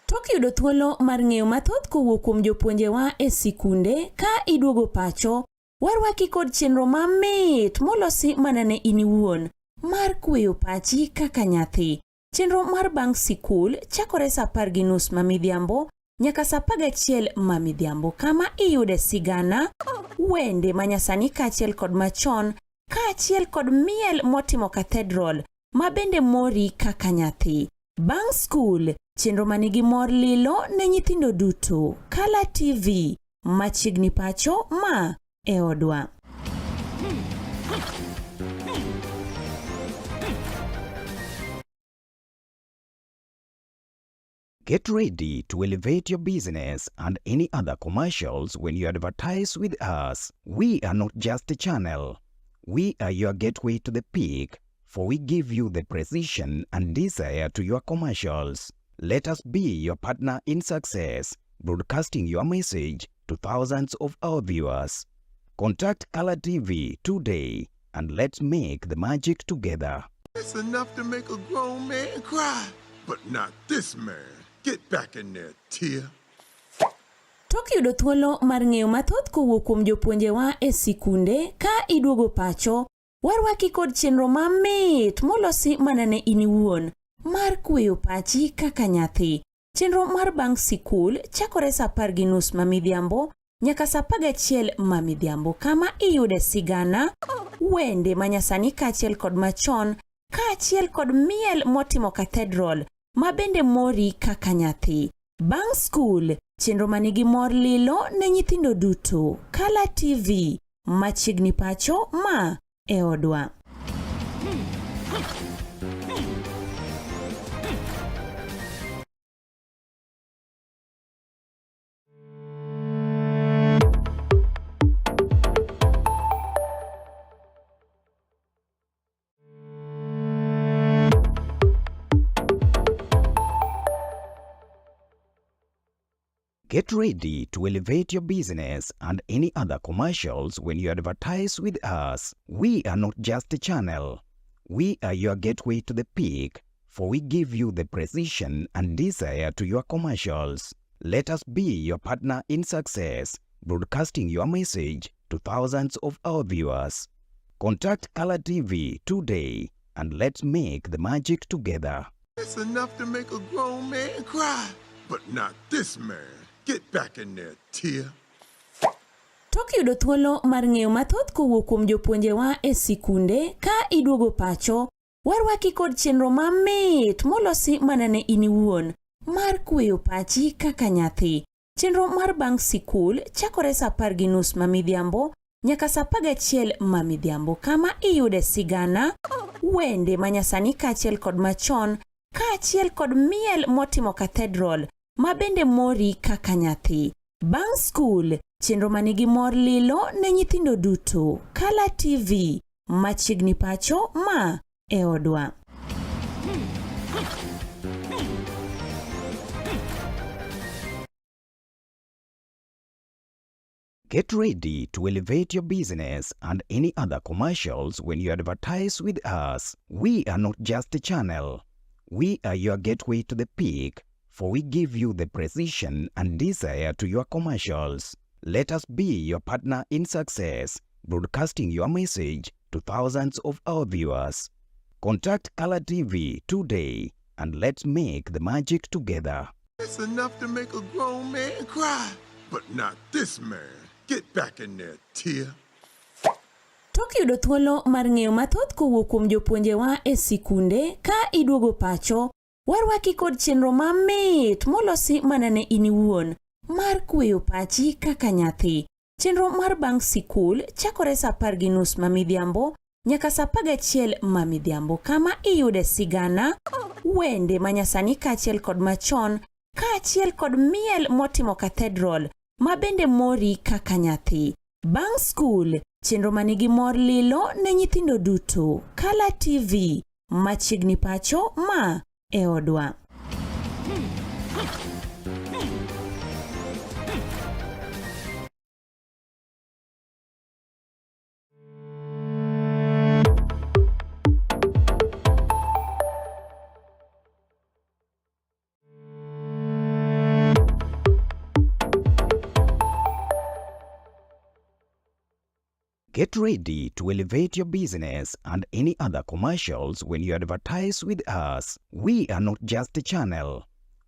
Speaker 22: Tok yudo thuolo mar ng'eyo mathoth kowuok kuom jopuonjewa e sikunde ka iduogo pacho, warwaki kod chenro mamit molosi mana ne in iwuon mar kweyo pachi kaka nyathi. Chenro mar bang' sikul chakore sa 10:30 ma midhiambo nyaka sa 11 ma midhiambo kama iyude sigana, wende manyasani kaachiel kod machon, kaachiel kod miel motimo cathedral ma bende mori kaka nyathi. Bang' skul, chenro manigi mor lilo ne nyithindo duto. Kala TV, machiegni pacho ma e odwa.
Speaker 21: Get ready to elevate your business and any other commercials when you advertise with us. We are not just a channel. We are your gateway to the peak, for we give you the precision and desire to your commercials. Let us be your partner in success, broadcasting your message to thousands of our viewers. Contact Color TV today and let's make the magic together.
Speaker 1: It's enough to make a grown man cry, but not this man. Get back in there, Tia.
Speaker 22: Tok yudo thuolo mar ng'eyo mathoth kowuok kuom jopuonjewa e sikunde ka iduogo pacho, warwaki kod chenro mamit molosi mana ne in iwuon mar kweyo pachi kaka nyathi. Chenro mar bang' sikul chakore sa 10:30 ma midhiambo nyaka sa 11 ma midhiambo kama iyude sigana, wende manyasani kaachiel kod machon, kaachiel kod miel motimo cathedral ma bende mori kaka nyathi. Bang' skul, chenro manigi mor lilo ne nyithindo duto. Kala TV, machiegni pacho ma e odwa.
Speaker 21: Get ready to elevate your business and any other commercials when you advertise with us. We are not just a channel. We are your gateway to the peak, for we give you the precision and desire to your commercials. Let us be your partner in success, broadcasting your message to thousands of our viewers. Contact Color TV today and let's make the magic together.
Speaker 1: It's enough to make a grown man cry. But not this man. Get back in there, Tia.
Speaker 22: Tok yudo thuolo mar ng'eyo mathoth kowuok kuom jopuonjewa e sikunde ka iduogo pacho, warwaki kod chenro mamit molosi mana ne in iwuon mar kweyo pachi kaka nyathi. Chenro mar bang' sikul chakore sa 10:30 ma midhiambo nyaka sa 11 ma midhiambo kama iyude sigana, wende manyasani kaachiel kod machon kaachiel kod miel motimo cathedral ma bende mori kaka nyathi. Bang' skul, chenro ma nigi mor lilo ne nyithindo duto. Kala TV, machiegni pacho ma e odwa.
Speaker 21: Get ready to elevate your business and any other commercials when you advertise with us. We are not just a channel. We are your gateway to the peak, for we give you the precision and desire to your commercials. Let us be your partner in success, broadcasting your message to thousands of our viewers. Contact Color TV today and let's make the magic together.
Speaker 1: It's enough to make a grown man cry. But not this man. Get back in there, Tia.
Speaker 22: Tok yudo thuolo mar ng'eyo mathoth kowuok kuom jopuonjewa e sikunde ka iduogo pacho, warwaki kod chenro mamit molosi mana ne in iwuon mar kweyo pachi kaka nyathi. Chenro mar bang' sikul chakore sa 10:30 ma midhiambo nyaka sa 11 ma midhiambo kama iyude sigana, wende manyasani kaachiel kod machon kaachiel kod miel motimo cathedral ma bende mori kaka nyathi. Bang' skul, chenro ma nigi mor lilo ne nyithindo duto. Kala TV, machiegni pacho ma e odwa.
Speaker 21: Get ready to elevate your business and any other commercials when you advertise with us. We are not just a channel.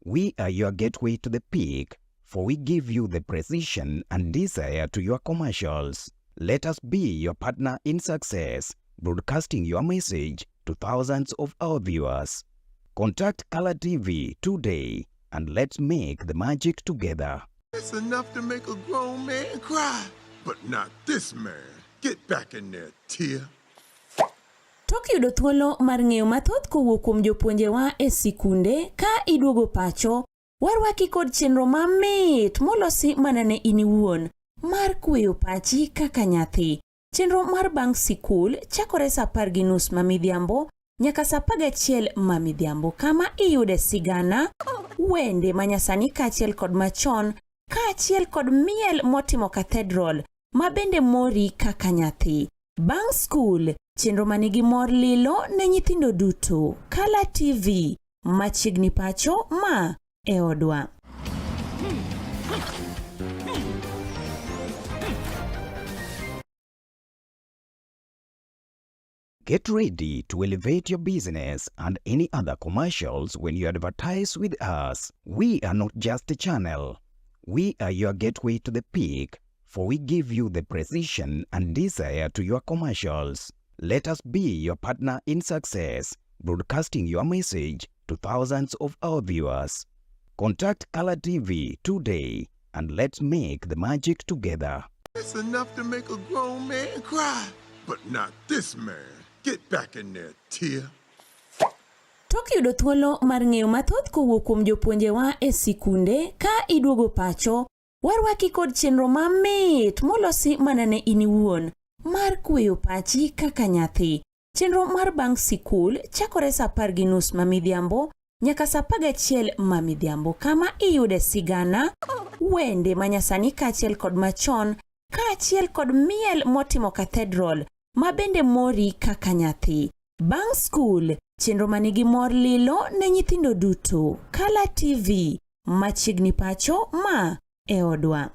Speaker 21: We are your gateway to the peak, for we give you the precision and desire to your commercials. Let us be your partner in success, broadcasting your message to thousands of our viewers. Contact Color TV today and let's make the magic together.
Speaker 1: It's enough to make a grown man cry. But not this man. Get back in there, Tia.
Speaker 22: Tok yudo thuolo mar ng'eyo mathoth kowuok kuom jopuonjewa e sikunde ka iduogo pacho, warwaki kod chenro mamit molosi mana ne in iwuon mar kweyo pachi kaka nyathi. Chenro mar bang' sikul chakore sa 10:30 ma midhiambo nyaka sa 11 ma midhiambo kama iyude sigana, wende manyasani kaachiel kod machon kaachiel kod miel motimo cathedral ma bende mori kaka nyathi. Bang' skul, chenro ma nigi mor lilo ne nyithindo duto. Kala TV, machiegni pacho ma e odwa.
Speaker 21: Get ready to elevate your business and any other commercials when you advertise with us. We are not just a channel. We are your gateway to the peak, for we give you the precision and desire to your commercials. Let us be your partner in success, broadcasting your message to thousands of our viewers. Contact Color TV today and let's make the magic together.
Speaker 1: It's enough to make a grown man cry. But not this man. Get back in there, Tia.
Speaker 22: Tok yudo thuolo mar ng'eyo mathoth kowuok kuom jopuonjewa e sikunde ka iduogo pacho, warwaki kod chenro mamit molosi mana ne in iwuon mar kweyo pachi kaka nyathi. Chenro mar bang' sikul chakore sa 10:30 ma midhiambo nyaka sa 11 ma midhiambo kama iyude sigana, wende manyasani kaachiel kod machon kaachiel kod miel motimo cathedral ma bende mori kaka nyathi. Bang' skul, Chenro manigi mor lilo ne nyithindo duto. Kala TV, machiegni pacho ma e odwa.